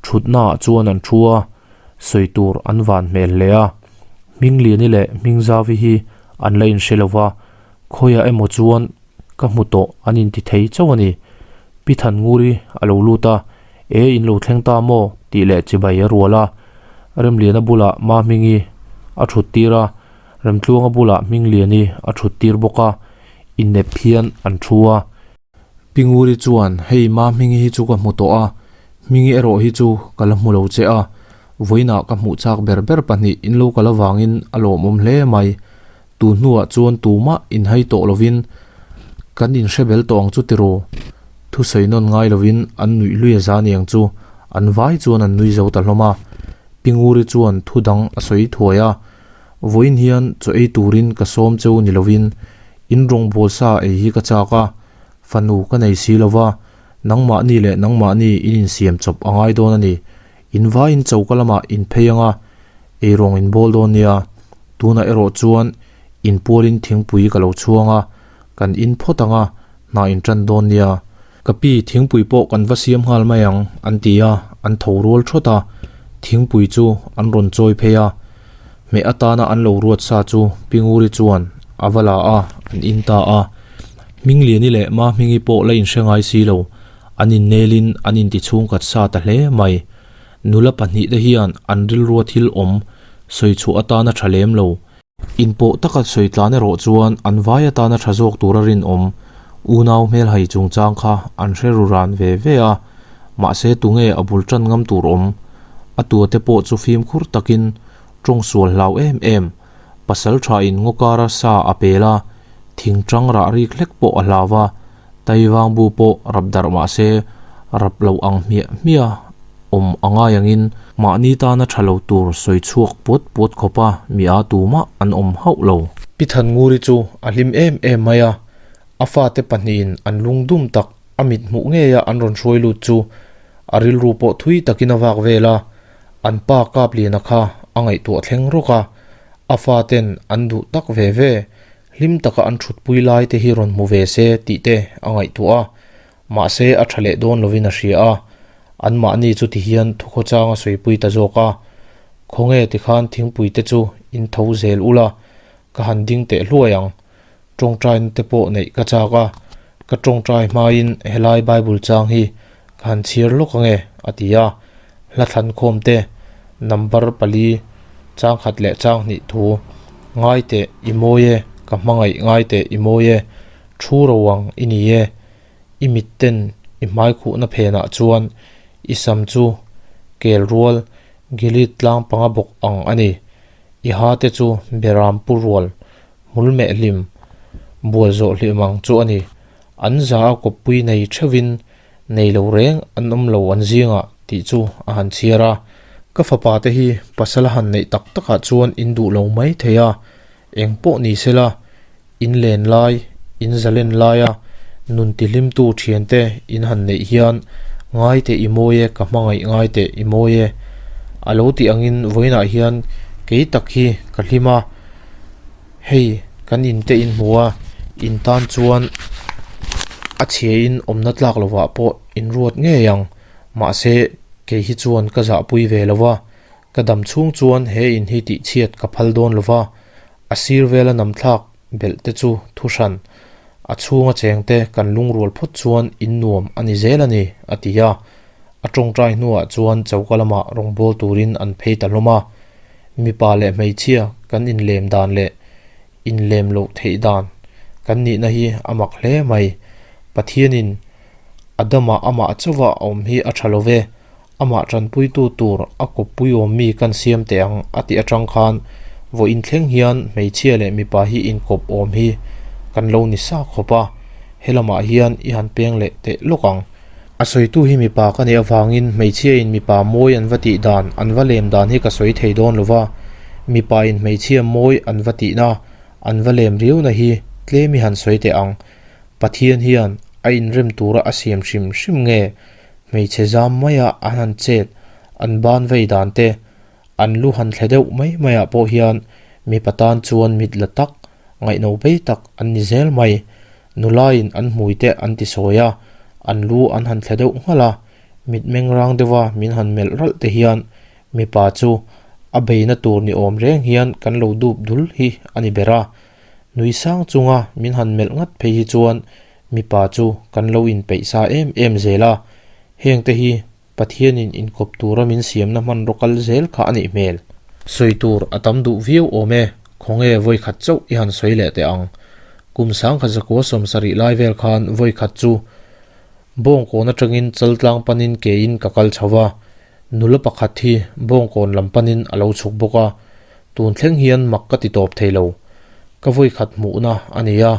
thutnaah chuan an thu a, sawi tur an van hmel hle a. Hmingliani leh Hmingzavi hi an la inhre lo va, khawiah emaw chuan Ka hmu tawh an inti thei chauh a ni. Pi Thannguri a lo lut a, E in lo thleng ta maw? tih leh chibai a rual a. Remliana bulah Mahmingi a thut tir a, Remtluanga bulah Hmingliani a thut tir bawk a, innep hian an thu a. Pi Nguri chuan, Hei Mahmingi hi chu ka hmu tawh a, Hmingi erawh hi chu ka la hmu lo che a, vawiinah ka hmuh chak ber ber pahnih in lo kal avangin a lawmawm hle mai. Tu hnuah chuan tumah inhai tawh lovin kan inhre bel tawh ang chu tiraw? Thusawi nawn ngai lovin an nuih lui a za niang chu an vai chuan an nui zo ta hlawm a. Pi Nguri chuan thu dang a sawi thuai a, Vawiin hian chaw ei turin ka sawm cheu ni lovin in rawngbâwl sa ei hi ka châk a, fanu ka nei si lova, nangmahni leh nangmahni in insiam chawp a ngai dawn a ni. In vaiin choka lamah in phei ang a, eirawng in bawl dawn nia. Tunah erawh chuan in pualin thingpui ka lo chhuang a, kan in phawt ang a, hna in tan dawn nia. Ka pi, thingpui pawh kan va siam nghal mai ang, an ti a, an tho rual thawt a. Thingpui chu an rawn chawi phei a, hmeh atana an lo ruat sa chu Pi Nguri chuan a va la a, an in ta a. Hmingliani leh Mahmingi pawh la inhre ngai si lo, an innelin an inti chhungkhat sa ta hle mai. Nula pahnihte hian an rilrua thil awm sawi chhuah atana tha lem lo. Inpawh taka sawi tlan erawh chuan an vai atana tha zawk tura rinawm unau hmelhai chungchang kha an hre ru ran ve ve a, mahse tunge a bul tan ngam tur awm? A tuate pawh chu fimkhur takin tawng sual hlau em em, pasal thain ngaw kara sa a pel a, thing tang rah rik hlek pawh a hlau va, Taivang bu pawh rap darh mah se, rap lo ang hmiah hmiah awm a ngai angin mahni tana tha lo tur sawi chhuak puat puat khawpa mi a tumah an awm hauh lo. Pi Thannguri chu a hlim em em mai a, a fate pahnihin an lungdum tak a mit hmuh ngeia an rawn hruai lut chu a rilru pawh thui takin a vak vel a, an pa Kapliana kha a ngaihtuah thleng rawk a, a faten an duh tak ve ve. Hlim taka an thutpui lai te hi rawn hmu ve se tih te a ngaihtuah a, mahse a tha leh dawn lovin a hria a, anmahni chu ti hian thukhawchang a sawipui ta zawk a, Khawnge tikhan thingpui te chu in tho zel ula, Ka han ding teh hluai ang. Tawngtaina te pawh neih ka chak a, ka tawngtai hmain helai Bible chang hi ka han chhiar lawk ange, a ti a. Hla thlankhawm te number pali chang khat leh chang hnih thu, Ngai teh i mawi e, ka hmangaih ngai teh i mawi e, thu ro ang i ni e, i mit ten i hmai khuhna phenah chuan i sam chu kel rual Gilead tlang panga bawk ang a ni. I ha te chu Beram pu rual hmul meh hlim bual zawh hlim ang chu a ni. An za a kawppui nei theuhin nei lo reng an awm lo an zingah tih chu a han chhiar a. Ka fapa te hi pasal a han neih tak takah chuan in duh lo mai thei a, eng pawh ni sela in len lai, in zalen laia nun tihlimtu thiante in han neih hian ngai teh i mawi e, ka hmangaih ngai teh i mawi e a lo tih angin vawiinah hian kei tak hi ka hlim a, hei kan in te in hmu a, in tan chuan a chhia in awmna tlak lovah pawh in ruat ngei ang, mahse kei hi chuan ka zahpui ve lo va, ka dam chhung chuan he in hi tihchhiat ka phal dawn lo va. A sir vela namthlak belh te chu thu hran, a chhunga cheng te kan lungrual phawt chuan in nuam a ni zel a ni, a ti a. A tawngtai hnuah chuan choka lamah rawngbâwl turin an phei ta hlawm a. Mipa leh hmeichhia kan inlem dan leh inlem loh theih dan kan nihna hi a mak hle mai. Pathianin Adama amah chauha a awm hi a tha lo ve. Amah tanpuitu tur a kawppui awm mi kan siam teh ang a tih atang khan vawiin thleng hian hmeichhia leh mipa hi inkawp awm hi kan lo ni sa khawp a, helamah hian i han peng leh teh lawk ang. A sawitu hi mipa ka nih avangin hmeichhia in mipa mawi an va tih dan, an va lem dan hi ka sawi thei dawn lo va, mipa in hmeichhia mawi an va tihna, an va lem riauna hi tlem i han sawi teh ang. Pathian hian a inrem tura a siam hrim hrim nge? Hmeichhe zam maia an han chet, an ban vei dan te, an lu han thle deuh mai maiah pawh hian mipa tan chuan mit la tak, ngaihno bei tak an ni zel mai. Nulaiin an hmui te an ti sawi a, an lu an han thle deuh nghalh a, mitmeng rang deuha min han melh ralh te hian mipa chu a beina tur ni awm reng hian kan lo dup dul hi a ni ber a. Nui sang chunga min han melh ngat phei hi chuan Mipa chu kan lo inpeih sa em em zel a, hengte hi Pathianin inkawp tura min siamna hmanraw kal zel kha a nih hmel. Sawi tur a tam duh viau awm e, khawnge vawikhat chauh i han sawi leh teh ang. Kum sangkhat zakua sawmsarih lai vel khan vawikhat chu Bawngkawn atangin Chaltlang panin kein ka kal chho va, nula pakhat hi Bawngkawn lam panin a lo chhuk bawk a, tun thleng hian mak ka ti tawp thei lo. Ka vawikhat hmuhna a ni a,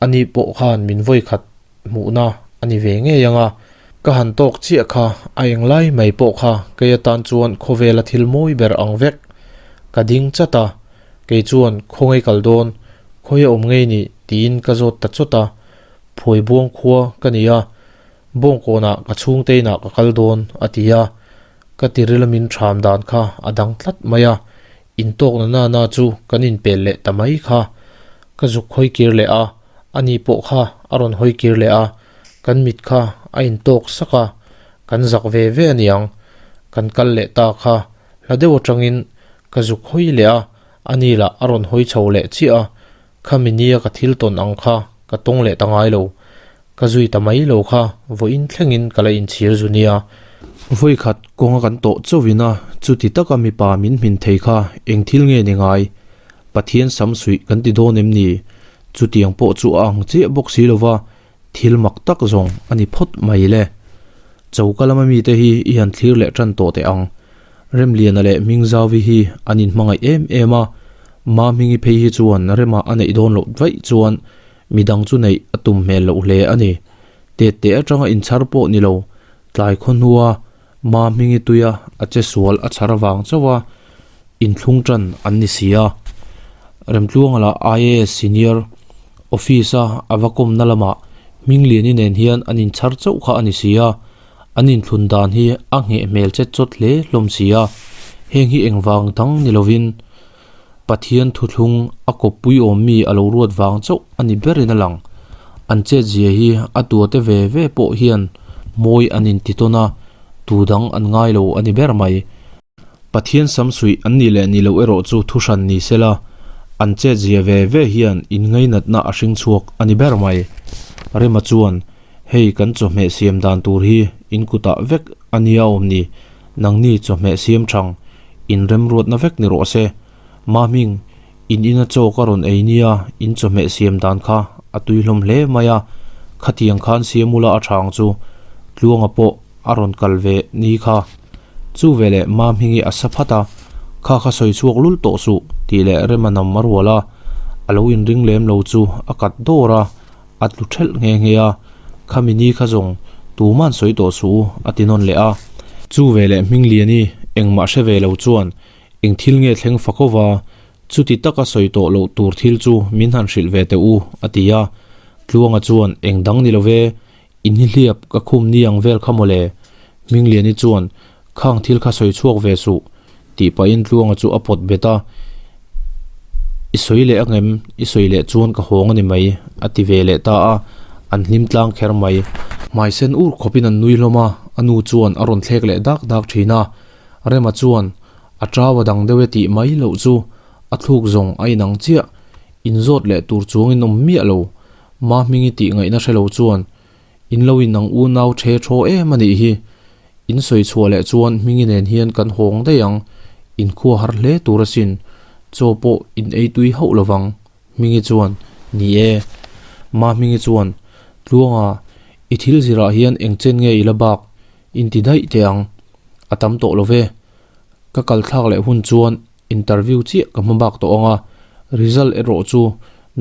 Ani pawh khan min vawi khat hmuhna a ni ve ngei ang a, ka han tawk chiah kha a englai mai pawh kha kei atan chuan khawvela thil mawi ber ang vek. Ka ding chat a, kei chuan khawngaih kal dawn, khawia awm ngei nih tiin ka zawt ta chawt a, Phuaibuang khua ka ni a, Bawngkawnah ka chhungte inah ka kal dawn a ti a, ka tiril min ṭham dan kha a dang tlat mai a, intawkna nana chu kan inpel leh ta mai kha. Ka zuk hawi kir leh a, ani pawh kha a rawn hawi kir leh a, kan mit kha a intawk sak a, kan zak ve ve a niang. Kan kal leh ta kha hla deuh atangin ka zuk hawi leh a, ani lah a rawn hawi chho leh chiah a, khami nia ka thil tawn ang kha ka tawng leh ta ngai lo. Ka zui ta mai lo kha vawiin thlengin ka la inchhir zu nia. Vawikhat kawnga kan tawh chauhin a, chuti taka mipa min hmin thei kha eng thil nge ni ngai? Pathian sam suih kan ti dawn em ni? Chutiang pawh chu a ang chiah bawk si lova, thil mak tak zawng a ni phawt mai le. Choka lama mite hi i han thlir leh tan tawh teh ang. Remliana leh Hmingzauvi hi an inhmangaih em em a, Mahmingi phei hi chuan Rema a neih dawn loh vaih chuan midang chu neih a tum hmel loh hle a ni. Tette atanga inchhar pawh ni lo, tlai khaw hnua Mahmingi tuia a che sual a chhar avang chauh a inthlung tan an ni si a. Remtluanga lah IAS Senior Office a a va kawmna lamah Hmingliani nen hian an inchhar chauh kha a ni si a, an inthlun dan hi a ngheh hmel chet chawt hle hlawm si a, heng hi engvang dang ni lovin Pathian thuthlung a kawppui awm mi a lo ruat vang chauh a ni berin a lang. An chetzia hi a tuate ve ve pawh hian mawi an inti tawn a, tu dang an ngai lo a ni ber mai. Pathian sam suih an nih leh nih loh erawh chu thuhran ni se la, An chet zia ve ve hian inngainatna a hring chhuak a ni ber mai. Rema chuan, Hei kan chawhmeh siam dan tur hi in kutah vek a nia awm ni, nangni chawhmeh siam thang in remruatna vek ni rawh se. Mahming, in ina chaw ka rawn ei nia in chawhmeh siam dan kha a tui hlawm hle mai a, khatiang khan siam ula a thang chu Tluanga pawh a rawn kal ve ni kha. Chu veleh Mahmingi a sa phat a, Kha kha sawi chhuak lul tawh suh tih leh Rema nam a rual a, a lo inring lem lo chu a kat dawr a, a tlu thelh nghe nghe a, Khami ni kha zawng tuman sawi tawh suh u a ti nawn leh a. Chu veleh Hmingliani engmah hre ve lo chuan eng thil nge thleng fak ova, chuti taka sawi tawh loh tur thil chu min han hrilh ve teh u a ti a. Tluanga chuan eng dang ni lo ve, Inhihliap ka khum ni ang vel kha mawle, Hmingliani chuan khang thil kha sawi chhuak ve suh tih pahin Tluanga chu a pawt bet a, I sawi leh angem, i sawi leh chuan ka hawng a ni mai a ti ve leh ta a, an hlim tlang kher mai. Hmai sen ur khawpin an nui hlawm a, a nu chuan a rawn thlek leh dak dak thin a, Rema chuan a tau a dang deuh e tih mai loh chu a thluk zawng a inang chiah, inzawt leh tur chuangin awm miah lo. Mahmingi tih ngaihna hre lo chuan, In lo in ang unau the thaw em a nih hi. In sawi chhuah leh chuan Hmingi nen hian kan hawng daih ang. In khua har hle tur asin. Chaw pawh in ei tui hauh lo vang. Hmingi chuan, Ni e. Mahmingi chuan, Tluanga, i thil zirah hian eng chen nge i la bak? In ti daih teh ang. A tam tawh lo ve. Ka kal thlak leh hun chuan Interview chiah ka hma bak tawh ang a, result erawh chu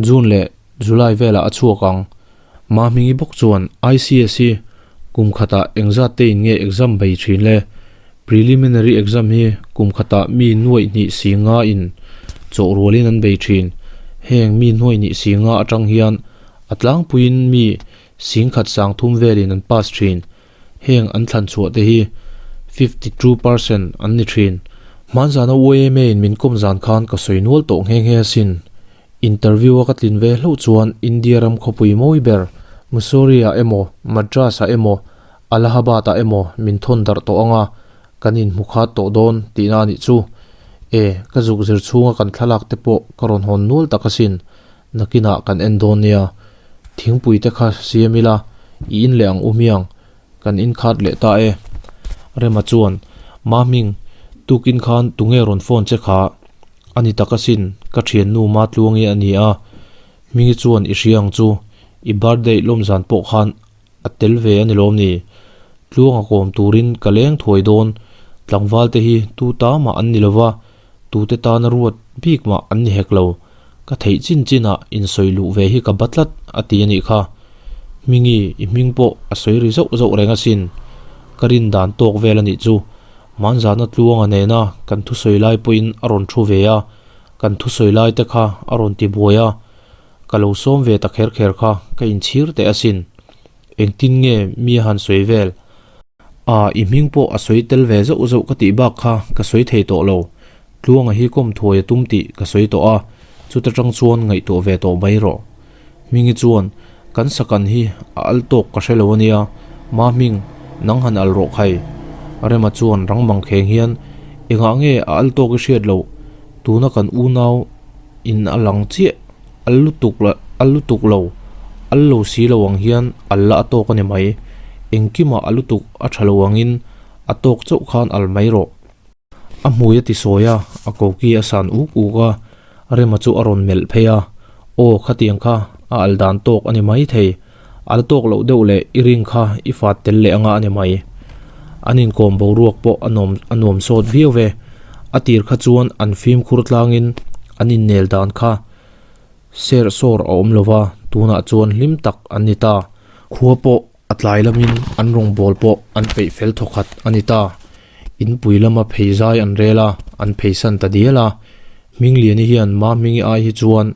June leh July velah a chhuak ang. Mahmingi bawk chuan ICS hi kum khatah engzat te in nge exam bei thin le? Preliminary exam hi kum khatah mi nuaih hnih si nga in chawh rualin an bei thin. Heng mi nuaih hnih si nga atang hian a tlangpuiin mi singkhat sangthum velin an pass thin. Heng an thlan chhuah te hi 52% an ni thin. Hmanzana YMA in min kawm zan khan ka sawi nual tawh nghe nghe asin. Interview a ka tlin ve hlauh chuan India ram khawpui mawi ber Mussoorie ah emaw Madras ah emaw Allahabad ah emaw min thawn darh tawh anga kan inhmu khat tawh dawn tihna a nih chu. E, ka zuk zir chhunga kan thlalak te pawh ka rawn hawn nual tak asin. Nakinah kan en dawn nia, thingpui te kha siam ila, i in leh ang u hmiang, kan in khat leh ta e. Rema chuan, Mahming, tukin khan tunge rawn phone che kha? A ni tak asin, ka thiannu Matluangi a ni a, Hmingi chuan i hria ang chu, i birthday lawmzan pawh khan A tel ve a ni lawm ni? Tluanga kawm turin ka leng thuai dawn. Tlangval te hi tu ta mah an ni lova, tute tana ruat bik mah an ni hek lo. Ka theih chin chinah insawi luh ve hi ka ba tlat a ti a nih kha. Hmingi, i hming pawh a sawi ri zauh zauh reng asin. Ka rin dan tawk vel a nih chu. Hmanzana Tluanga nena kan thusawi lai pawhin a rawn thu ve a, kan thusawi lai te kha a rawn ti buai a. Ka lo sawm ve ta kher kher kha ka inchhir teh asin. Engtin nge mi a han sawi vel? A, i hming pawh a sawi tel ve zauh zauh ka tih bak kha ka sawi thei tawh lo. Tluanga hi kawm thuai a tum tih ka sawi tawh a, chuta tang chuan ngaihtuah ve tawh mai rawh. Hmingi chuan, Kan sakan hi a al tawk ka hre lo ania, Ma hming, nang han al rawh khai. Rema chuan rang mang kheng hian, Engah nge a al tawk i hriat loh? Tuna kan unau in a lang chiah al lutuk al lutuk lo al lo si lo ang hian al la a tawk a ni mai. Engkimah a lutuk a tha lo angin a tawk chauh khan al mai rawh. A hmui a ti sawi a, a koki a san uk uk a, Rema chu a rawn melh phei a, Aw khatiang kha a al dan tawk a ni mai thei, a la tawk loh deuh leh i ring kha i fat tel leh anga a ni mai. An inkawm boruak pawh a nuam a nuam sawt viau ve. A tir kha chuan an fimkhur tlangin an innel dan kha serh sawr a awm lova, tunah chuan hlim tak an ni ta. Khua pawh a tlai lamin an rawngbâwl pawh an peih fel thawkhat a ni ta. Inpui lama phei zai an rel a, an pheisan ta dial a. Hmingliani hian Mahmingi ai hi chuan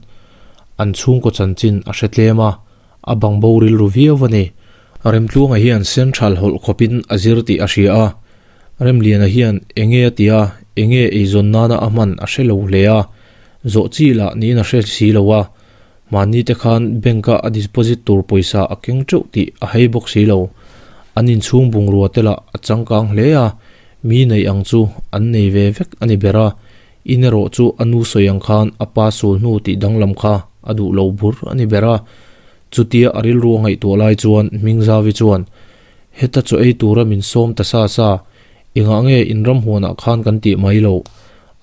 an chhungkaw chanchin a hre tlem a, A bang bo rilru viau a ni. Remtluanga hian Central hawlh khawpin a zir tih a hria a. Remliana hian enge a tia, enge eizawn nana a hman a hre lo hle a. Zawh chi lah niin a hre si lo a. Mahni te khan bank a a deposit tur pawisa a keng teuh tih a hei bawk si lo. An inchhung bungrua te lah a changkang hle a, mi neih ang chu an nei ve vek a ni ber a. In erawh chu a nu sawi ang khan a pa sul hnu tih danglam kha a duh lo bur a ni ber a. Chutia a rilru a ngaihtuah lai chuan Hmingzavi chuan, Heta chaw ei tura min sawm ta sa sa, engah nge in ramhuanah khan kan tih mai loh?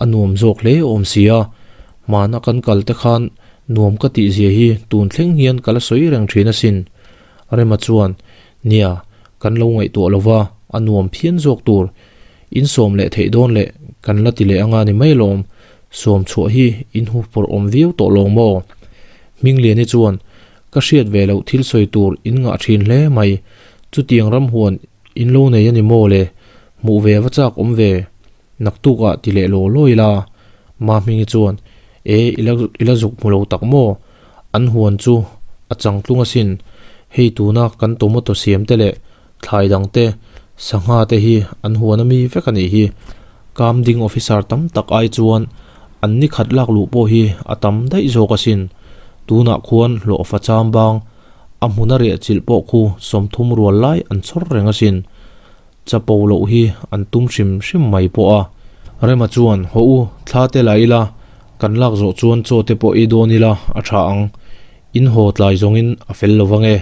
A nuam zawk hle awm si a, hmana kan kal te khan nuam ka tih zia hi tun thleng hian ka la sawi reng thin asin. Rema chuan, Nia, kan lo ngaihtuah lo va, a nuam phian zawk tur. In sawm leh theih dawn leh kan la ti leh anga ni mai lawm, sawm chhuah hi in hu pawrh awm viau tawh lawng maw? Hmingliani chuan, Ka hriat ve loh thil sawi tur in ngah thin hle mai, chutiang ramhuan in lo nei a ni maw le, hmuh ve va chak awm ve, naktukah ti leh law law ila. Mahmingi chuan, E, i la i la zuk hmu lo tak maw? An huan chu a changtlung asin, hei tuna kan tomato siam te leh thlai dang te, sangha te hi an huan ami vek a nih hi. Kamding officer tam tak ai chuan an ni khat lak luh pawh hi a tam daih zawk asin. Tunah khuan hlawhfa cham bang a hmuna riah chilh pawh khu 30 rual lai an chhawr reng asin. Chapo loh hi an tum hrim hrim mai pawh a. Rema chuan, Haw u, thla te la ila, kan lak zawh chuan chaw te pawh ei dawn ila a tha ang. In haw tlai zawngin a fel lo vang e.